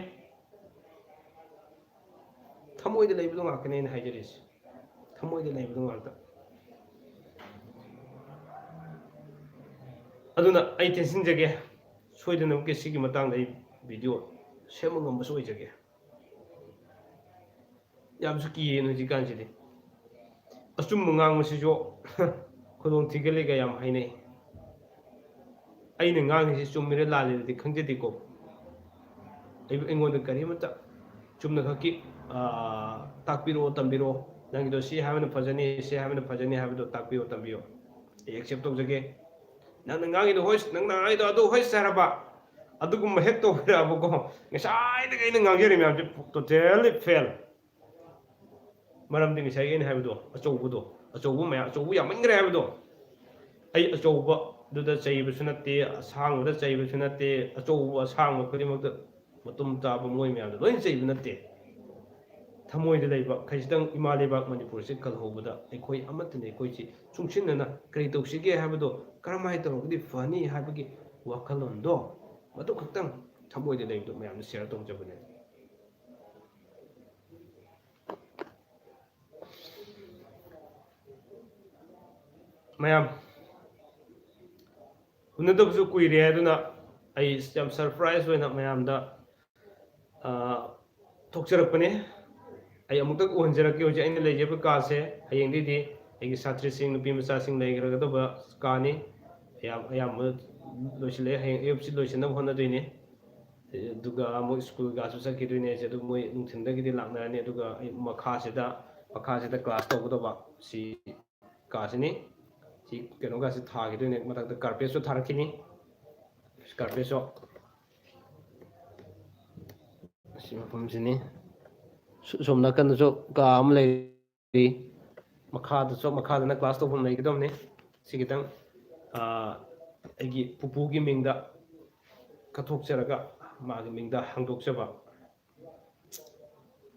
ꯊꯃꯣꯏꯗ ꯂꯩꯕꯗꯣ ꯉꯥꯛꯇꯅꯦ ꯑꯩꯅ ꯍꯥꯏꯖꯔꯤꯁꯦ, ꯊꯃꯣꯏꯗ ꯂꯩꯕꯗꯣ ꯉꯥꯛꯇ꯫ ꯑꯗꯨꯅ ꯑꯩ ꯇꯦꯟꯁꯤꯟꯖꯒꯦ, ꯁꯣꯏꯗꯅꯃꯛꯀꯤ ꯁꯤꯒꯤ ꯃꯇꯥꯡꯗ ꯑꯩ video ꯁꯦꯝꯕ ꯉꯝꯕꯁꯨ ꯑꯣꯏꯖꯒꯦ꯫ ꯌꯥꯝꯁꯨ ꯀꯤꯔꯦꯅ ꯍꯧꯖꯤꯛꯀꯥꯟꯁꯤꯗꯤ꯫ ꯑꯆꯨꯝꯕ ꯉꯥꯡꯕꯁꯤꯁꯨ ꯈꯨꯗꯣꯡ ꯊꯤꯒꯜꯂꯤꯒ ꯌꯥꯝ ꯍꯥꯏꯅꯩ꯫ ꯑꯩꯅ ꯉꯥꯡꯉꯤꯁꯤ ꯆꯨꯝꯃꯤꯔ ꯂꯥꯜꯂꯤꯔꯗꯤ ꯈꯪꯖꯗꯦꯀꯣ꯫ ꯑꯩ-, ꯑꯩꯉꯣꯟꯗ ꯀꯔꯤꯃꯠꯇ ꯆꯨꯝꯅꯈꯛꯀꯤ, ꯑꯥ, ꯇꯥꯛꯄꯤꯔꯛꯑꯣ, ꯇꯝꯕꯤꯔꯛꯑꯣ, ꯅꯪꯒꯤꯗꯣ ꯁꯤ ꯍꯥꯏꯕꯅ ꯐꯖꯅꯤ, ꯁꯤ ꯍꯥꯏꯕꯅ ꯐꯖꯅꯤ ꯍꯥꯏꯕꯗꯣ ꯇꯥꯛꯄꯤꯌꯣ, ꯇꯝꯕꯤꯌꯣ꯫ ꯑꯩ accept ꯇꯧꯖꯒꯦ꯫ ꯅꯪꯅ ꯉꯥꯡꯉꯤꯗꯣ ꯍꯣꯏ, ꯅꯪꯅ ꯉꯥꯡꯉꯤꯗꯣ ꯑꯗꯨ ꯍꯣꯏ ꯍꯥꯏꯔꯕ, ꯑꯗꯨꯒꯨꯝꯕ ꯍꯦꯛ ꯇꯧꯕꯤꯔꯛꯑꯕꯀꯣ, ꯉꯁꯥꯏꯗꯒꯤ ꯑꯩꯅ ꯉꯥꯡꯖꯔꯤ ꯃꯌꯥꯝꯁꯦ totally fail꯫ ꯃꯔꯝꯗꯤ ꯉꯁꯥꯏꯒꯤ ꯑꯩꯅ ꯍꯥꯏꯕꯗꯣ, ꯑꯆꯧꯕꯗꯣ, ꯑꯆꯧꯕ ꯃꯌꯥꯝ, ꯑꯆꯧꯕ ꯌꯥꯝꯃꯟꯈ꯭ꯔꯦ ꯍꯥꯏꯕꯗꯣ꯫ ꯑꯩ ꯑꯆꯧꯕꯗꯨꯗ ꯆꯩꯕꯁꯨ ꯅꯠꯇꯦ, ꯑꯁꯥꯡꯕꯗ ꯆꯩꯕꯁꯨ ꯅꯠꯇꯦ, ꯑꯆꯧꯕ ꯑꯁꯥꯡꯕ ꯈꯨꯗꯤꯡꯃꯛꯇ ꯃꯇꯨꯝ ꯇꯥꯕ ꯃꯣꯏ ꯃꯌꯥꯝꯗꯣ ꯂꯣꯏꯅ ꯆꯩꯕ ꯅꯠꯇꯦ꯫ ꯊꯃꯣꯏꯗ ꯂꯩꯕ ꯈꯖꯤꯛꯇꯪ ꯏꯃꯥ ꯂꯩꯕꯥꯛ ꯃꯅꯤꯄꯨꯔꯁꯤ ꯀꯜꯍꯧꯕꯗ ꯑꯩꯈꯣꯏ ꯑꯃꯠꯇꯅꯤ, ꯑꯩꯈꯣꯏꯁꯤ ꯆꯨꯡꯁꯤꯟꯅꯅ ꯀꯔꯤ ꯇꯧꯁꯤꯒꯦ ꯍꯥꯏꯕꯗꯣ, ꯀꯔꯝꯍꯥꯏꯅ ꯇꯧꯔꯒꯗꯤ ꯐꯅꯤ ꯍꯥꯏꯕꯒꯤ ꯋꯥꯈꯜꯂꯣꯟꯗꯣ, ꯃꯗꯨ ꯈꯛꯇꯪ ꯊꯃꯣꯏꯗ ꯂꯩꯕꯗꯣ ꯃꯌꯥꯝꯗ share ꯇꯧꯖꯕꯅꯦ꯫ ꯃꯌꯥꯝ ꯎꯅꯗꯕꯁꯨ ꯀꯨꯏꯔꯦ, ꯑꯗꯨꯅ ꯑꯩ ꯌꯥꯝ surprise ꯑꯣꯏꯅ ꯃꯌꯥꯝꯗ, ꯑ, ꯊꯣꯛꯆꯔꯛꯄꯅꯦ꯫ ꯑꯩ ꯑꯃꯨꯛꯇꯪ ꯎꯍꯟꯖꯔꯛꯀꯦ꯫ ꯍꯧꯖꯤꯛ ꯑꯩꯅ ꯂꯩꯖꯕ ꯀꯥꯁꯦ ꯍꯌꯦꯡꯗꯩꯗꯤ ꯑꯩꯒꯤ ꯁꯥꯇ꯭ꯔꯁꯤꯡ, ꯅꯨꯄꯤ ꯃꯆꯥꯁꯤꯡ ꯂꯩꯈ꯭ꯔꯒꯗꯕ ꯀꯥꯅꯤ꯫ ꯑꯌꯥꯝ-, ꯑꯌꯥꯝꯕ ꯂꯣꯏꯁꯤꯜꯂꯛꯑꯦ꯫ ꯍꯌꯦꯡ ꯑꯌꯨꯛꯁꯤ ꯂꯣꯏꯁꯤꯟꯅꯕ ꯍꯣꯠꯅꯗꯣꯏꯅꯤ꯫ ꯑꯗꯨꯒ ꯑꯃꯨꯛ ꯁ꯭ꯀꯨꯜꯒꯁꯨ ꯆꯠꯈꯤꯗꯣꯏꯅꯦ ꯑꯩꯁꯦ꯫ ꯑꯗꯨ ꯃꯣꯏ ꯅꯨꯡꯊꯤꯟꯗꯒꯤꯗꯤ ꯂꯥꯛꯅꯔꯅꯤ꯫ ꯑꯗꯨꯒ ꯑꯩ ꯃꯈꯥꯁꯤꯗ, ꯃꯈꯥꯁꯤꯗ ꯀ꯭ꯂꯥꯁ ꯇꯧꯒꯗꯕ ꯁꯤ ꯀꯥꯁꯤꯅꯤ꯫ ꯁꯤ ꯀꯩꯅꯣꯒꯁꯤ ꯊꯥꯈꯤꯗꯣꯏꯅꯦ꯫ ꯃꯊꯛꯇ ꯀꯥꯔꯄꯦꯠꯁꯨ ꯊꯥꯔꯛꯈꯤꯅꯤ꯫ ꯀꯥꯔꯄꯦꯠꯁꯨ ꯁꯤ ꯃꯐꯝꯁꯤꯅꯤ꯫ ꯁꯣ-, ꯁꯣꯝ ꯅꯥꯀꯟꯗꯁꯨ ꯀꯥ ꯑꯃ ꯂꯩꯔꯤ꯫ ꯃꯈꯥꯗꯁꯨ, ꯃꯈꯥꯗꯅ ꯀ꯭ꯂꯥꯁ ꯇꯧꯐꯝ ꯂꯩꯒꯗꯕꯅꯤ꯫ ꯁꯤ ꯈꯤꯇꯪ, ꯑꯥ, ꯑꯩꯒꯤ ꯄꯨꯄꯨꯒꯤ ꯃꯤꯡꯗ ꯀꯠꯊꯣꯛꯆꯔꯒ ꯃꯥꯒꯤ ꯃꯤꯡꯗ ꯍꯥꯡꯗꯣꯛꯆꯕ꯫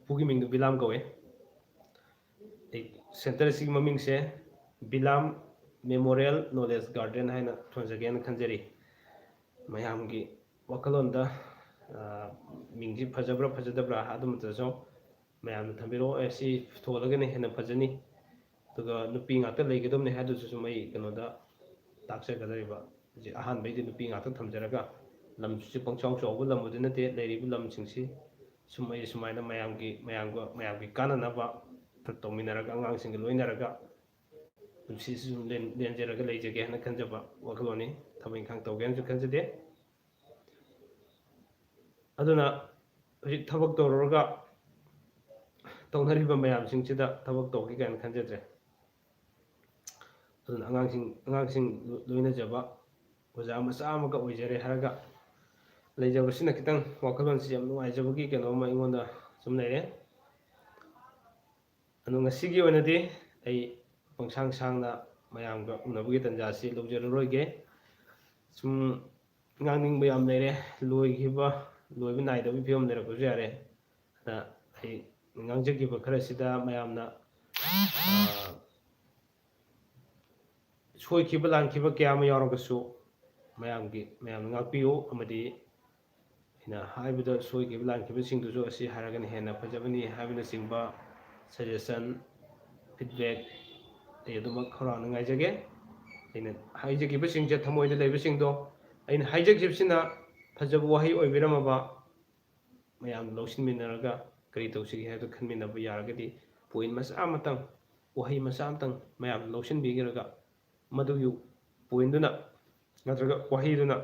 ꯄꯨꯄꯨꯒꯤ ꯃꯤꯡꯗꯨ ꯕꯤꯂꯥꯝ ꯀꯧꯋꯦ꯫ ꯑꯩ ꯁꯦꯟꯇꯔ ꯑꯁꯤꯒꯤ ꯃꯃꯤꯡꯁꯦ ꯕꯤꯂꯥꯝ ꯃꯦꯃꯣꯔꯤꯌꯦꯜ ꯅꯣꯂꯦꯖ ꯒꯥꯔꯗꯦꯟ ꯍꯥꯏꯅ ꯊꯣꯟꯖꯒꯦꯅ ꯈꯟꯖꯔꯤ꯫ ꯃꯌꯥꯝꯒꯤ ꯋꯥꯈꯜꯂꯣꯟꯗ, ꯑꯥ, ꯃꯤꯡꯁꯤ ꯐꯖꯕ꯭ꯔꯥ ꯐꯖꯗꯕ꯭ꯔꯥ ꯑꯗꯨꯃꯛꯇꯁꯨ ꯃꯌꯥꯝꯅ ꯊꯝꯕꯤꯔꯛꯑꯣ꯫ "ꯑꯦ, ꯁꯤ ꯊꯣꯜꯂꯒꯅ ꯍꯦꯟꯅ ꯐꯖꯅꯤ, ꯑꯗꯨꯒ ꯅꯨꯄꯤ ꯉꯥꯛꯇ ꯂꯩꯒꯗꯕꯅꯤ" ꯍꯥꯏꯗꯨꯁꯨ ꯁꯨꯝ ꯑꯩ ꯀꯩꯅꯣꯗ ꯇꯥꯛꯆꯒꯗꯧꯔꯤꯕ꯫ ꯍꯧꯖꯤꯛ ꯑꯍꯥꯟꯕꯩꯗꯤ ꯅꯨꯄꯤ ꯉꯥꯛꯇ ꯊꯝꯖꯔꯒ ꯂꯝꯁꯤꯁꯨ ꯄꯪꯆꯥꯎ ꯆꯥꯎꯕ ꯂꯝꯕꯨꯗꯤ ꯅꯠꯇꯦ꯫ ꯂꯩꯔꯤꯕ ꯂꯝꯁꯤꯡꯁꯤ ꯁꯨꯝ ꯑꯩ ꯁꯨꯃꯥꯏꯅ ꯃꯌꯥꯝꯒꯤ, ꯃꯌꯥꯝꯒ, ꯃꯌꯥꯝꯒꯤ ꯀꯥꯟꯅꯅꯕ ꯇꯧꯃꯤꯟꯅꯔꯒ, ꯑꯉꯥꯡꯁꯤꯡꯒ ꯂꯣꯏꯅꯔꯒ ꯄꯨꯟꯁꯤꯁꯤ ꯁꯨꯝ ꯂꯦꯟ-, ꯂꯦꯟꯖꯔꯒ ꯂꯩꯖꯒꯦ ꯍꯥꯏꯅ ꯈꯟꯖꯕ ꯋꯥꯈꯜꯂꯣꯟꯅꯤ꯫ ꯊꯕꯛ ꯏꯪꯈꯥꯡ ꯇꯧꯒꯦ ꯍꯥꯏꯅꯁꯨ ꯈꯟꯖꯗꯦ꯫ ꯑꯗꯨꯅ ꯍꯧꯖꯤꯛ ꯊꯕꯛ ꯇꯧꯔꯨꯔꯒ ꯇꯧꯅꯔꯤꯕ ꯃꯌꯥꯝꯁꯤꯡꯁꯤꯗ ꯊꯕꯛ ꯇꯧꯒꯦ ꯀꯥꯏꯅ ꯈꯟꯖꯗ꯭ꯔꯦ꯫ ꯑꯗꯨꯅ ꯑꯉꯥꯡꯁꯤꯡ, ꯑꯉꯥꯡꯁꯤꯡ ꯂꯣꯏꯅꯖꯕ ꯑꯣꯖꯥ ꯃꯆꯥ ꯑꯃꯒ ꯑꯣꯏꯖꯔꯦ ꯍꯥꯏꯔꯒ ꯂꯩꯖꯕꯁꯤꯅ ꯈꯤꯇꯪ ꯋꯥꯈꯜꯂꯣꯟꯁꯤ ꯌꯥꯝ ꯅꯨꯡꯉꯥꯏꯖꯕꯒꯤ ꯀꯩꯅꯣ ꯑꯃ ꯑꯩꯉꯣꯟꯗ ꯁꯨꯝ ꯂꯩꯔꯦ꯫ ꯑꯗꯣ ꯉꯁꯤꯒꯤ ꯑꯣꯏꯅꯗꯤ ꯑꯩ ꯄꯪꯁꯥꯡ ꯁꯥꯡꯅ ꯃꯌꯥꯝꯒ ꯎꯅꯕꯒꯤ ꯇꯥꯟꯖꯥꯁꯤ ꯂꯧꯖꯔꯔꯣꯏꯒꯦ꯫ ꯁꯨꯝ ꯉꯥꯡꯅꯤꯡꯕ ꯌꯥꯝ ꯂꯩꯔꯦ꯫ ꯂꯣꯏꯈꯤꯕ, ꯂꯣꯏꯕ ꯅꯥꯏꯗꯕꯒꯤ ꯐꯤꯕꯝ ꯂꯩꯔꯛꯄꯁꯨ ꯌꯥꯔꯦ꯫ ꯑꯗ ꯑꯩ ꯉꯥꯡꯖꯈꯤꯕ ꯈꯔꯁꯤꯗ ꯃꯌꯥꯝꯅ, ꯑ, ꯁꯣꯏꯈꯤꯕ ꯂꯥꯟꯈꯤꯕ ꯀꯌꯥ ꯑꯃ ꯌꯥꯎꯔꯒꯁꯨ ꯃꯌꯥꯝꯒꯤ, ꯃꯌꯥꯝꯅ ꯉꯥꯛꯄꯤꯌꯨ꯫ ꯑꯃꯗꯤ ꯑꯩꯅ ꯍꯥꯏꯕꯗ ꯁꯣꯏꯈꯤꯕ ꯂꯥꯟꯈꯤꯕꯁꯤꯡꯗꯨꯁꯨ ꯑꯁꯤ ꯍꯥꯏꯔꯒꯅ ꯍꯦꯟꯅ ꯐꯖꯕꯅꯤ ꯍꯥꯏꯕꯅꯆꯤꯡꯕ suggestion, feedback ꯑꯩ ꯑꯗꯨꯃꯛ ꯈꯧꯔꯥꯡꯅ ꯉꯥꯏꯖꯒꯦ꯫ ꯑꯩꯅ ꯍꯥꯏꯖꯈꯤꯕꯁꯤꯡꯁꯦ, ꯊꯃꯣꯏꯗ ꯂꯩꯕꯁꯤꯡꯗꯣ, ꯑꯩꯅ ꯍꯥꯏꯖꯈꯤꯕꯁꯤꯅ ꯐꯖꯕ ꯋꯥꯍꯩ ꯑꯣꯏꯕꯤꯔꯝꯃꯕ, ꯃꯌꯥꯝ ꯂꯧꯁꯤꯟꯃꯤꯟꯅꯔꯒ ꯀꯔꯤ ꯇꯧꯁꯤꯒꯦ ꯍꯥꯏꯕꯗꯨ ꯈꯟꯃꯤꯟꯅꯕ ꯌꯥꯔꯒꯗꯤ, ꯄꯣꯏꯟ ꯃꯆꯥ ꯑꯃꯇꯪ, ꯋꯥꯍꯩ ꯃꯆꯥ ꯑꯃꯇꯪ ꯃꯌꯥꯝꯅ ꯂꯧꯁꯤꯟꯕꯤꯈ꯭ꯔꯒ, ꯃꯗꯨꯒꯤ ꯄꯣꯏꯟꯗꯨꯅ ꯅꯠꯇ꯭ꯔꯒ ꯋꯥꯍꯩꯗꯨꯅ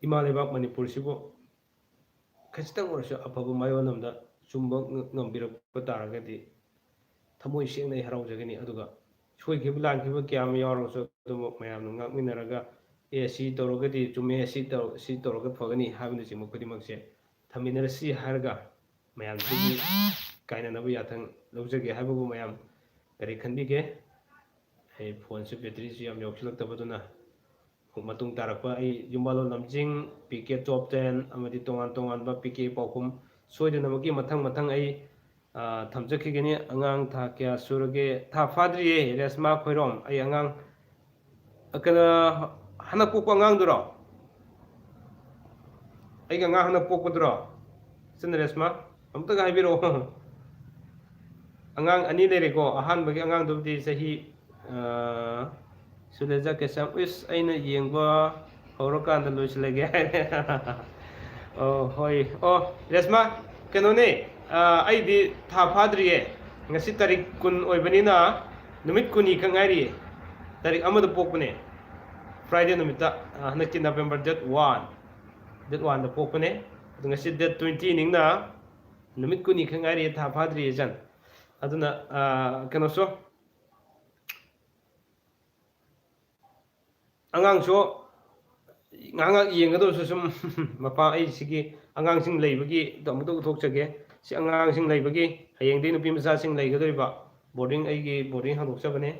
ꯏꯃꯥ ꯂꯩꯕꯥꯛ ꯃꯅꯤꯄꯨꯔꯁꯤꯕꯨ ꯈꯖꯤꯛꯇꯪ ꯑꯣꯏꯔꯁꯨ ꯑꯐꯕ ꯃꯥꯏꯑꯣꯟ ꯑꯃꯗ ꯆꯨꯝꯕ ꯉ-, ꯉꯝꯕꯤꯔꯛꯄ ꯇꯥꯔꯒꯗꯤ, ꯊꯃꯣꯏ ꯁꯦꯡꯅ ꯑꯩ ꯍꯔꯥꯎꯖꯒꯅꯤ꯫ ꯑꯗꯨꯒ ꯁꯣꯏꯈꯤꯕ ꯂꯥꯟꯈꯤꯕ ꯀꯌꯥ ꯑꯃ ꯌꯥꯎꯔꯁꯨ, ꯑꯗꯨꯃꯛ ꯃꯌꯥꯝꯅ ꯉꯥꯛꯃꯤꯟꯅꯔꯒ, "ꯑꯦ, ꯁꯤ ꯇꯧꯔꯒꯗꯤ ꯆꯨꯝꯃꯦ, ꯁꯤ ꯇꯧ-, ꯁꯤ ꯇꯧꯔꯒ ꯐꯒꯅꯤ" ꯍꯥꯏꯕꯅꯆꯤꯡꯕ ꯈꯨꯗꯤꯡꯃꯛꯁꯦ ꯊꯝꯃꯤꯟꯅꯔꯁꯤ ꯍꯥꯏꯔꯒ, ꯃꯌꯥꯝꯁꯤꯒꯤ ꯀꯥꯏꯅꯅꯕ ꯌꯥꯊꯪ ꯂꯧꯖꯒꯦ꯫ ꯍꯥꯏꯕꯕꯨ ꯃꯌꯥꯝ ꯀꯔꯤ ꯈꯟꯕꯤꯒꯦ? ꯑꯩ ꯐꯣꯟꯁꯨ ꯕꯦꯇ꯭ꯔꯤꯁꯨ ꯌꯥꯝ ꯌꯧꯁꯤꯜꯂꯛꯇꯕꯗꯨꯅ, ꯑꯃꯨꯛ ꯃꯇꯨꯡ ꯇꯥꯔꯛꯄ ꯑꯩ ꯌꯨꯝꯕꯥꯂꯣꯟ ꯂꯝꯖꯤꯡ, ꯄꯤ ꯀꯦ ꯇꯣꯞ ꯇꯦꯟ ꯑꯃꯗꯤ ꯇꯣꯉꯥꯟ ꯇꯣꯉꯥꯟꯕ ꯄꯤ ꯀꯦ ꯄꯥꯎꯈꯨꯝ ꯁꯣꯏꯗꯅꯃꯛꯀꯤ ꯃꯊꯪ ꯃꯊꯪ ꯑꯩ, ꯑ, ꯊꯝꯖꯈꯤꯒꯅꯤ꯫ ꯑꯉꯥꯡ ꯊꯥ ꯀꯌꯥ ꯁꯨꯔꯒꯦ? ꯊꯥ ꯐꯥꯗ꯭ꯔꯤꯌꯦ, ꯔꯦꯁꯃꯥ ꯈꯣꯏꯔꯣꯝ꯫ ꯑꯩ ꯑꯉꯥꯡ, ꯑ, ꯀꯩꯅꯣ, ꯍꯟꯗꯛ ꯄꯣꯛꯄ ꯑꯉꯥꯡꯗꯨꯔꯣ? ꯑꯩꯒꯤ ꯑꯉꯥꯡ ꯍꯟꯗꯛ ꯄꯣꯛꯄꯗꯨꯔꯣ? ꯏꯆꯟ ꯔꯦꯁꯃꯥ, ꯑꯃꯨꯛꯇꯒ ꯍꯥꯏꯕꯤꯔꯛꯑꯣ꯫ ꯑꯉꯥꯡ ꯑꯅꯤ ꯂꯩꯔꯦꯀꯣ꯫ ꯑꯍꯥꯟꯕꯒꯤ ꯑꯉꯥꯡꯗꯨꯕꯨꯗꯤ ꯆꯍꯤ, ꯑ, ꯁꯨꯂꯦꯖꯥ ꯀꯩꯁꯥꯝ, ꯏꯁ, ꯑꯩꯅ ꯌꯦꯡꯕ ꯍꯧꯔꯀꯥꯟꯗ ꯂꯣꯏꯁꯤꯜꯂꯒꯦ ꯍꯥꯏꯔꯦ꯫ ꯑꯣ, ꯍꯣꯏ꯫ ꯑꯣ, ꯔꯦꯁꯃꯥ, ꯀꯩꯅꯣꯅꯦ, ꯑ, ꯑꯩꯗꯤ ꯊꯥ ꯐꯥꯗ꯭ꯔꯤꯌꯦ꯫ ꯉꯁꯤ ꯇꯥꯔꯤꯛ ꯀꯨꯟ ꯑꯣꯏꯕꯅꯤꯅ ꯅꯨꯃꯤꯠ ꯀꯨꯟꯅꯤ ꯈꯛ ꯉꯥꯏꯔꯤꯌꯦ꯫ ꯇꯥꯔꯤꯛ ꯑꯃꯗ ꯄꯣꯛꯄꯅꯦ, Friday ꯅꯨꯃꯤꯠꯇ, ꯑ, ꯍꯟꯗꯛꯀꯤ November date one, date oneꯗ ꯄꯣꯛꯄꯅꯦ꯫ ꯑꯗꯨ ꯉꯁꯤ date twenty ꯅꯤꯡꯅ ꯅꯨꯃꯤꯠ ꯀꯨꯟꯅꯤ ꯈꯛ ꯉꯥꯏꯔꯤꯌꯦ, ꯊꯥ ꯐꯥꯗ꯭ꯔꯤꯌꯦ ꯏꯆꯟ꯫ ꯑꯗꯨꯅ, ꯑ, ꯀꯩꯅꯣꯁꯨ, ꯑꯉꯥꯡꯁꯨ ꯉꯥꯏꯍꯥꯛ ꯉꯥꯏꯍꯥꯛ ꯌꯦꯡꯒꯗꯧꯁꯨ ꯁꯨꯝ ꯃꯄꯥ, ꯑꯩ ꯁꯤꯒꯤ ꯑꯉꯥꯡꯁꯤꯡ ꯂꯩꯕꯒꯤ ꯑꯃꯨꯛꯇ ꯎꯠꯊꯣꯛꯆꯒꯦ꯫ ꯁꯤ ꯑꯉꯥꯡꯁꯤꯡ ꯂꯩꯕꯒꯤ, ꯍꯌꯦꯡꯗꯤ ꯅꯨꯄꯤ ꯃꯆꯥꯁꯤꯡ ꯂꯩꯒꯗꯧꯔꯤꯕ꯫ Boarding, ꯑꯩꯒꯤ boarding ꯍꯥꯡꯗꯣꯛꯆꯕꯅꯦ꯫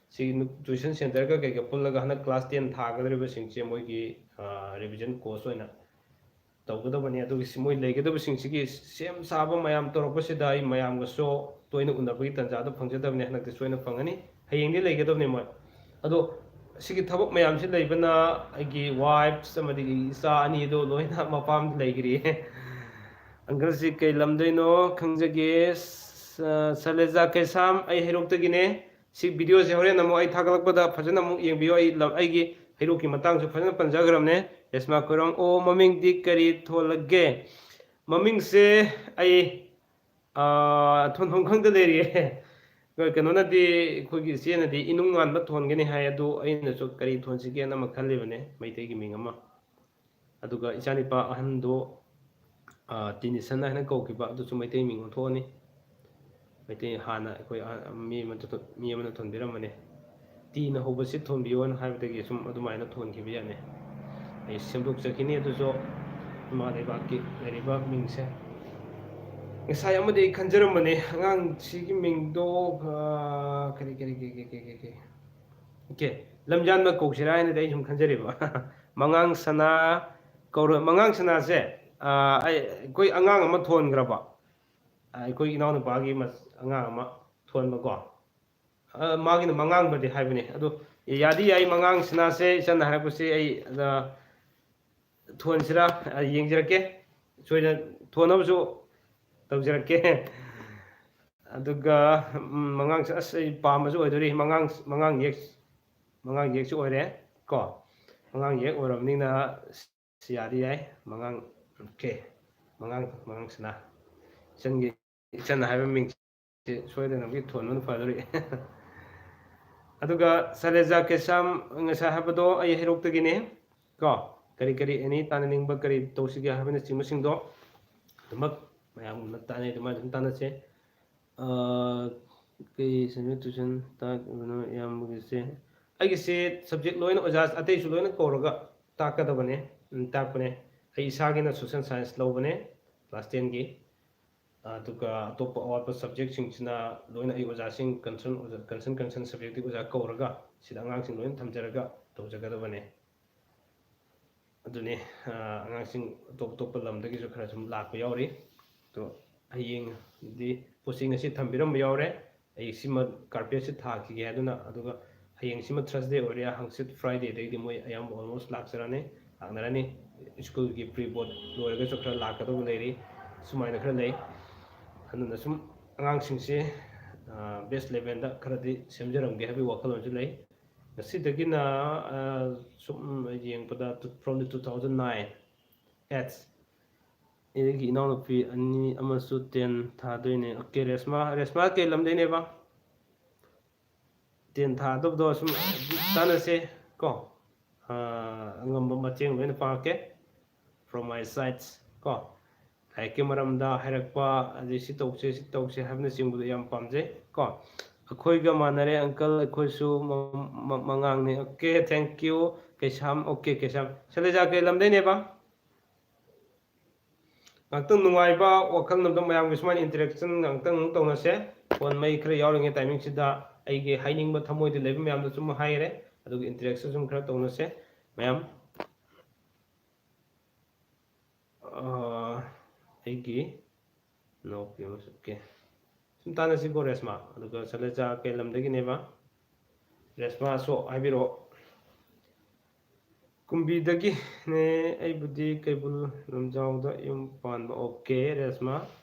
ꯁꯤ tuition centreꯒ ꯀꯩꯒ ꯄꯨꯜꯂꯒ ꯍꯟꯗꯛ class ten ꯊꯥꯒꯗꯧꯔꯤꯕꯁꯤꯡꯁꯦ ꯃꯣꯏꯒꯤ, ꯑ, revision course ꯑꯣꯏꯅ ꯇꯧꯒꯗꯕꯅꯤ꯫ ꯑꯗꯨꯒꯤ ꯁꯤ ꯃꯣꯏ ꯂꯩꯒꯗꯕꯁꯤꯡꯁꯤꯒꯤ ꯁꯦꯝ ꯁꯥꯕ ꯃꯌꯥꯝ ꯇꯧꯔꯛꯄꯁꯤꯗ ꯑꯩ ꯃꯌꯥꯝꯒꯁꯨ ꯇꯣꯏꯅ ꯎꯅꯕꯒꯤ ꯇꯥꯟꯖꯥꯗꯣ ꯐꯪꯖꯗꯕꯅꯤ꯫ ꯍꯟꯗꯛꯇꯤ ꯁꯣꯏꯅ ꯐꯪꯒꯅꯤ꯫ ꯍꯌꯦꯡꯗꯤ ꯂꯩꯒꯗꯕꯅꯤ ꯃꯣꯏ꯫ ꯑꯗꯣ ꯁꯤꯒꯤ ꯊꯕꯛ ꯃꯌꯥꯝꯁꯤ ꯂꯩꯕꯅ ꯑꯩꯒꯤ wife ꯑꯃꯗꯤ ꯏꯆꯥ ꯑꯅꯤꯗꯣ ꯂꯣꯏꯅ ꯃꯄꯥꯝꯗ ꯂꯩꯈ꯭ꯔꯤ꯫ Uncleꯁꯤ ꯀꯩ ꯂꯝꯗꯩꯅꯣ ꯈꯪꯖꯒꯦ? ꯁ-, ꯁꯂꯦꯖꯥ ꯀꯩꯁꯥꯝ, ꯑꯩ ꯍꯩꯔꯣꯛꯇꯒꯤꯅꯦ꯫ ꯁꯤ videoꯁꯦ ꯍꯣꯔꯦꯟ ꯑꯃꯨꯛ ꯑꯩ ꯊꯥꯒꯠꯂꯛꯄꯗ ꯐꯖꯅ ꯑꯃꯨꯛ ꯌꯦꯡꯕꯤꯌꯨ꯫ ꯑꯩ ꯂꯝ-, ꯑꯩꯒꯤ ꯍꯩꯔꯣꯛꯀꯤ ꯃꯇꯥꯡꯁꯨ ꯐꯖꯅ ꯄꯟꯖꯈ꯭ꯔꯕꯅꯦ꯫ ꯔꯦꯁꯃꯥ ꯈꯣꯏꯔꯣꯝ, ꯑꯣ, ꯃꯃꯤꯡꯗꯤ ꯀꯔꯤ ꯊꯣꯜꯂꯒꯦ? ꯃꯃꯤꯡꯁꯦ ꯑꯩ, ꯑꯥ, ꯊꯣꯟꯐꯝ ꯈꯪꯗ ꯂꯩꯔꯤꯌꯦ꯫ ꯀꯩꯅꯣꯅꯗꯤ, ꯑꯩꯈꯣꯏꯒꯤ ꯏꯆꯦꯅꯗꯤ ꯏꯅꯨꯡ ꯉꯥꯟꯕ ꯊꯣꯟꯒꯅꯤ ꯍꯥꯏ, ꯑꯗꯨ ꯑꯩꯅꯁꯨ ꯀꯔꯤ ꯊꯣꯟꯁꯤꯒꯦꯅ ꯑꯃ ꯈꯜꯂꯤꯕꯅꯦ, ꯃꯩꯇꯩꯒꯤ ꯃꯤꯡ ꯑꯃ꯫ ꯑꯗꯨꯒ ꯏꯆꯥꯅꯤꯄꯥ ꯑꯍꯟꯗꯣ, ꯑꯥ, ꯇꯤꯅꯤꯁꯟ ꯍꯥꯏꯅ ꯀꯧꯈꯤꯕ, ꯑꯗꯨꯁꯨ ꯃꯩꯇꯩ ꯃꯤꯡ ꯑꯣꯟꯊꯣꯛꯑꯅꯤ꯫ ꯃꯩꯇꯩ ꯍꯥꯟꯅ ꯑꯩꯈꯣꯏ, ꯑꯥ, ꯃꯤ ꯑꯃꯗ ꯊꯣ-, ꯃꯤ ꯑꯃꯅ ꯊꯣꯟꯕꯤꯔꯝꯕꯅꯦ꯫ ꯇꯤꯅ ꯍꯧꯕꯁꯤ ꯊꯣꯟꯕꯤꯌꯣꯅ ꯍꯥꯏꯕꯗꯒꯤ ꯁꯨꯝ ꯑꯗꯨꯃꯥꯏꯅ ꯊꯣꯟꯈꯤꯕ ꯌꯥꯅꯤ꯫ ꯑꯩ ꯁꯦꯝꯗꯣꯛꯆꯈꯤꯅꯤ, ꯑꯗꯨꯁꯨ ꯏꯃꯥ ꯂꯩꯕꯥꯛꯀꯤ ꯂꯩꯔꯤꯕ ꯃꯤꯡꯁꯦ꯫ ꯉꯁꯥꯏ ꯑꯃꯗꯤ ꯑꯩ ꯈꯟꯖꯔꯝꯕꯅꯦ, ꯑꯉꯥꯡꯁꯤꯒꯤ ꯃꯤꯡꯗꯣ, ꯑꯥ, ꯀꯔꯤ, ꯀꯔꯤ, ꯀꯔꯤ, ꯀꯔꯤ, ꯀꯔꯤ, ꯀꯔꯤ, ꯀꯔꯤ? ꯑꯣꯀꯦ, ꯂꯝꯖꯥꯟꯕ ꯀꯧꯁꯤꯔꯥ ꯍꯥꯏꯅꯗꯤ ꯑꯩ ꯁꯨꯝ ꯈꯟꯖꯔꯤꯕ꯫ ꯃꯉꯥꯡ ꯁꯅꯥ ꯀꯧꯔ-, ꯃꯉꯥꯡ ꯁꯅꯥꯁꯦ, ꯑꯥ, ꯑꯩ, ꯑꯩꯈꯣꯏ ꯑꯉꯥꯡ ꯑꯃ ꯊꯣꯟꯈ꯭ꯔꯕ, ꯑꯥ, ꯑꯩꯈꯣꯏ ꯏꯅꯥꯎꯅꯨꯄꯥꯒꯤ ꯃꯆ-, ꯑꯉꯥꯡ ꯑꯃ ꯊꯣꯟꯕꯀꯣ꯫ ꯑꯥ, ꯃꯥꯒꯤꯅ ꯃꯉꯥꯡꯕꯗꯤ ꯍꯥꯏꯕꯅꯦ꯫ ꯑꯗꯣ ꯌꯥꯗꯤ ꯌꯥꯏ, ꯃꯉꯥꯡ ꯁꯅꯥꯁꯦ ꯏꯆꯟꯅ ꯍꯥꯏꯔꯛꯄꯁꯦ ꯑꯩ, ꯑꯥ, ꯊꯣꯟꯁꯤꯔꯥ, ꯑꯥ, ꯌꯦꯡꯖꯔꯛꯀꯦ꯫ ꯁꯣꯏꯗꯅ ꯊꯣꯟꯅꯕꯁꯨ ꯇꯧꯖꯔꯛꯀꯦ꯫ ꯑꯗꯨꯒ, ꯎꯝ, ꯃꯉꯥꯡ, ꯑꯁ, ꯑꯩ ꯄꯥꯝꯕꯁꯨ ꯑꯣꯏꯗꯣꯔꯤ꯫ ꯃꯉꯥꯡ, ꯃꯉꯥꯡ ꯌꯦꯛ, ꯃꯉꯥꯡ ꯌꯦꯛꯁꯨ ꯑꯣꯏꯔꯦ ꯀꯣ꯫ ꯃꯉꯥꯡ ꯌꯦꯛ ꯑꯣꯏꯔꯕꯅꯤꯅ ꯁꯤ ꯌꯥꯗꯤ ꯌꯥꯏ꯫ ꯃꯉꯥꯡ, ꯑꯣꯀꯦ꯫ ꯃꯉꯥꯡ, ꯃꯉꯥꯡ ꯁꯅꯥ꯫ ꯏꯆꯟꯒꯤ, ꯏꯆꯟꯅ ꯍꯥꯏꯕ ꯃꯤꯡꯁꯤ ꯁꯣꯏꯗꯅꯃꯛꯀꯤ ꯊꯣꯟꯕꯅ ꯐꯗꯣꯔꯤ꯫ ꯑꯗꯨꯒ ꯁꯂꯦꯖꯥ ꯀꯦꯁꯥꯝ ꯉꯁꯥꯏ ꯍꯥꯏꯕꯗꯣ ꯑꯩ ꯍꯩꯔꯣꯛꯇꯒꯤꯅꯤ ꯀꯣ꯫ ꯀꯔꯤ ꯀꯔꯤ ꯑꯦꯅꯤ ꯇꯥꯟꯅꯅꯤꯡꯕ ꯀꯔꯤ ꯇꯧꯁꯤꯒꯦ ꯍꯥꯏꯕꯅꯆꯤꯡꯕꯁꯤꯡꯗꯣ ꯑꯗꯨꯃꯛ ꯃꯌꯥꯝꯅ ꯇꯥꯟꯅꯩ, ꯑꯗꯨꯃꯥꯏꯅ ꯑꯗꯨꯝ ꯇꯥꯟꯅꯁꯦ꯫ ꯑꯥ, ꯀꯩ subject tuition ꯇꯥꯛꯏꯕꯅꯣ ꯏꯌꯥꯝꯕꯒꯤꯁꯦ? ꯑꯩꯒꯤꯁꯦ subject ꯂꯣꯏꯅ ꯑꯣꯖꯥ ꯑꯇꯩꯁꯨ ꯂꯣꯏꯅ ꯀꯧꯔꯒ ꯇꯥꯛꯀꯗꯕꯅꯦ, ꯎꯝ, ꯇꯥꯛꯄꯅꯦ꯫ ꯑꯩ ꯏꯁꯥꯒꯤꯅ social science ꯂꯧꯕꯅꯦ class ten ꯒꯤ꯫ ꯑꯗꯨꯒ ꯑꯇꯣꯞꯄ ꯑꯋꯥꯠꯄ subject ꯁꯤꯡꯁꯤꯅ ꯂꯣꯏꯅ ꯑꯩ ꯑꯣꯖꯥꯁꯤꯡ concern, concern, concern subject ꯀꯤ ꯑꯣꯖꯥ ꯀꯧꯔꯒ ꯁꯤꯗ ꯑꯉꯥꯡꯁꯤꯡ ꯂꯣꯏꯅ ꯊꯝꯖꯔꯒ ꯇꯧꯖꯒꯗꯕꯅꯦ꯫ ꯑꯗꯨꯅꯤ, ꯑꯥ, ꯑꯉꯥꯡꯁꯤꯡ ꯑꯇꯣꯞ ꯑꯇꯣꯞꯄ ꯂꯝꯗꯒꯤꯁꯨ ꯈꯔ ꯁꯨꯝ ꯂꯥꯛꯄ ꯌꯥꯎꯔꯤ꯫ ꯑꯗꯣ ꯍꯌꯦꯡꯗꯤ ꯄꯣꯠꯁꯤ ꯉꯁꯤ ꯊꯝꯕꯤꯔꯝꯕ ꯌꯥꯎꯔꯦ꯫ ꯑꯩ ꯁꯤꯃ carpet ꯁꯤ ꯊꯥꯈꯤꯒꯦ ꯍꯥꯏꯗꯨꯅ, ꯑꯗꯨꯒ ꯍꯌꯦꯡꯁꯤꯃ Thursday ꯑꯣꯏꯔꯦ, ꯍꯪꯆꯤꯠ Friday ꯗꯩꯗꯤ ꯃꯣꯏ ꯑꯌꯥꯝꯕ almost ꯂꯥꯛꯆꯔꯅꯤ, ꯂꯥꯛꯅꯔꯅꯤ꯫ School ꯒꯤ pre board ꯂꯣꯏꯔꯒꯁꯨ ꯈꯔ ꯂꯥꯛꯀꯗꯧꯕ ꯂꯩꯔꯤ, ꯁꯨꯃꯥꯏꯅ ꯈꯔ ꯂꯩ꯫ ꯑꯗꯨꯅ ꯁꯨꯝ ꯑꯉꯥꯡꯁꯤꯡꯁꯦ, ꯑꯥ, best eleven ꯗ ꯈꯔꯗꯤ ꯁꯦꯝꯖꯔꯝꯒꯦ ꯍꯥꯏꯕꯒꯤ ꯋꯥꯈꯜꯂꯣꯟꯁꯨ ꯂꯩ꯫ ꯉꯁꯤꯗꯒꯤꯅ, ꯑꯥ, ꯁꯨꯝ ꯌꯦꯡꯕꯗ two-, from the two thousand nine batch, ꯑꯩꯒꯤ ꯏꯅꯥꯎꯅꯨꯄꯤ ꯑꯅꯤ ꯑꯃꯁꯨ ten ꯊꯥꯗꯣꯏꯅꯦ꯫ Okay, ꯔꯦꯁꯃꯥ, ꯔꯦꯁꯃꯥ ꯀꯩ ꯂꯝꯗꯩꯅꯦꯕ? Ten ꯊꯥꯗꯧꯕꯗꯣ ꯁꯨꯝ ꯇꯥꯟꯅꯁꯦ ꯀꯣ꯫ ꯑꯥ, ꯑꯉꯝꯕ ꯃꯇꯦꯡ ꯂꯣꯏꯅ ꯄꯥꯡꯉꯛꯀꯦ, from my sides ꯀꯣ꯫ ꯂꯥꯏꯔꯤꯛꯀꯤ ꯃꯔꯝꯗ ꯍꯥꯏꯔꯛꯄ, ꯑꯗꯩ ꯁꯤ ꯇꯧꯁꯦ, ꯁꯤ ꯇꯧꯁꯦ ꯍꯥꯏꯕꯅꯆꯤꯡꯕꯗꯣ ꯌꯥꯝ ꯄꯥꯝꯖꯩ ꯀꯣ꯫ ꯑꯩꯈꯣꯏꯒ ꯃꯥꯟꯅꯔꯦ uncle, ꯑꯩꯈꯣꯏꯁꯨ ꯃ-, ꯃ-, ꯃꯉꯥꯡꯅꯦ꯫ Okay, thank you꯫ Keisham, okay, ꯀꯩꯁꯥꯝ꯫ ꯁꯩꯂꯖꯥ ꯀꯩ ꯂꯝꯗꯩꯅꯦꯕ? ꯉꯥꯛꯇꯪ ꯅꯨꯡꯉꯥꯏꯕ ꯋꯥꯈꯜ ꯑꯃꯗ ꯃꯌꯥꯝꯒꯤ ꯁꯨꯃꯥꯏꯅ interaction ꯉꯥꯛꯇꯪ ꯑꯃꯨꯛ ꯇꯧꯅꯁꯦ꯫ Phone ꯃꯩ ꯈꯔ ꯌꯥꯎꯔꯤꯉꯩ timing ꯁꯤꯗ ꯑꯩꯒꯤ ꯍꯥꯏꯅꯤꯡꯕ ꯊꯃꯣꯏꯗ ꯂꯩꯕ ꯃꯌꯥꯝꯗꯣ ꯁꯨꯝ ꯍꯥꯏꯔꯦ, ꯑꯗꯨꯒ interaction ꯁꯨꯝ ꯈꯔ ꯇꯧꯅꯁꯦ ꯃꯌꯥꯝ꯫ ꯑꯥ, ꯑꯩꯒꯤ ꯏꯅꯥꯎꯄꯤ ꯑꯃꯁꯨ, okay꯫ ꯁꯨꯝ ꯇꯥꯟꯅꯁꯤꯀꯣ ꯔꯦꯁꯃꯥ, ꯑꯗꯨꯒ ꯁꯩꯂꯖꯥ ꯀꯩ ꯂꯝꯗꯒꯤꯅꯦꯕ? ꯔꯦꯁꯃꯥꯁꯨ ꯍꯥꯏꯕꯤꯔꯛꯑꯣ꯫ ꯀꯨꯝꯕꯤꯗꯒꯤꯅꯦ꯫ ꯑꯩꯕꯨꯗꯤ ꯀꯩꯕꯨꯜ ꯂꯝꯖꯥꯎꯗ ꯌꯨꯝ ꯄꯥꯟꯕ꯫ Okay, ꯔꯦꯁꯃꯥ꯫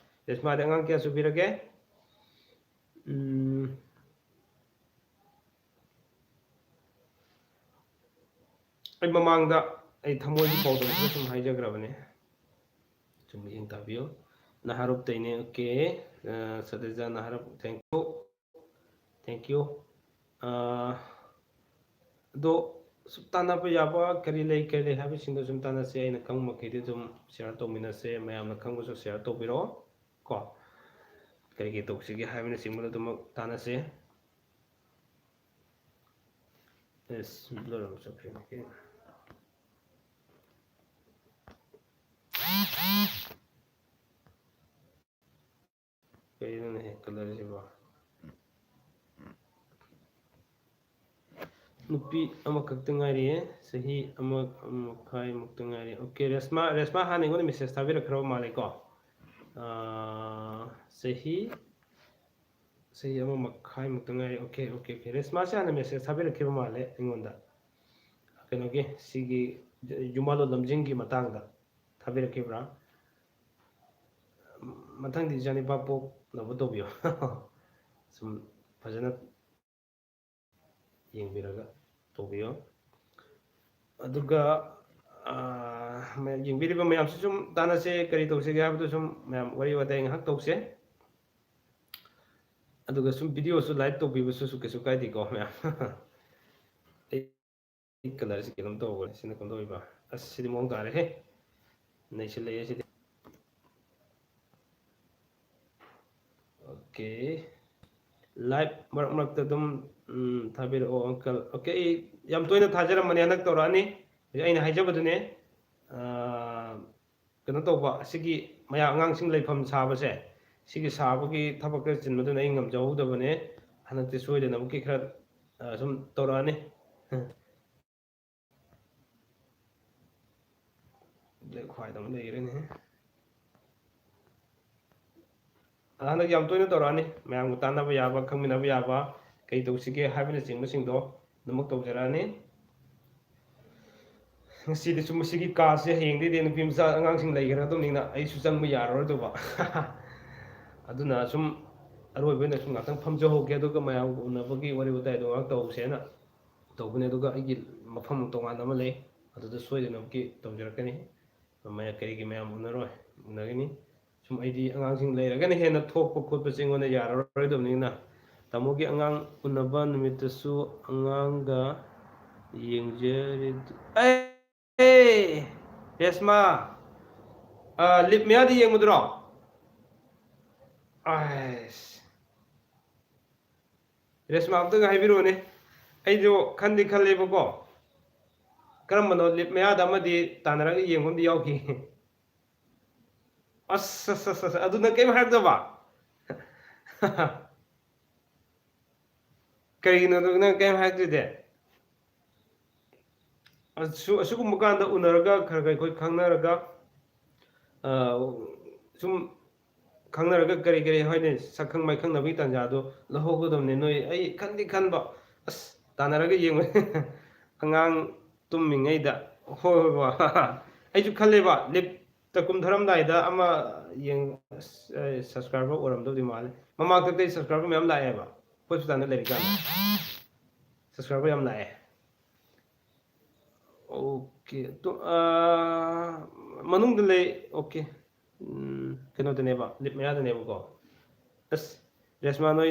ꯔꯦꯁꯃꯥꯗꯤ ꯑꯉꯥꯡ ꯀꯌꯥ ꯁꯨꯕꯤꯔꯒꯦ? ꯎꯝ, ꯑꯩ ꯃꯃꯥꯡꯗ ꯑꯩ ꯊꯃꯣꯏꯒꯤ ꯄꯥꯎꯗꯝ ꯈꯔ ꯁꯨꯝ ꯍꯥꯏꯖꯈ꯭ꯔꯕꯅꯦ, ꯁꯨꯝ ꯃꯤꯠꯌꯦꯡ ꯇꯥꯕꯤꯌꯨ꯫ ꯅꯍꯥꯔꯨꯞꯇꯩꯅꯦ꯫ Okay, ꯑ, stage ꯅꯍꯥꯔꯨꯞ, thank you, thank you꯫ ꯑ, ꯑꯗꯣ ꯁꯨꯝ ꯇꯥꯟꯅꯕ ꯌꯥꯕ ꯀꯔꯤ ꯂꯩ, ꯀꯔꯤ ꯂꯩ ꯍꯥꯏꯕꯁꯤꯡꯗꯣ ꯁꯨꯝ ꯇꯥꯟꯅꯁꯦ꯫ ꯑꯩꯅ ꯈꯪꯕ ꯃꯈꯩꯗꯤ ꯑꯗꯨꯝ share ꯇꯧꯃꯤꯟꯅꯁꯦ, ꯃꯌꯥꯝꯅ ꯈꯪꯕꯁꯨ share ꯇꯧꯕꯤꯔꯛꯑꯣ ꯀꯣ꯫ ꯀꯔꯤ ꯀꯔꯤ ꯇꯧꯁꯤꯒꯦ ꯍꯥꯏꯕꯅꯆꯤꯡꯕꯗꯣ ꯑꯗꯨꯃꯛ ꯇꯥꯟꯅꯁꯦ꯫ ꯑꯦꯁ, blur ꯑꯃ ꯆꯠꯈ꯭ꯔꯦꯅꯦ꯫ ꯀꯩꯅꯣꯅꯦꯍꯦ, colour ꯁꯤꯕꯣ? ꯅꯨꯄꯤ ꯑꯃꯈꯛꯇ ꯉꯥꯏꯔꯤꯌꯦ, ꯆꯍꯤ ꯑꯃ, ꯑꯃ ꯃꯈꯥꯏꯃꯨꯛꯇ ꯉꯥꯏꯔꯤ꯫ Okay, ꯔꯦꯁꯃꯥ, ꯔꯦꯁꯃꯥ ꯍꯥꯟꯅ ꯑꯩꯉꯣꯟꯗ message ꯊꯥꯕꯤꯔꯛꯈ꯭ꯔꯕ ꯃꯥꯜꯂꯦꯀꯣ꯫ ꯑꯥ, ꯆꯍꯤ, ꯆꯍꯤ ꯑꯃ ꯃꯈꯥꯏꯃꯨꯛꯇ ꯉꯥꯏꯔꯤ꯫ Okay, okay, okay꯫ ꯔꯦꯁꯃꯥꯁꯦ ꯍꯥꯟꯅ message ꯊꯥꯕꯤꯔꯛꯈꯤꯕ ꯃꯥꯜꯂꯦ ꯑꯩꯉꯣꯟꯗ꯫ ꯀꯩꯅꯣꯒꯤ, ꯁꯤꯒꯤ ꯌꯨꯝꯕꯥꯜꯂꯣꯟ ꯂꯝꯖꯤꯡꯒꯤ ꯃꯇꯥꯡꯗ ꯊꯥꯕꯤꯔꯛꯈꯤꯕ꯭ꯔꯥ? ꯃꯊꯪꯗꯤ ꯏꯆꯥꯅꯤꯄꯥ ꯄꯣꯛꯅꯕ ꯇꯧꯕꯤꯌꯣ꯫ ꯁꯨꯝ ꯐꯖꯅ ꯌꯦꯡꯕꯤꯔꯒ ꯇꯧꯕꯤꯌꯣ꯫ ꯑꯗꯨꯒ, ꯑꯥ, ꯃꯌꯥꯝ ꯌꯦꯡꯕꯤꯔꯤꯕ ꯃꯌꯥꯝꯁꯨ ꯁꯨꯝ ꯇꯥꯟꯅꯁꯦ, ꯀꯔꯤ ꯇꯧꯁꯤꯒꯦ ꯍꯥꯏꯕꯗꯨ ꯁꯨꯝ ꯃꯌꯥꯝ ꯋꯥꯔꯤ ꯋꯥꯇꯥꯏ ꯉꯥꯏꯍꯥꯛ ꯇꯧꯁꯦ꯫ ꯑꯗꯨꯒ ꯁꯨꯝ videoꯁꯨ like ꯇꯧꯕꯤꯕꯁꯨ ꯀꯩꯁꯨ ꯀꯥꯏꯗꯦꯀꯣ ꯃꯌꯥꯝ꯫ ꯑꯩ colourꯁꯤ ꯀꯩꯅꯣꯝ ꯇꯧꯈ꯭ꯔꯦ, ꯁꯤꯅ ꯀꯝꯗꯧꯔꯤꯕ? ꯑꯁ, ꯁꯤꯗꯤ ꯃꯑꯣꯡ ꯇꯥꯔꯦꯍꯦ, ꯅꯩꯁꯤꯜꯂꯛꯑꯦ ꯁꯤꯗꯤ꯫ Okay, live ꯃꯔꯛ ꯃꯔꯛꯇ ꯑꯗꯨꯝ, ꯎꯝ, ꯊꯥꯕꯤꯔꯛꯑꯣ uncle꯫ Okay, ꯑꯩ ꯌꯥꯝ ꯇꯣꯏꯅ ꯊꯥꯖꯔꯝꯕꯅꯦ, ꯍꯟꯗꯛ ꯇꯧꯔꯛꯑꯅꯤ꯫ ꯍꯧꯖꯤꯛ ꯑꯩꯅ ꯍꯥꯏꯖꯕꯗꯨꯅꯦ, ꯑꯥ, ꯀꯩꯅꯣ ꯇꯧꯕ, ꯑꯁꯤꯒꯤ ꯃꯌꯥꯝ ꯑꯉꯥꯡꯁꯤꯡ ꯂꯩꯐꯝ ꯁꯥꯕꯁꯦ, ꯁꯤꯒꯤ ꯁꯥꯕꯒꯤ ꯊꯕꯛ ꯈꯔ ꯆꯤꯟꯕꯗꯨꯅ ꯑꯩ ꯉꯝꯖꯍꯧꯗꯕꯅꯦ꯫ ꯍꯟꯗꯛꯇꯤ ꯁꯣꯏꯗꯅꯃꯛꯀꯤ ꯈꯔ, ꯑꯥ, ꯁꯨꯝ ꯇꯧꯔꯛꯑꯅꯤ꯫ Black white ꯑꯃ ꯂꯩꯈ꯭ꯔꯦꯅꯦ꯫ ꯑꯗ ꯍꯟꯗꯛ ꯌꯥꯝ ꯇꯣꯏꯅ ꯇꯧꯔꯛꯑꯅꯤ, ꯃꯌꯥꯝꯒ ꯇꯥꯟꯅꯕ ꯌꯥꯕ, ꯈꯪꯃꯤꯟꯅꯕ ꯌꯥꯕ, ꯀꯩ ꯇꯧꯁꯤꯒꯦ ꯍꯥꯏꯕꯅꯆꯤꯡꯕꯁꯤꯡꯗꯣ ꯑꯗꯨꯃꯛ ꯇꯧꯖꯔꯛꯑꯅꯤ꯫ ꯉꯁꯤꯗꯤ ꯁꯨꯝ ꯃꯁꯤꯒꯤ ꯀꯥꯁꯦ ꯍꯌꯦꯡꯗꯩꯗꯤ ꯅꯨꯄꯤ ꯃꯆꯥ ꯑꯉꯥꯡꯁꯤꯡ ꯂꯩꯈ꯭ꯔꯗꯕꯅꯤꯅ ꯑꯩꯁꯨ ꯆꯪꯕ ꯌꯥꯔꯔꯣꯏꯗꯧꯕ꯫ ꯑꯗꯨꯅ ꯁꯨꯝ ꯑꯔꯣꯏꯕ ꯑꯣꯏꯅ ꯁꯨꯝ ꯉꯥꯛꯇꯪ ꯐꯝꯖꯍꯧꯒꯦ, ꯑꯗꯨꯒ ꯃꯌꯥꯝꯒ ꯎꯅꯕꯒꯤ ꯋꯥꯔꯤ ꯋꯥꯇꯥꯏꯗꯣ ꯉꯥꯏꯍꯥꯛ ꯇꯧꯁꯦꯅ ꯇꯧꯕꯅꯦ꯫ ꯑꯗꯨꯒ ꯑꯩꯒꯤ ꯃꯐꯝ ꯇꯣꯉꯥꯟꯕ ꯑꯃ ꯂꯩ, ꯑꯗꯨꯗ ꯁꯣꯏꯗꯅꯃꯛꯀꯤ ꯇꯧꯖꯔꯛꯀꯅꯤ꯫ ꯃꯌꯥꯝ ꯀꯔꯤꯒꯤ ꯃꯌꯥꯝ ꯎꯅꯔꯣꯏ, ꯎꯅꯒꯅꯤ꯫ ꯁꯨꯝ ꯑꯩꯗꯤ ꯑꯉꯥꯡꯁꯤꯡ ꯂꯩꯔꯒꯅ ꯍꯦꯟꯅ ꯊꯣꯛꯄ ꯈꯣꯠꯄꯁꯦ ꯑꯩꯉꯣꯟꯗ ꯌꯥꯔꯔꯣꯏꯗꯕꯅꯤꯅ, ꯇꯥꯃꯣꯒꯤ ꯑꯉꯥꯡ ꯎꯅꯕ ꯅꯨꯃꯤꯠꯇꯁꯨ ꯑꯉꯥꯡꯒ ꯌꯦꯡꯖꯔꯤ꯫ ꯑꯦ, ꯑꯦ, ꯔꯦꯁꯃꯥ, ꯑ, ꯂꯤꯞ ꯃꯌꯥꯗ ꯌꯦꯡꯕꯗꯨꯔꯣ? ꯑꯁ, ꯔꯦꯁꯃꯥ, ꯑꯝꯇꯒ ꯍꯥꯏꯕꯤꯔꯛꯑꯣꯅꯦ꯫ ꯑꯩꯁꯨ ꯈꯟꯗꯤ ꯈꯜꯂꯦꯕꯀꯣ, ꯀꯔꯝꯕꯅꯣ ꯂꯤꯞ ꯃꯌꯥꯗ ꯑꯃꯗꯤ ꯇꯥꯟꯅꯔꯒ ꯌꯦꯡꯕ ꯑꯃꯗꯤ ꯌꯥꯎꯈꯤ꯫ ꯑꯁ, ꯑꯁ, ꯑꯁ, ꯑꯁ, ꯑꯗꯨ ꯅꯪ ꯀꯔꯤꯝ ꯍꯥꯏꯔꯛꯇꯕ? ꯀꯔꯤꯒꯤꯅꯣ ꯑꯗꯨ ꯅꯪ ꯀꯔꯤꯝ ꯍꯥꯏꯔꯛꯇ꯭ꯔꯤꯗꯤ? ꯑꯁꯨ-, ꯑꯁꯤꯒꯨꯝꯕ ꯀꯥꯟꯗ ꯎꯅꯔꯒ ꯈꯔ ꯈꯔ ꯑꯩꯈꯣꯏ ꯈꯪꯅꯔꯒ, ꯑ, ꯁꯨꯝ ꯈꯪꯅꯔꯒ ꯀꯔꯤ ꯀꯔꯤ ꯍꯥꯏꯅꯤ, ꯁꯛꯈꯪ ꯃꯥꯏꯈꯪꯅꯕꯒꯤ ꯇꯥꯟꯖꯥꯗꯣ ꯂꯧꯍꯧꯒꯗꯕꯅꯤ꯫ ꯅꯣꯏ, ꯑꯩ ꯈꯟꯗꯤ ꯈꯟꯕ, ꯑꯁ, ꯇꯥꯟꯅꯔꯒ ꯌꯦꯡꯕ ꯑꯉꯥꯡ ꯇꯨꯝꯃꯤꯉꯩꯗ꯫ ꯍꯣꯏ, ꯍꯣꯏ, ꯕꯕꯥ꯫ ꯑꯩꯁꯨ ꯈꯜꯂꯦꯕ, ꯂꯤꯞꯇ ꯀꯨꯝꯊꯔꯝꯗꯥꯏꯗ ꯑꯃ ꯌꯦꯡ-, ꯑꯁ, ꯑꯩ subscriber ꯑꯣꯏꯔꯝꯗꯧꯗꯤ ꯃꯥꯜꯂꯦ꯫ ꯃꯃꯥꯡꯗꯗꯤ subscriber ꯃꯌꯥꯝ ꯂꯥꯛꯑꯦꯕ, ꯑꯩꯈꯣꯏ ꯍꯣꯁꯄꯤꯇꯥꯜꯗ ꯂꯩꯔꯤꯀꯥꯟꯗ subscriber ꯌꯥꯝ ꯂꯥꯛꯑꯦ꯫ ꯑꯣꯀꯦ꯫ ꯇꯨ-, ꯑꯥ, ꯃꯅꯨꯡꯗ ꯂꯩ꯫ ꯑꯣꯀꯦ꯫ ꯎꯝ, ꯀꯩꯅꯣꯗꯅꯦꯕ, ꯂꯤꯞ ꯃꯌꯥꯗꯅꯦꯕꯀꯣ꯫ ꯑꯁ, ꯔꯦꯁꯃꯥ, ꯅꯣꯏ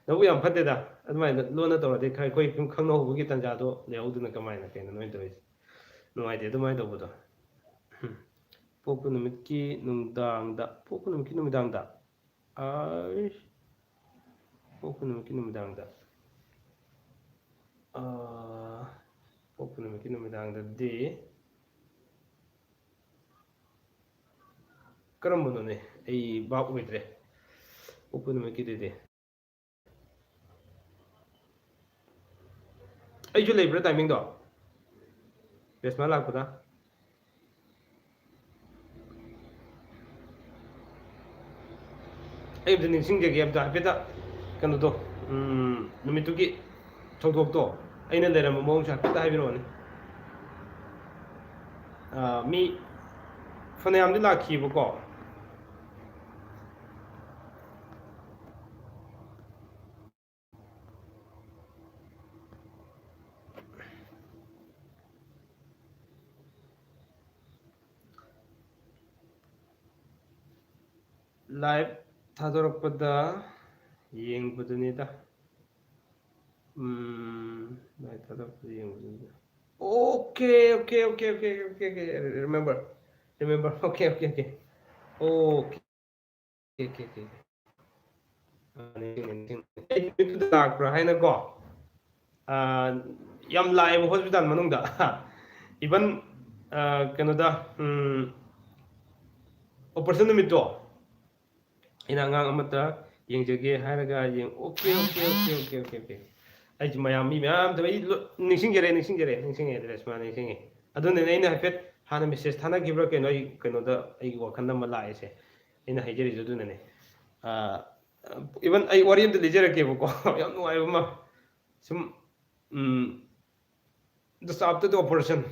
ꯅꯕꯨꯛ ꯌꯥꯝ ꯐꯠꯇꯦꯗ꯫ ꯑꯗꯨꯃꯥꯏꯅ ꯂꯣꯟꯅ ꯇꯧꯔꯗꯤ ꯈꯔ ꯑꯩꯈꯣꯏ ꯁꯨꯝ ꯈꯪꯅꯍꯧꯕꯒꯤ ꯇꯥꯟꯖꯥꯗꯣ ꯂꯩꯍꯧꯗꯅ ꯀꯃꯥꯏꯅ ꯀꯩꯅꯣ ꯅꯣꯏꯅ ꯇꯧꯔꯤꯁꯦ? ꯅꯨꯡꯉꯥꯏꯇꯦ ꯑꯗꯨꯃꯥꯏꯅ ꯇꯧꯕꯗꯣ꯫ ꯎꯝ꯫ ꯄꯣꯛꯄ ꯅꯨꯃꯤꯠꯀꯤ ꯅꯨꯡꯗꯥꯡꯗ, ꯄꯣꯛꯄ ꯅꯨꯃꯤꯠꯀꯤ ꯅꯨꯃꯤꯗꯥꯡꯗ? ꯑꯩ, ꯄꯣꯛꯄ ꯅꯨꯃꯤꯠꯀꯤ ꯅꯨꯃꯤꯗꯥꯡꯗ꯫ ꯑꯥ, ꯄꯣꯛꯄ ꯅꯨꯃꯤꯠꯀꯤ ꯅꯨꯃꯤꯗꯥꯡꯗꯗꯤ ꯀꯔꯝꯕꯅꯣꯅꯦ? ꯑꯩ ꯚꯥꯞ ꯑꯣꯏꯗ꯭ꯔꯦ꯫ ꯄꯣꯛꯄ ꯅꯨꯃꯤꯠꯀꯤꯗꯨꯗꯤ꯫ ꯑꯩꯁꯨ ꯂꯩꯕ꯭ꯔꯥ timing ꯗꯣ? ꯔꯦꯁꯃꯥ ꯂꯥꯛꯄꯗ? ꯑꯩ ꯑꯝꯇ ꯅꯤꯡꯁꯤꯡꯖꯒꯦ, ꯑꯝꯇ ꯍꯥꯏꯐꯦꯠꯇ ꯀꯩꯅꯣꯗꯣ, ꯎꯝ, ꯅꯨꯃꯤꯠꯇꯨꯒꯤ ꯊꯧꯗꯣꯛꯇꯣ, ꯑꯩꯅ ꯂꯩꯔꯝꯕ ꯃꯑꯣꯡꯁꯦ ꯍꯥꯏꯐꯦꯠꯇ ꯍꯥꯏꯕꯤꯔꯛꯑꯣꯅꯦ꯫ ꯑꯥ, ꯃꯤ ꯐꯅꯌꯥꯝꯗꯤ ꯂꯥꯛꯈꯤꯕꯀꯣ꯫ Live ꯊꯥꯗꯣꯔꯛꯄꯗ ꯌꯦꯡꯕꯗꯨꯅꯤꯗ꯫ ꯎꯝ, live ꯊꯥꯗꯣꯔꯛꯄꯗ ꯌꯦꯡꯕꯗꯨꯅꯤꯗ꯫ Okay, okay, okay, okay, okay, okay, okay. Remember, remember. Okay, okay, okay. Okay. Okay, okay, okay. ꯑꯥ, ꯅꯤꯡꯁꯤꯡꯉꯦ, ꯅꯤꯡꯁꯤꯡꯉꯦ꯫ ꯑꯩ ꯅꯨꯃꯤꯠꯇꯨꯗ ꯂꯥꯛꯄ꯭ꯔꯥ ꯍꯥꯏꯅꯀꯣ, ꯑꯥ, ꯌꯥꯝ ꯂꯥꯛꯑꯦꯕ hospital ꯃꯅꯨꯡꯗ꯫ Even, ꯑꯥ, ꯀꯩꯅꯣꯗ, ꯎꯝ, operation ꯅꯨꯃꯤꯠꯇꯣ, ꯑꯩꯅ ꯑꯉꯥꯡ ꯑꯃꯠꯇ ꯌꯦꯡꯖꯒꯦ ꯍꯥꯏꯔꯒ ꯌꯦꯡ-, okay, okay, okay, okay, okay, okay. ꯑꯩꯁꯦ ꯃꯌꯥꯝ, ꯃꯤ ꯃꯌꯥꯝꯗ ꯑꯩ ꯂꯣ-, ꯅꯤꯡꯁꯤꯡꯖꯔꯦ, ꯅꯤꯡꯁꯤꯡꯖꯔꯦ, ꯅꯤꯡꯁꯤꯡꯉꯦ, ꯔꯦꯁꯃꯥ, ꯅꯤꯡꯁꯤꯡꯉꯦ꯫ ꯑꯗꯨꯅꯅꯦ ꯑꯩꯅ ꯍꯥꯏꯐꯦꯠ ꯍꯥꯟꯅ message ꯊꯥꯅꯈꯤꯕ꯭ꯔꯥ ꯀꯩꯅꯣ, ꯑꯩ ꯀꯩꯅꯣꯗ, ꯑꯩꯒꯤ ꯋꯥꯈꯜꯗ ꯑꯃ ꯂꯥꯛꯏꯁꯦ꯫ ꯑꯩꯅ ꯍꯥꯏꯖꯔꯤꯁꯦ ꯑꯗꯨꯅꯅꯦ꯫ ꯑꯥ, even ꯑꯩ ꯋꯥꯔꯤ ꯑꯝꯇ ꯂꯤꯖꯔꯛꯀꯦꯕꯀꯣ꯫ ꯌꯥꯝ ꯅꯨꯡꯉꯥꯏꯕ ꯑꯃ꯫ ꯁꯨꯝ, ꯎꯝ, just after the operation,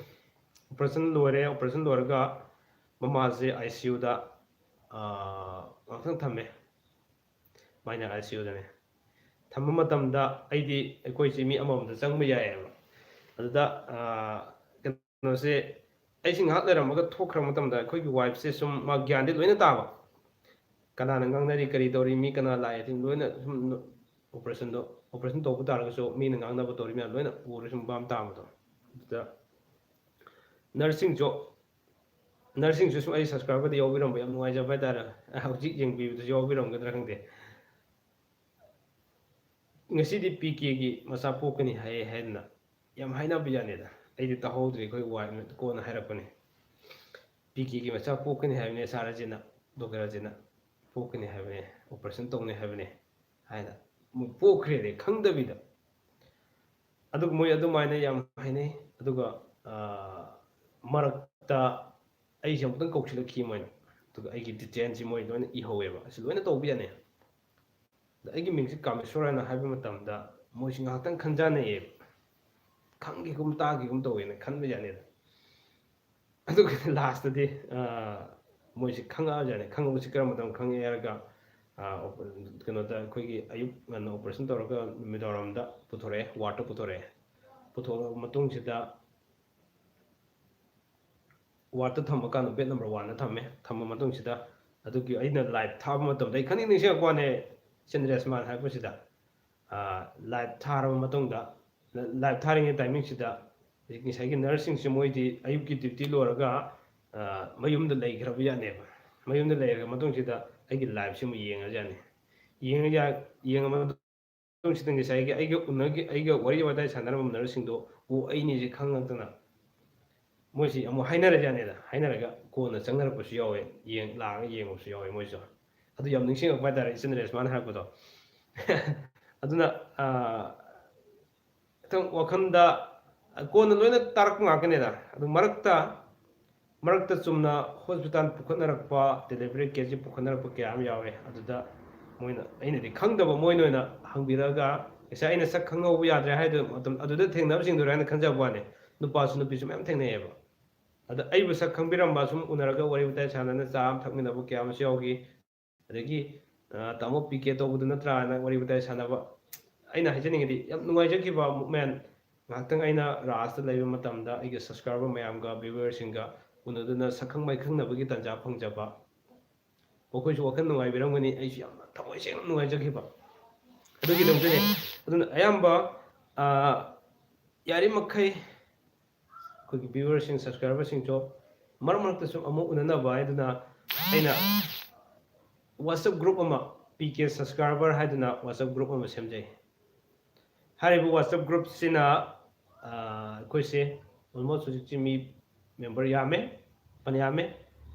operation ꯂꯣꯏꯔꯦ, operation ꯂꯣꯏꯔꯒ ꯃꯃꯥꯁꯦ ICU ꯗ, ꯑꯥ, ꯉꯥꯛꯇꯪ ꯊꯝꯃꯦ꯫ ꯃꯥꯏꯅ ICU ꯗꯅꯦ꯫ ꯊꯝꯕ ꯃꯇꯝꯗ ꯑꯩꯗꯤ, ꯑꯩꯈꯣꯏꯁꯤ ꯃꯤ ꯑꯃꯃꯝꯗ ꯆꯪꯕ ꯌꯥꯏꯑꯕ꯫ ꯑꯗꯨꯗ ꯀꯩꯅꯣꯁꯦ, ꯑꯩꯁꯤ ꯉꯥꯏꯍꯥꯛ ꯂꯩꯔꯝꯃꯒ ꯊꯣꯛꯈ꯭ꯔ ꯃꯇꯝꯗ ꯑꯩꯈꯣꯏꯒꯤ ꯋꯥꯏꯐꯁꯦ ꯁꯨꯝ ꯃꯥ ꯒ꯭ꯌꯥꯟꯗꯤ ꯂꯣꯏꯅ ꯇꯥꯕ, ꯀꯅꯥꯅ ꯉꯥꯡꯅꯔꯤ, ꯀꯔꯤ ꯇꯧꯔꯤ, ꯃꯤ ꯀꯅꯥ ꯂꯥꯛꯑꯦ, ꯑꯗꯨ ꯂꯣꯏꯅ ꯁꯨꯝ ꯑꯣꯄꯔꯦꯁꯟꯗꯣ, ꯑꯣꯄꯔꯦꯁꯟ ꯇꯧꯕ ꯇꯥꯔꯒꯁꯨ ꯃꯤꯅ ꯉꯥꯡꯅꯕ ꯇꯧꯔꯤ ꯃꯌꯥꯝ ꯂꯣꯏꯅ ꯎꯔ ꯁꯨꯝ ꯚꯥꯞ ꯇꯥꯕꯗꯣ꯫ ꯑꯗꯨꯗ ꯅꯔꯁꯁꯤꯡꯁꯨ ꯅꯔꯁꯁꯤꯡꯁꯨ ꯁꯨꯝ ꯑꯩ ꯁꯕꯁꯀ꯭ꯔꯥꯏꯕꯔꯗ ꯌꯥꯎꯕꯤꯔꯝꯕ ꯌꯥꯝ ꯅꯨꯡꯉꯥꯏꯖꯕ ꯍꯥꯏꯇꯥꯔꯦ꯫ ꯍꯧꯖꯤꯛ ꯌꯦꯡꯕꯤꯕꯗꯁꯨ ꯌꯥꯎꯕꯤꯔꯝꯒꯗ꯭ꯔꯥ ꯈꯪꯗꯦ꯫ ꯉꯁꯤꯗꯤ ꯄꯤ ꯀꯦꯒꯤ ꯃꯆꯥ ꯄꯣꯛꯀꯅꯤ ꯍꯥꯏꯌꯦ ꯍꯥꯏꯗꯅ ꯌꯥꯝ ꯍꯥꯏꯅꯕ ꯌꯥꯅꯤꯗ꯫ ꯑꯩꯗꯤ ꯇꯥꯍꯧꯗ꯭ꯔꯦ, ꯑꯩꯈꯣꯏ ꯋꯥꯏ ꯀꯣꯟꯅ ꯍꯥꯏꯔꯛꯄꯅꯤ꯫ ꯄꯤ ꯀꯦꯒꯤ ꯃꯆꯥ ꯄꯣꯛꯀꯅꯤ ꯍꯥꯏꯕꯅꯦ ꯁꯥꯔ ꯑꯁꯤꯅ, ꯗꯣꯛꯇꯔ ꯑꯁꯤꯅ ꯄꯣꯛꯀꯅꯤ ꯍꯥꯏꯕꯅꯦ, ꯑꯣꯄꯔꯦꯁꯟ ꯇꯧꯅꯤ ꯍꯥꯏꯕꯅꯦ ꯍꯥꯏꯅ꯫ ꯃꯣꯏ ꯄꯣꯛꯈ꯭ꯔꯦꯅꯦ ꯈꯪꯗꯕꯤꯗ꯫ ꯑꯗꯨꯒ ꯃꯣꯏ ꯑꯗꯨꯃꯥꯏꯅ ꯌꯥꯝ ꯍꯥꯏꯅꯩ꯫ ꯑꯗꯨꯒ ꯃꯔꯛꯇ ꯑꯩꯁꯦ ꯑꯃꯨꯛꯇꯪ ꯀꯧꯁꯤꯜꯂꯛꯈꯤ ꯃꯣꯏꯅ꯫ ꯑꯗꯨꯒ ꯑꯩꯒꯤ ꯗꯤꯇꯦꯜꯁꯤ ꯃꯣꯏ ꯂꯣꯏꯅ ꯏꯍꯧꯋꯦꯕ꯫ ꯑꯁꯤ ꯂꯣꯏꯅ ꯇꯧꯕ ꯌꯥꯅꯤ꯫ ꯑꯗ ꯑꯩꯒꯤ ꯃꯤꯡꯁꯤ ꯀꯥꯃꯦꯁꯣꯔ ꯍꯥꯏꯅ ꯍꯥꯏꯕ ꯃꯇꯝꯗ ꯃꯣꯏꯁꯤ ꯉꯥꯏꯍꯥꯛꯇꯪ ꯈꯟꯖꯥꯟꯅꯩꯌꯦꯕ꯫ ꯈꯪꯈꯤꯒꯨꯝ ꯇꯥꯈꯤꯒꯨꯝ ꯇꯧꯋꯦꯅ ꯈꯟꯕ ꯌꯥꯅꯤꯗ꯫ ꯑꯗꯨꯒ ꯂꯥꯁꯇꯗꯤ ꯃꯣꯏꯁꯤ ꯈꯪꯉꯛꯑꯖꯥꯠꯅꯤ꯫ ꯈꯪꯉꯛꯄꯁꯤ ꯀꯔꯝꯕ ꯃꯇꯝꯗ ꯈꯪꯉꯛꯑꯦ ꯍꯥꯏꯔꯒ, ꯀꯩꯅꯣꯗ ꯑꯩꯈꯣꯏꯒꯤ ꯑꯌꯨꯛ ꯉꯟꯅ ꯑꯣꯄꯔꯦꯁꯟ ꯇꯧꯔꯒ ꯅꯨꯃꯤꯗꯥꯡꯋꯥꯏꯔꯝꯗ ꯄꯨꯊꯣꯔꯛꯑꯦ, ꯋꯥꯔꯗꯇ ꯄꯨꯊꯣꯔꯛꯑꯦ꯫ ꯄꯨꯊꯣꯛꯂꯕ ꯃꯇꯨꯡꯁꯤꯗ ꯋꯥꯔꯗꯇ ꯊꯝꯕ ꯀꯥꯟꯗ ꯕꯦꯗ ꯅꯝꯕꯔ ꯋꯥꯟꯗ ꯊꯝꯃꯦ꯫ ꯊꯝꯕ ꯃꯇꯨꯡꯁꯤꯗ ꯑꯗꯨꯒꯤ ꯑꯩꯅ ꯂꯥꯏꯚ ꯊꯥꯕ ꯃꯇꯝꯗ ꯑꯩ ꯈꯪꯅꯤꯡ ꯅꯤꯡꯁꯤꯡꯉꯛꯄ ꯋꯥꯅꯦ, ꯏꯆꯟ ꯔꯦꯁꯃꯥꯟ ꯍꯥꯏꯔꯛꯄꯁꯤꯗ꯫ ꯂꯥꯏꯚ ꯊꯥꯔꯕ ꯃꯇꯨꯡꯗ, ꯂꯥꯏꯚ ꯊꯥꯔꯤꯉꯩ ꯇꯥꯏꯃꯤꯡꯁꯤꯗ ꯍꯧꯖꯤꯛ ꯉꯁꯥꯏꯒꯤ ꯅꯔꯁꯁꯤꯡꯁꯦ ꯃꯣꯏꯗꯤ ꯑꯌꯨꯛꯀꯤ ꯗ꯭ꯌꯨꯇꯤ ꯂꯣꯏꯔꯒ ꯃꯌꯨꯝꯗ ꯂꯩꯈ꯭ꯔꯕ ꯌꯥꯠꯅꯦꯕ꯫ ꯃꯌꯨꯝꯗ ꯂꯩꯔꯕ ꯃꯇꯨꯡꯁꯤꯗ ꯑꯩꯒꯤ ꯂꯥꯏꯚꯁꯤ ꯑꯃꯨꯛ ꯌꯦꯡꯉꯖꯥꯠꯅꯤ꯫ ꯌꯦꯡꯉ ꯌꯦꯡꯉ ꯃꯇꯨꯡꯁꯤꯗ ꯉꯁꯥꯏꯒꯤ ꯑꯩꯒ ꯎꯅꯈꯤ, ꯑꯩꯒ ꯋꯥꯔꯤ ꯋꯥꯇꯥꯏ ꯁꯥꯟꯅꯔꯝꯕ ꯅꯔꯁꯁꯤꯡꯗꯣ, ꯑꯣ, ꯑꯩꯅꯤꯁꯦ ꯈꯪꯉꯛꯇꯅ ꯃꯣꯏꯁꯤ ꯑꯃꯨꯛ ꯍꯥꯏꯅꯔꯖꯥꯠꯅꯤꯗ꯫ ꯍꯥꯏꯅꯔꯒ ꯀꯣꯟꯅ ꯆꯪꯅꯔꯛꯄꯁꯨ ꯌꯥꯎꯋꯦ, ꯌꯦꯡ-, ꯂꯥꯛꯑꯒ ꯌꯦꯡꯕꯁꯨ ꯌꯥꯎꯋꯦ ꯃꯣꯏꯁꯨ꯫ ꯑꯗꯨ ꯌꯥꯝ ꯅꯤꯡꯁꯤꯡꯉꯛꯄ ꯍꯥꯏꯇꯥꯔꯦ, ꯏꯆꯟ ꯔꯦꯁꯃꯥꯟ ꯍꯥꯏꯔꯛꯄꯗꯣ꯫ ꯑꯗꯨꯅ, ꯑ, ꯈꯤꯇꯪ ꯋꯥꯈꯜꯗ ꯀꯣꯟꯅ ꯂꯣꯏꯅ ꯇꯥꯔꯛꯄ ꯉꯥꯛꯇꯅꯤꯗ꯫ ꯑꯗꯨ ꯃꯔꯛꯇ, ꯃꯔꯛꯇ ꯆꯨꯝꯅ ꯍꯣꯁꯄꯤꯇꯥꯜ ꯄꯨꯈꯠꯅꯔꯛꯄ, ꯗꯦꯂꯤꯚꯔꯤ ꯀꯦꯁꯀꯤ ꯄꯨꯈꯠꯅꯔꯛꯄ ꯀꯌꯥ ꯑꯃ ꯌꯥꯎꯋꯦ꯫ ꯑꯗꯨꯗ ꯃꯣꯏꯅ, ꯑꯩꯅꯗꯤ ꯈꯪꯗꯕ, ꯃꯣꯏꯅ ꯑꯣꯏꯅ ꯍꯪꯕꯤꯔꯛꯑꯒ, ꯉꯁꯥꯏ ꯑꯩꯅ ꯁꯛ ꯈꯪꯍꯧꯕ ꯌꯥꯗ꯭ꯔꯦ ꯍꯥꯏꯗꯣ ꯃꯇꯝ ꯑꯗꯨꯗ ꯊꯦꯡꯅꯕꯁꯤꯡꯗꯨꯔꯥ ꯍꯥꯏꯅ ꯈꯟꯖꯕ ꯋꯥꯅꯤ꯫ ꯅꯨꯄꯥꯁꯨ ꯅꯨꯄꯤꯁꯨ ꯃꯌꯥꯝ ꯊꯦꯡꯅꯩꯌꯦꯕ꯫ ꯑꯗ ꯑꯩꯕꯨ ꯁꯛ ꯈꯪꯕꯤꯔꯝꯕ, ꯁꯨꯝ ꯎꯅꯔꯒ ꯋꯥꯔꯤ ꯋꯥꯇꯥꯏ ꯁꯥꯟꯅꯅ ꯆꯥ ꯑꯃ ꯊꯛꯃꯤꯟꯅꯕ ꯀꯌꯥ ꯑꯃꯁꯨ ꯌꯥꯎꯈꯤ꯫ ꯑꯗꯒꯤ, ꯑ, "ꯇꯥꯃꯣ ꯄꯤ ꯀꯦ ꯇꯧꯕꯗꯨ ꯅꯠꯇ꯭ꯔꯥ?" ꯍꯥꯏꯅ ꯋꯥꯔꯤ ꯋꯥꯇꯥꯏ ꯁꯥꯟꯅꯕ꯫ ꯑꯩꯅ ꯍꯥꯏꯖꯅꯤꯡꯉꯤꯗꯤ, ꯌꯥꯝ ꯅꯨꯡꯉꯥꯏꯖꯈꯤꯕ ꯃꯨꯞꯃꯦꯟ, ꯉꯥꯏꯍꯥꯛꯇꯪ ꯑꯩꯅ ꯔꯥꯖꯇ ꯂꯩꯕ ꯃꯇꯝꯗ ꯑꯩꯒꯤ subscriber ꯃꯌꯥꯝꯒ viewerꯁꯤꯡꯒ ꯎꯅꯗꯨꯅ ꯁꯛꯈꯪ ꯃꯥꯏꯈꯪꯅꯕꯒꯤ ꯇꯥꯟꯖꯥ ꯐꯪꯖꯕ꯫ ꯃꯈꯣꯏꯁꯨ ꯋꯥꯈꯜ ꯅꯨꯡꯉꯥꯏꯕꯤꯔꯝꯒꯅꯤ, ꯑꯩꯁꯨ ꯌꯥꯝꯅ ꯊꯃꯣꯏ ꯁꯦꯡꯅ ꯅꯨꯡꯉꯥꯏꯖꯈꯤꯕ ꯑꯗꯨꯒꯤꯗꯃꯛꯇꯅꯦ꯫ ꯑꯗꯨꯅ ꯑꯌꯥꯝꯕ, ꯑ, ꯌꯥꯔꯤꯃꯈꯩ ꯑꯩꯈꯣꯏꯒꯤ viewerꯁꯤꯡ, subscriberꯁꯤꯡꯁꯨ ꯃꯔꯛ ꯃꯔꯛꯇꯁꯨ ꯑꯃꯨꯛ ꯎꯅꯅꯕ ꯍꯥꯏꯗꯨꯅ ꯑꯩꯅ WhatsApp group ꯑꯃ, ꯄꯤ ꯀꯦ subscriber ꯍꯥꯏꯗꯨꯅ WhatsApp group ꯑꯃ ꯁꯦꯝꯖꯩ꯫ ꯍꯥꯏꯔꯤꯕ WhatsApp groupꯁꯤꯅ, ꯑ, ꯑꯩꯈꯣꯏꯁꯦ almost ꯍꯧꯖꯤꯛꯁꯤ ꯃꯤ member ꯌꯥꯝꯃꯦ, ꯐꯅꯌꯥꯝꯃꯦ꯫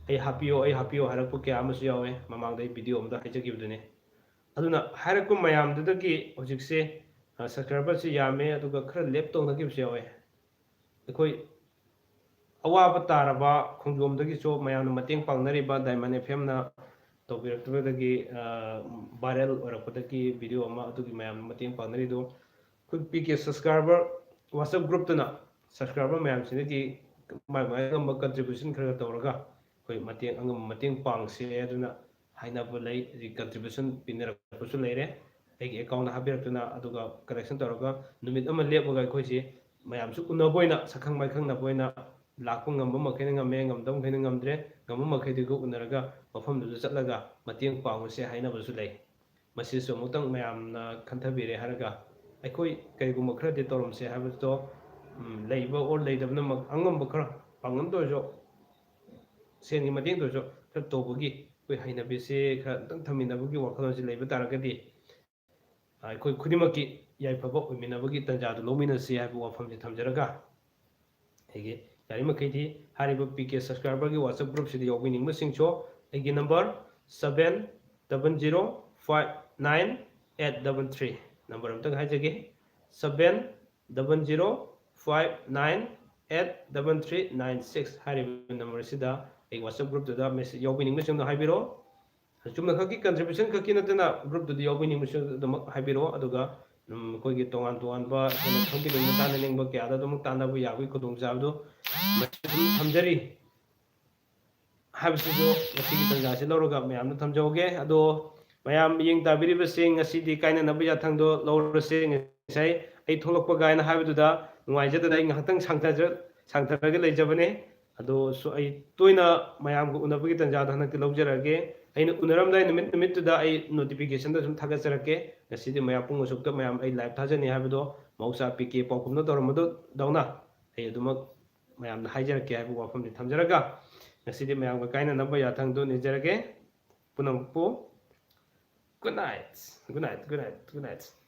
"ꯑꯩ ꯍꯥꯞꯄꯤꯌꯣ, ꯑꯩ ꯍꯥꯞꯄꯤꯌꯣ" ꯍꯥꯏꯔꯛꯄ ꯀꯌꯥ ꯑꯃꯁꯨ ꯌꯥꯎꯋꯦ, ꯃꯃꯥꯡꯗ ꯑꯩ video ꯑꯃꯗ ꯍꯥꯏꯖꯈꯤꯕꯗꯨꯅꯤ꯫ ꯑꯗꯨꯅ ꯍꯥꯏꯔꯛꯄ ꯃꯌꯥꯝꯗꯨꯗꯒꯤ ꯍꯧꯖꯤꯛꯁꯦ, ꯑ, subscriberꯁꯤ ꯌꯥꯝꯃꯦ, ꯑꯗꯨꯒ ꯈꯔ ꯂꯦꯞ ꯇꯧꯅꯈꯤꯕꯁꯨ ꯌꯥꯎꯋꯦ꯫ ꯑꯩꯈꯣꯏ ꯑꯋꯥꯕ ꯇꯥꯔꯕ ꯈꯣꯡꯖꯣꯝꯗꯒꯤꯁꯨ ꯃꯌꯥꯝꯅ ꯃꯇꯦꯡ ꯄꯥꯡꯅꯔꯤꯕ Diamond FMꯅ ꯇꯧꯕꯤꯔꯛꯇꯕꯗꯒꯤ, ꯑ, viral ꯑꯣꯏꯔꯛꯄꯗꯒꯤ video ꯑꯃ ꯑꯗꯨꯒꯤ ꯃꯌꯥꯝꯅ ꯃꯇꯦꯡ ꯄꯥꯡꯅꯔꯤꯗꯣ, ꯑꯩꯈꯣꯏ P K subscriber WhatsApp groupꯇꯨꯅ subscriber ꯃꯌꯥꯝꯁꯤꯗꯒꯤ ꯃꯥꯏ ꯃꯥꯏ ꯑꯉꯝꯕ contribution ꯈꯔ ꯈꯔ ꯇꯧꯔꯒ ꯑꯩꯈꯣꯏ ꯃꯇꯦꯡ, ꯑꯉꯝꯕ ꯃꯇꯦꯡ ꯄꯥꯡꯁꯦ ꯑꯗꯨꯅ ꯍꯥꯏꯅꯕ ꯂꯩ꯫ ꯍꯧꯖꯤꯛ contribution ꯄꯤꯅꯔꯛꯄꯁꯨ ꯂꯩꯔꯦ꯫ ꯑꯩꯒꯤ accountꯇ ꯍꯥꯞꯄꯤꯔꯛꯇꯨꯅ ꯑꯗꯨꯒ collection ꯇꯧꯔꯒ ꯅꯨꯃꯤꯠ ꯑꯃ ꯂꯦꯞꯄꯒ ꯑꯩꯈꯣꯏꯁꯤ ꯃꯌꯥꯝꯁꯨ ꯎꯅꯕ ꯑꯣꯏꯅ, ꯁꯛꯈꯪ ꯃꯥꯏꯈꯪꯅꯕ ꯑꯣꯏꯅ ꯂꯥꯛꯄ ꯉꯝꯕ ꯃꯈꯩꯅ ꯉꯝꯃꯦ, ꯉꯝꯗꯕ ꯃꯈꯩꯅ ꯉꯝꯗ꯭ꯔꯦ, ꯉꯝꯕ ꯃꯈꯩꯗꯨꯒ ꯎꯅꯔꯒ ꯃꯐꯝꯗꯨꯗ ꯆꯠꯂꯒ ꯃꯇꯦꯡ ꯄꯥꯡꯉꯨꯁꯦ ꯍꯥꯏꯅꯕꯁꯨ ꯂꯩ꯫ ꯃꯁꯤꯁꯨ ꯑꯃꯨꯛꯇꯪ ꯃꯌꯥꯝꯅ ꯈꯟꯊꯕꯤꯔꯦ ꯍꯥꯏꯔꯒ ꯑꯩꯈꯣꯏ ꯀꯔꯤꯒꯨꯝꯕ ꯈꯔꯗꯤ ꯇꯧꯔꯝꯁꯦ ꯍꯥꯏꯕꯗꯣ, ꯎꯝ, ꯂꯩꯕ or ꯂꯩꯇꯕꯅꯃꯛ ꯑꯉꯝꯕ ꯈꯔ ꯄꯥꯡꯒꯜꯗ ꯑꯣꯏꯔꯁꯨ, ꯁꯦꯟꯒꯤ ꯃꯇꯦꯡꯗ ꯑꯣꯏꯔꯁꯨ ꯈꯔ ꯇꯧꯕꯒꯤ ꯑꯩꯈꯣꯏ ꯍꯩꯅꯕꯤꯁꯦ ꯈꯔ ꯑꯃꯨꯛꯇꯪ ꯊꯝꯃꯤꯟꯅꯕꯒꯤ ꯋꯥꯈꯜꯂꯣꯟꯁꯤ ꯂꯩꯕ ꯇꯥꯔꯒꯗꯤ ꯑꯩꯈꯣꯏ ꯈꯨꯗꯤꯡꯃꯛꯀꯤ ꯌꯥꯏꯐꯕ ꯑꯣꯏꯃꯤꯟꯅꯕꯒꯤ ꯇꯥꯟꯖꯥꯗꯨ ꯂꯧꯃꯤꯟꯅꯁꯤ ꯍꯥꯏꯕ ꯋꯥꯐꯝꯁꯤ ꯊꯝꯖꯔꯒ, ꯑꯩꯒꯤ ꯌꯥꯔꯤꯃꯈꯩꯗꯤ ꯍꯥꯏꯔꯤꯕ ꯄꯤ ꯀꯦ subscriberꯒꯤ WhatsApp groupꯁꯤꯗ ꯌꯥꯎꯕꯤꯅꯤꯡꯕꯁꯤꯡꯁꯨ ꯑꯩꯒꯤ number seven double zero five nine eight double three, number ꯑꯝꯇꯪ ꯍꯥꯏꯖꯒꯦ, seven double zero five nine eight double three nine six ꯍꯥꯏꯔꯤꯕ numberꯁꯤꯗ ꯑꯩ WhatsApp groupꯇꯨꯗ message ꯌꯥꯎꯕꯤꯅꯤꯡꯕꯁꯤꯡꯗꯣ ꯍꯥꯏꯕꯤꯔꯛꯑꯣ꯫ ꯆꯨꯝꯅ ꯈꯛꯀꯤ contribution ꯈꯛꯀꯤ ꯅꯠꯇꯅ groupꯇꯨꯗ ꯌꯥꯎꯕꯤꯅꯤꯡꯕꯁꯨ ꯑꯗꯨꯃꯛ ꯍꯥꯏꯕꯤꯔꯛꯑꯣ꯫ ꯑꯗꯨꯒ, ꯎꯝ, ꯑꯩꯈꯣꯏꯒꯤ ꯇꯣꯉꯥꯟ ꯇꯣꯉꯥꯟꯕ ꯑꯩꯈꯣꯏꯅ ꯈꯪꯕꯤꯅꯤꯡꯕ, ꯇꯥꯟꯅꯅꯤꯡꯕ ꯀꯌꯥꯗ ꯑꯗꯨꯝ ꯇꯥꯟꯅꯕ ꯌꯥꯕꯒꯤ ꯈꯨꯗꯣꯡꯆꯥꯕꯗꯨ ꯃꯁꯤ ꯑꯗꯨꯝ ꯊꯝꯖꯔꯤ ꯍꯥꯏꯕꯁꯤꯁꯨ ꯉꯁꯤꯒꯤ ꯇꯥꯟꯖꯥꯁꯤ ꯂꯧꯔꯒ ꯃꯌꯥꯝꯗ ꯊꯝꯖꯍꯧꯒꯦ꯫ ꯑꯗꯣ ꯃꯌꯥꯝ ꯃꯤꯠꯌꯦꯡ ꯇꯥꯕꯤꯔꯤꯕꯁꯤꯡ, ꯉꯁꯤꯗꯤ ꯀꯥꯏꯅꯅꯕ ꯌꯥꯊꯪꯗꯣ ꯂꯧꯔꯁꯤ꯫ ꯉꯁꯥꯏ ꯑꯩ ꯊꯣꯛꯂꯛꯄ ꯀꯥꯏꯅ ꯍꯥꯏꯕꯗꯨꯗ ꯅꯨꯡꯉꯥꯏꯖꯗꯅ ꯑꯩ ꯉꯥꯏꯍꯥꯛꯇꯪ ꯁꯥꯡꯊꯖ-, ꯁꯥꯡꯊꯔꯒ ꯂꯩꯖꯕꯅꯦ꯫ ꯑꯗꯣ ꯁꯨ-, ꯑꯩ ꯇꯣꯏꯅ ꯃꯌꯥꯝꯒ ꯎꯅꯕꯒꯤ ꯇꯥꯟꯖꯥꯗꯣ ꯍꯟꯗꯛꯇꯤ ꯂꯧꯖꯔꯒꯦ꯫ ꯑꯩꯅ ꯎꯅꯔꯝꯗꯥꯏ ꯅꯨꯃꯤꯠ ꯅꯨꯃꯤꯠꯇꯨꯗ ꯑꯩ notificationꯗ ꯁꯨꯝ ꯊꯥꯒꯠꯆꯔꯛꯀꯦ꯫ ꯉꯁꯤꯗꯤ ꯃꯌꯥꯝ ꯄꯨꯡ ꯑꯁꯨꯛꯇ ꯃꯌꯥꯝ ꯑꯩ live ꯊꯥꯖꯅꯤ ꯍꯥꯏꯕꯗꯣ ꯃꯍꯧꯁꯥ ꯄꯤ ꯀꯦ ꯄꯥꯎꯈꯨꯝꯅ ꯇꯧꯔꯝꯕꯗꯧꯅ ꯑꯩ ꯑꯗꯨꯃꯛ ꯃꯌꯥꯝꯗ ꯍꯥꯏꯖꯔꯛꯀꯦ ꯍꯥꯏꯕ ꯋꯥꯐꯝꯁꯤ ꯊꯝꯖꯔꯒ ꯉꯁꯤꯗꯤ ꯃꯌꯥꯝꯒ ꯀꯥꯏꯅꯅꯕ ꯌꯥꯊꯪꯗꯣ ꯅꯤꯖꯔꯒꯦ꯫ ꯄꯨꯝꯅꯃꯛꯄꯨ good night, good night, good night, good night꯫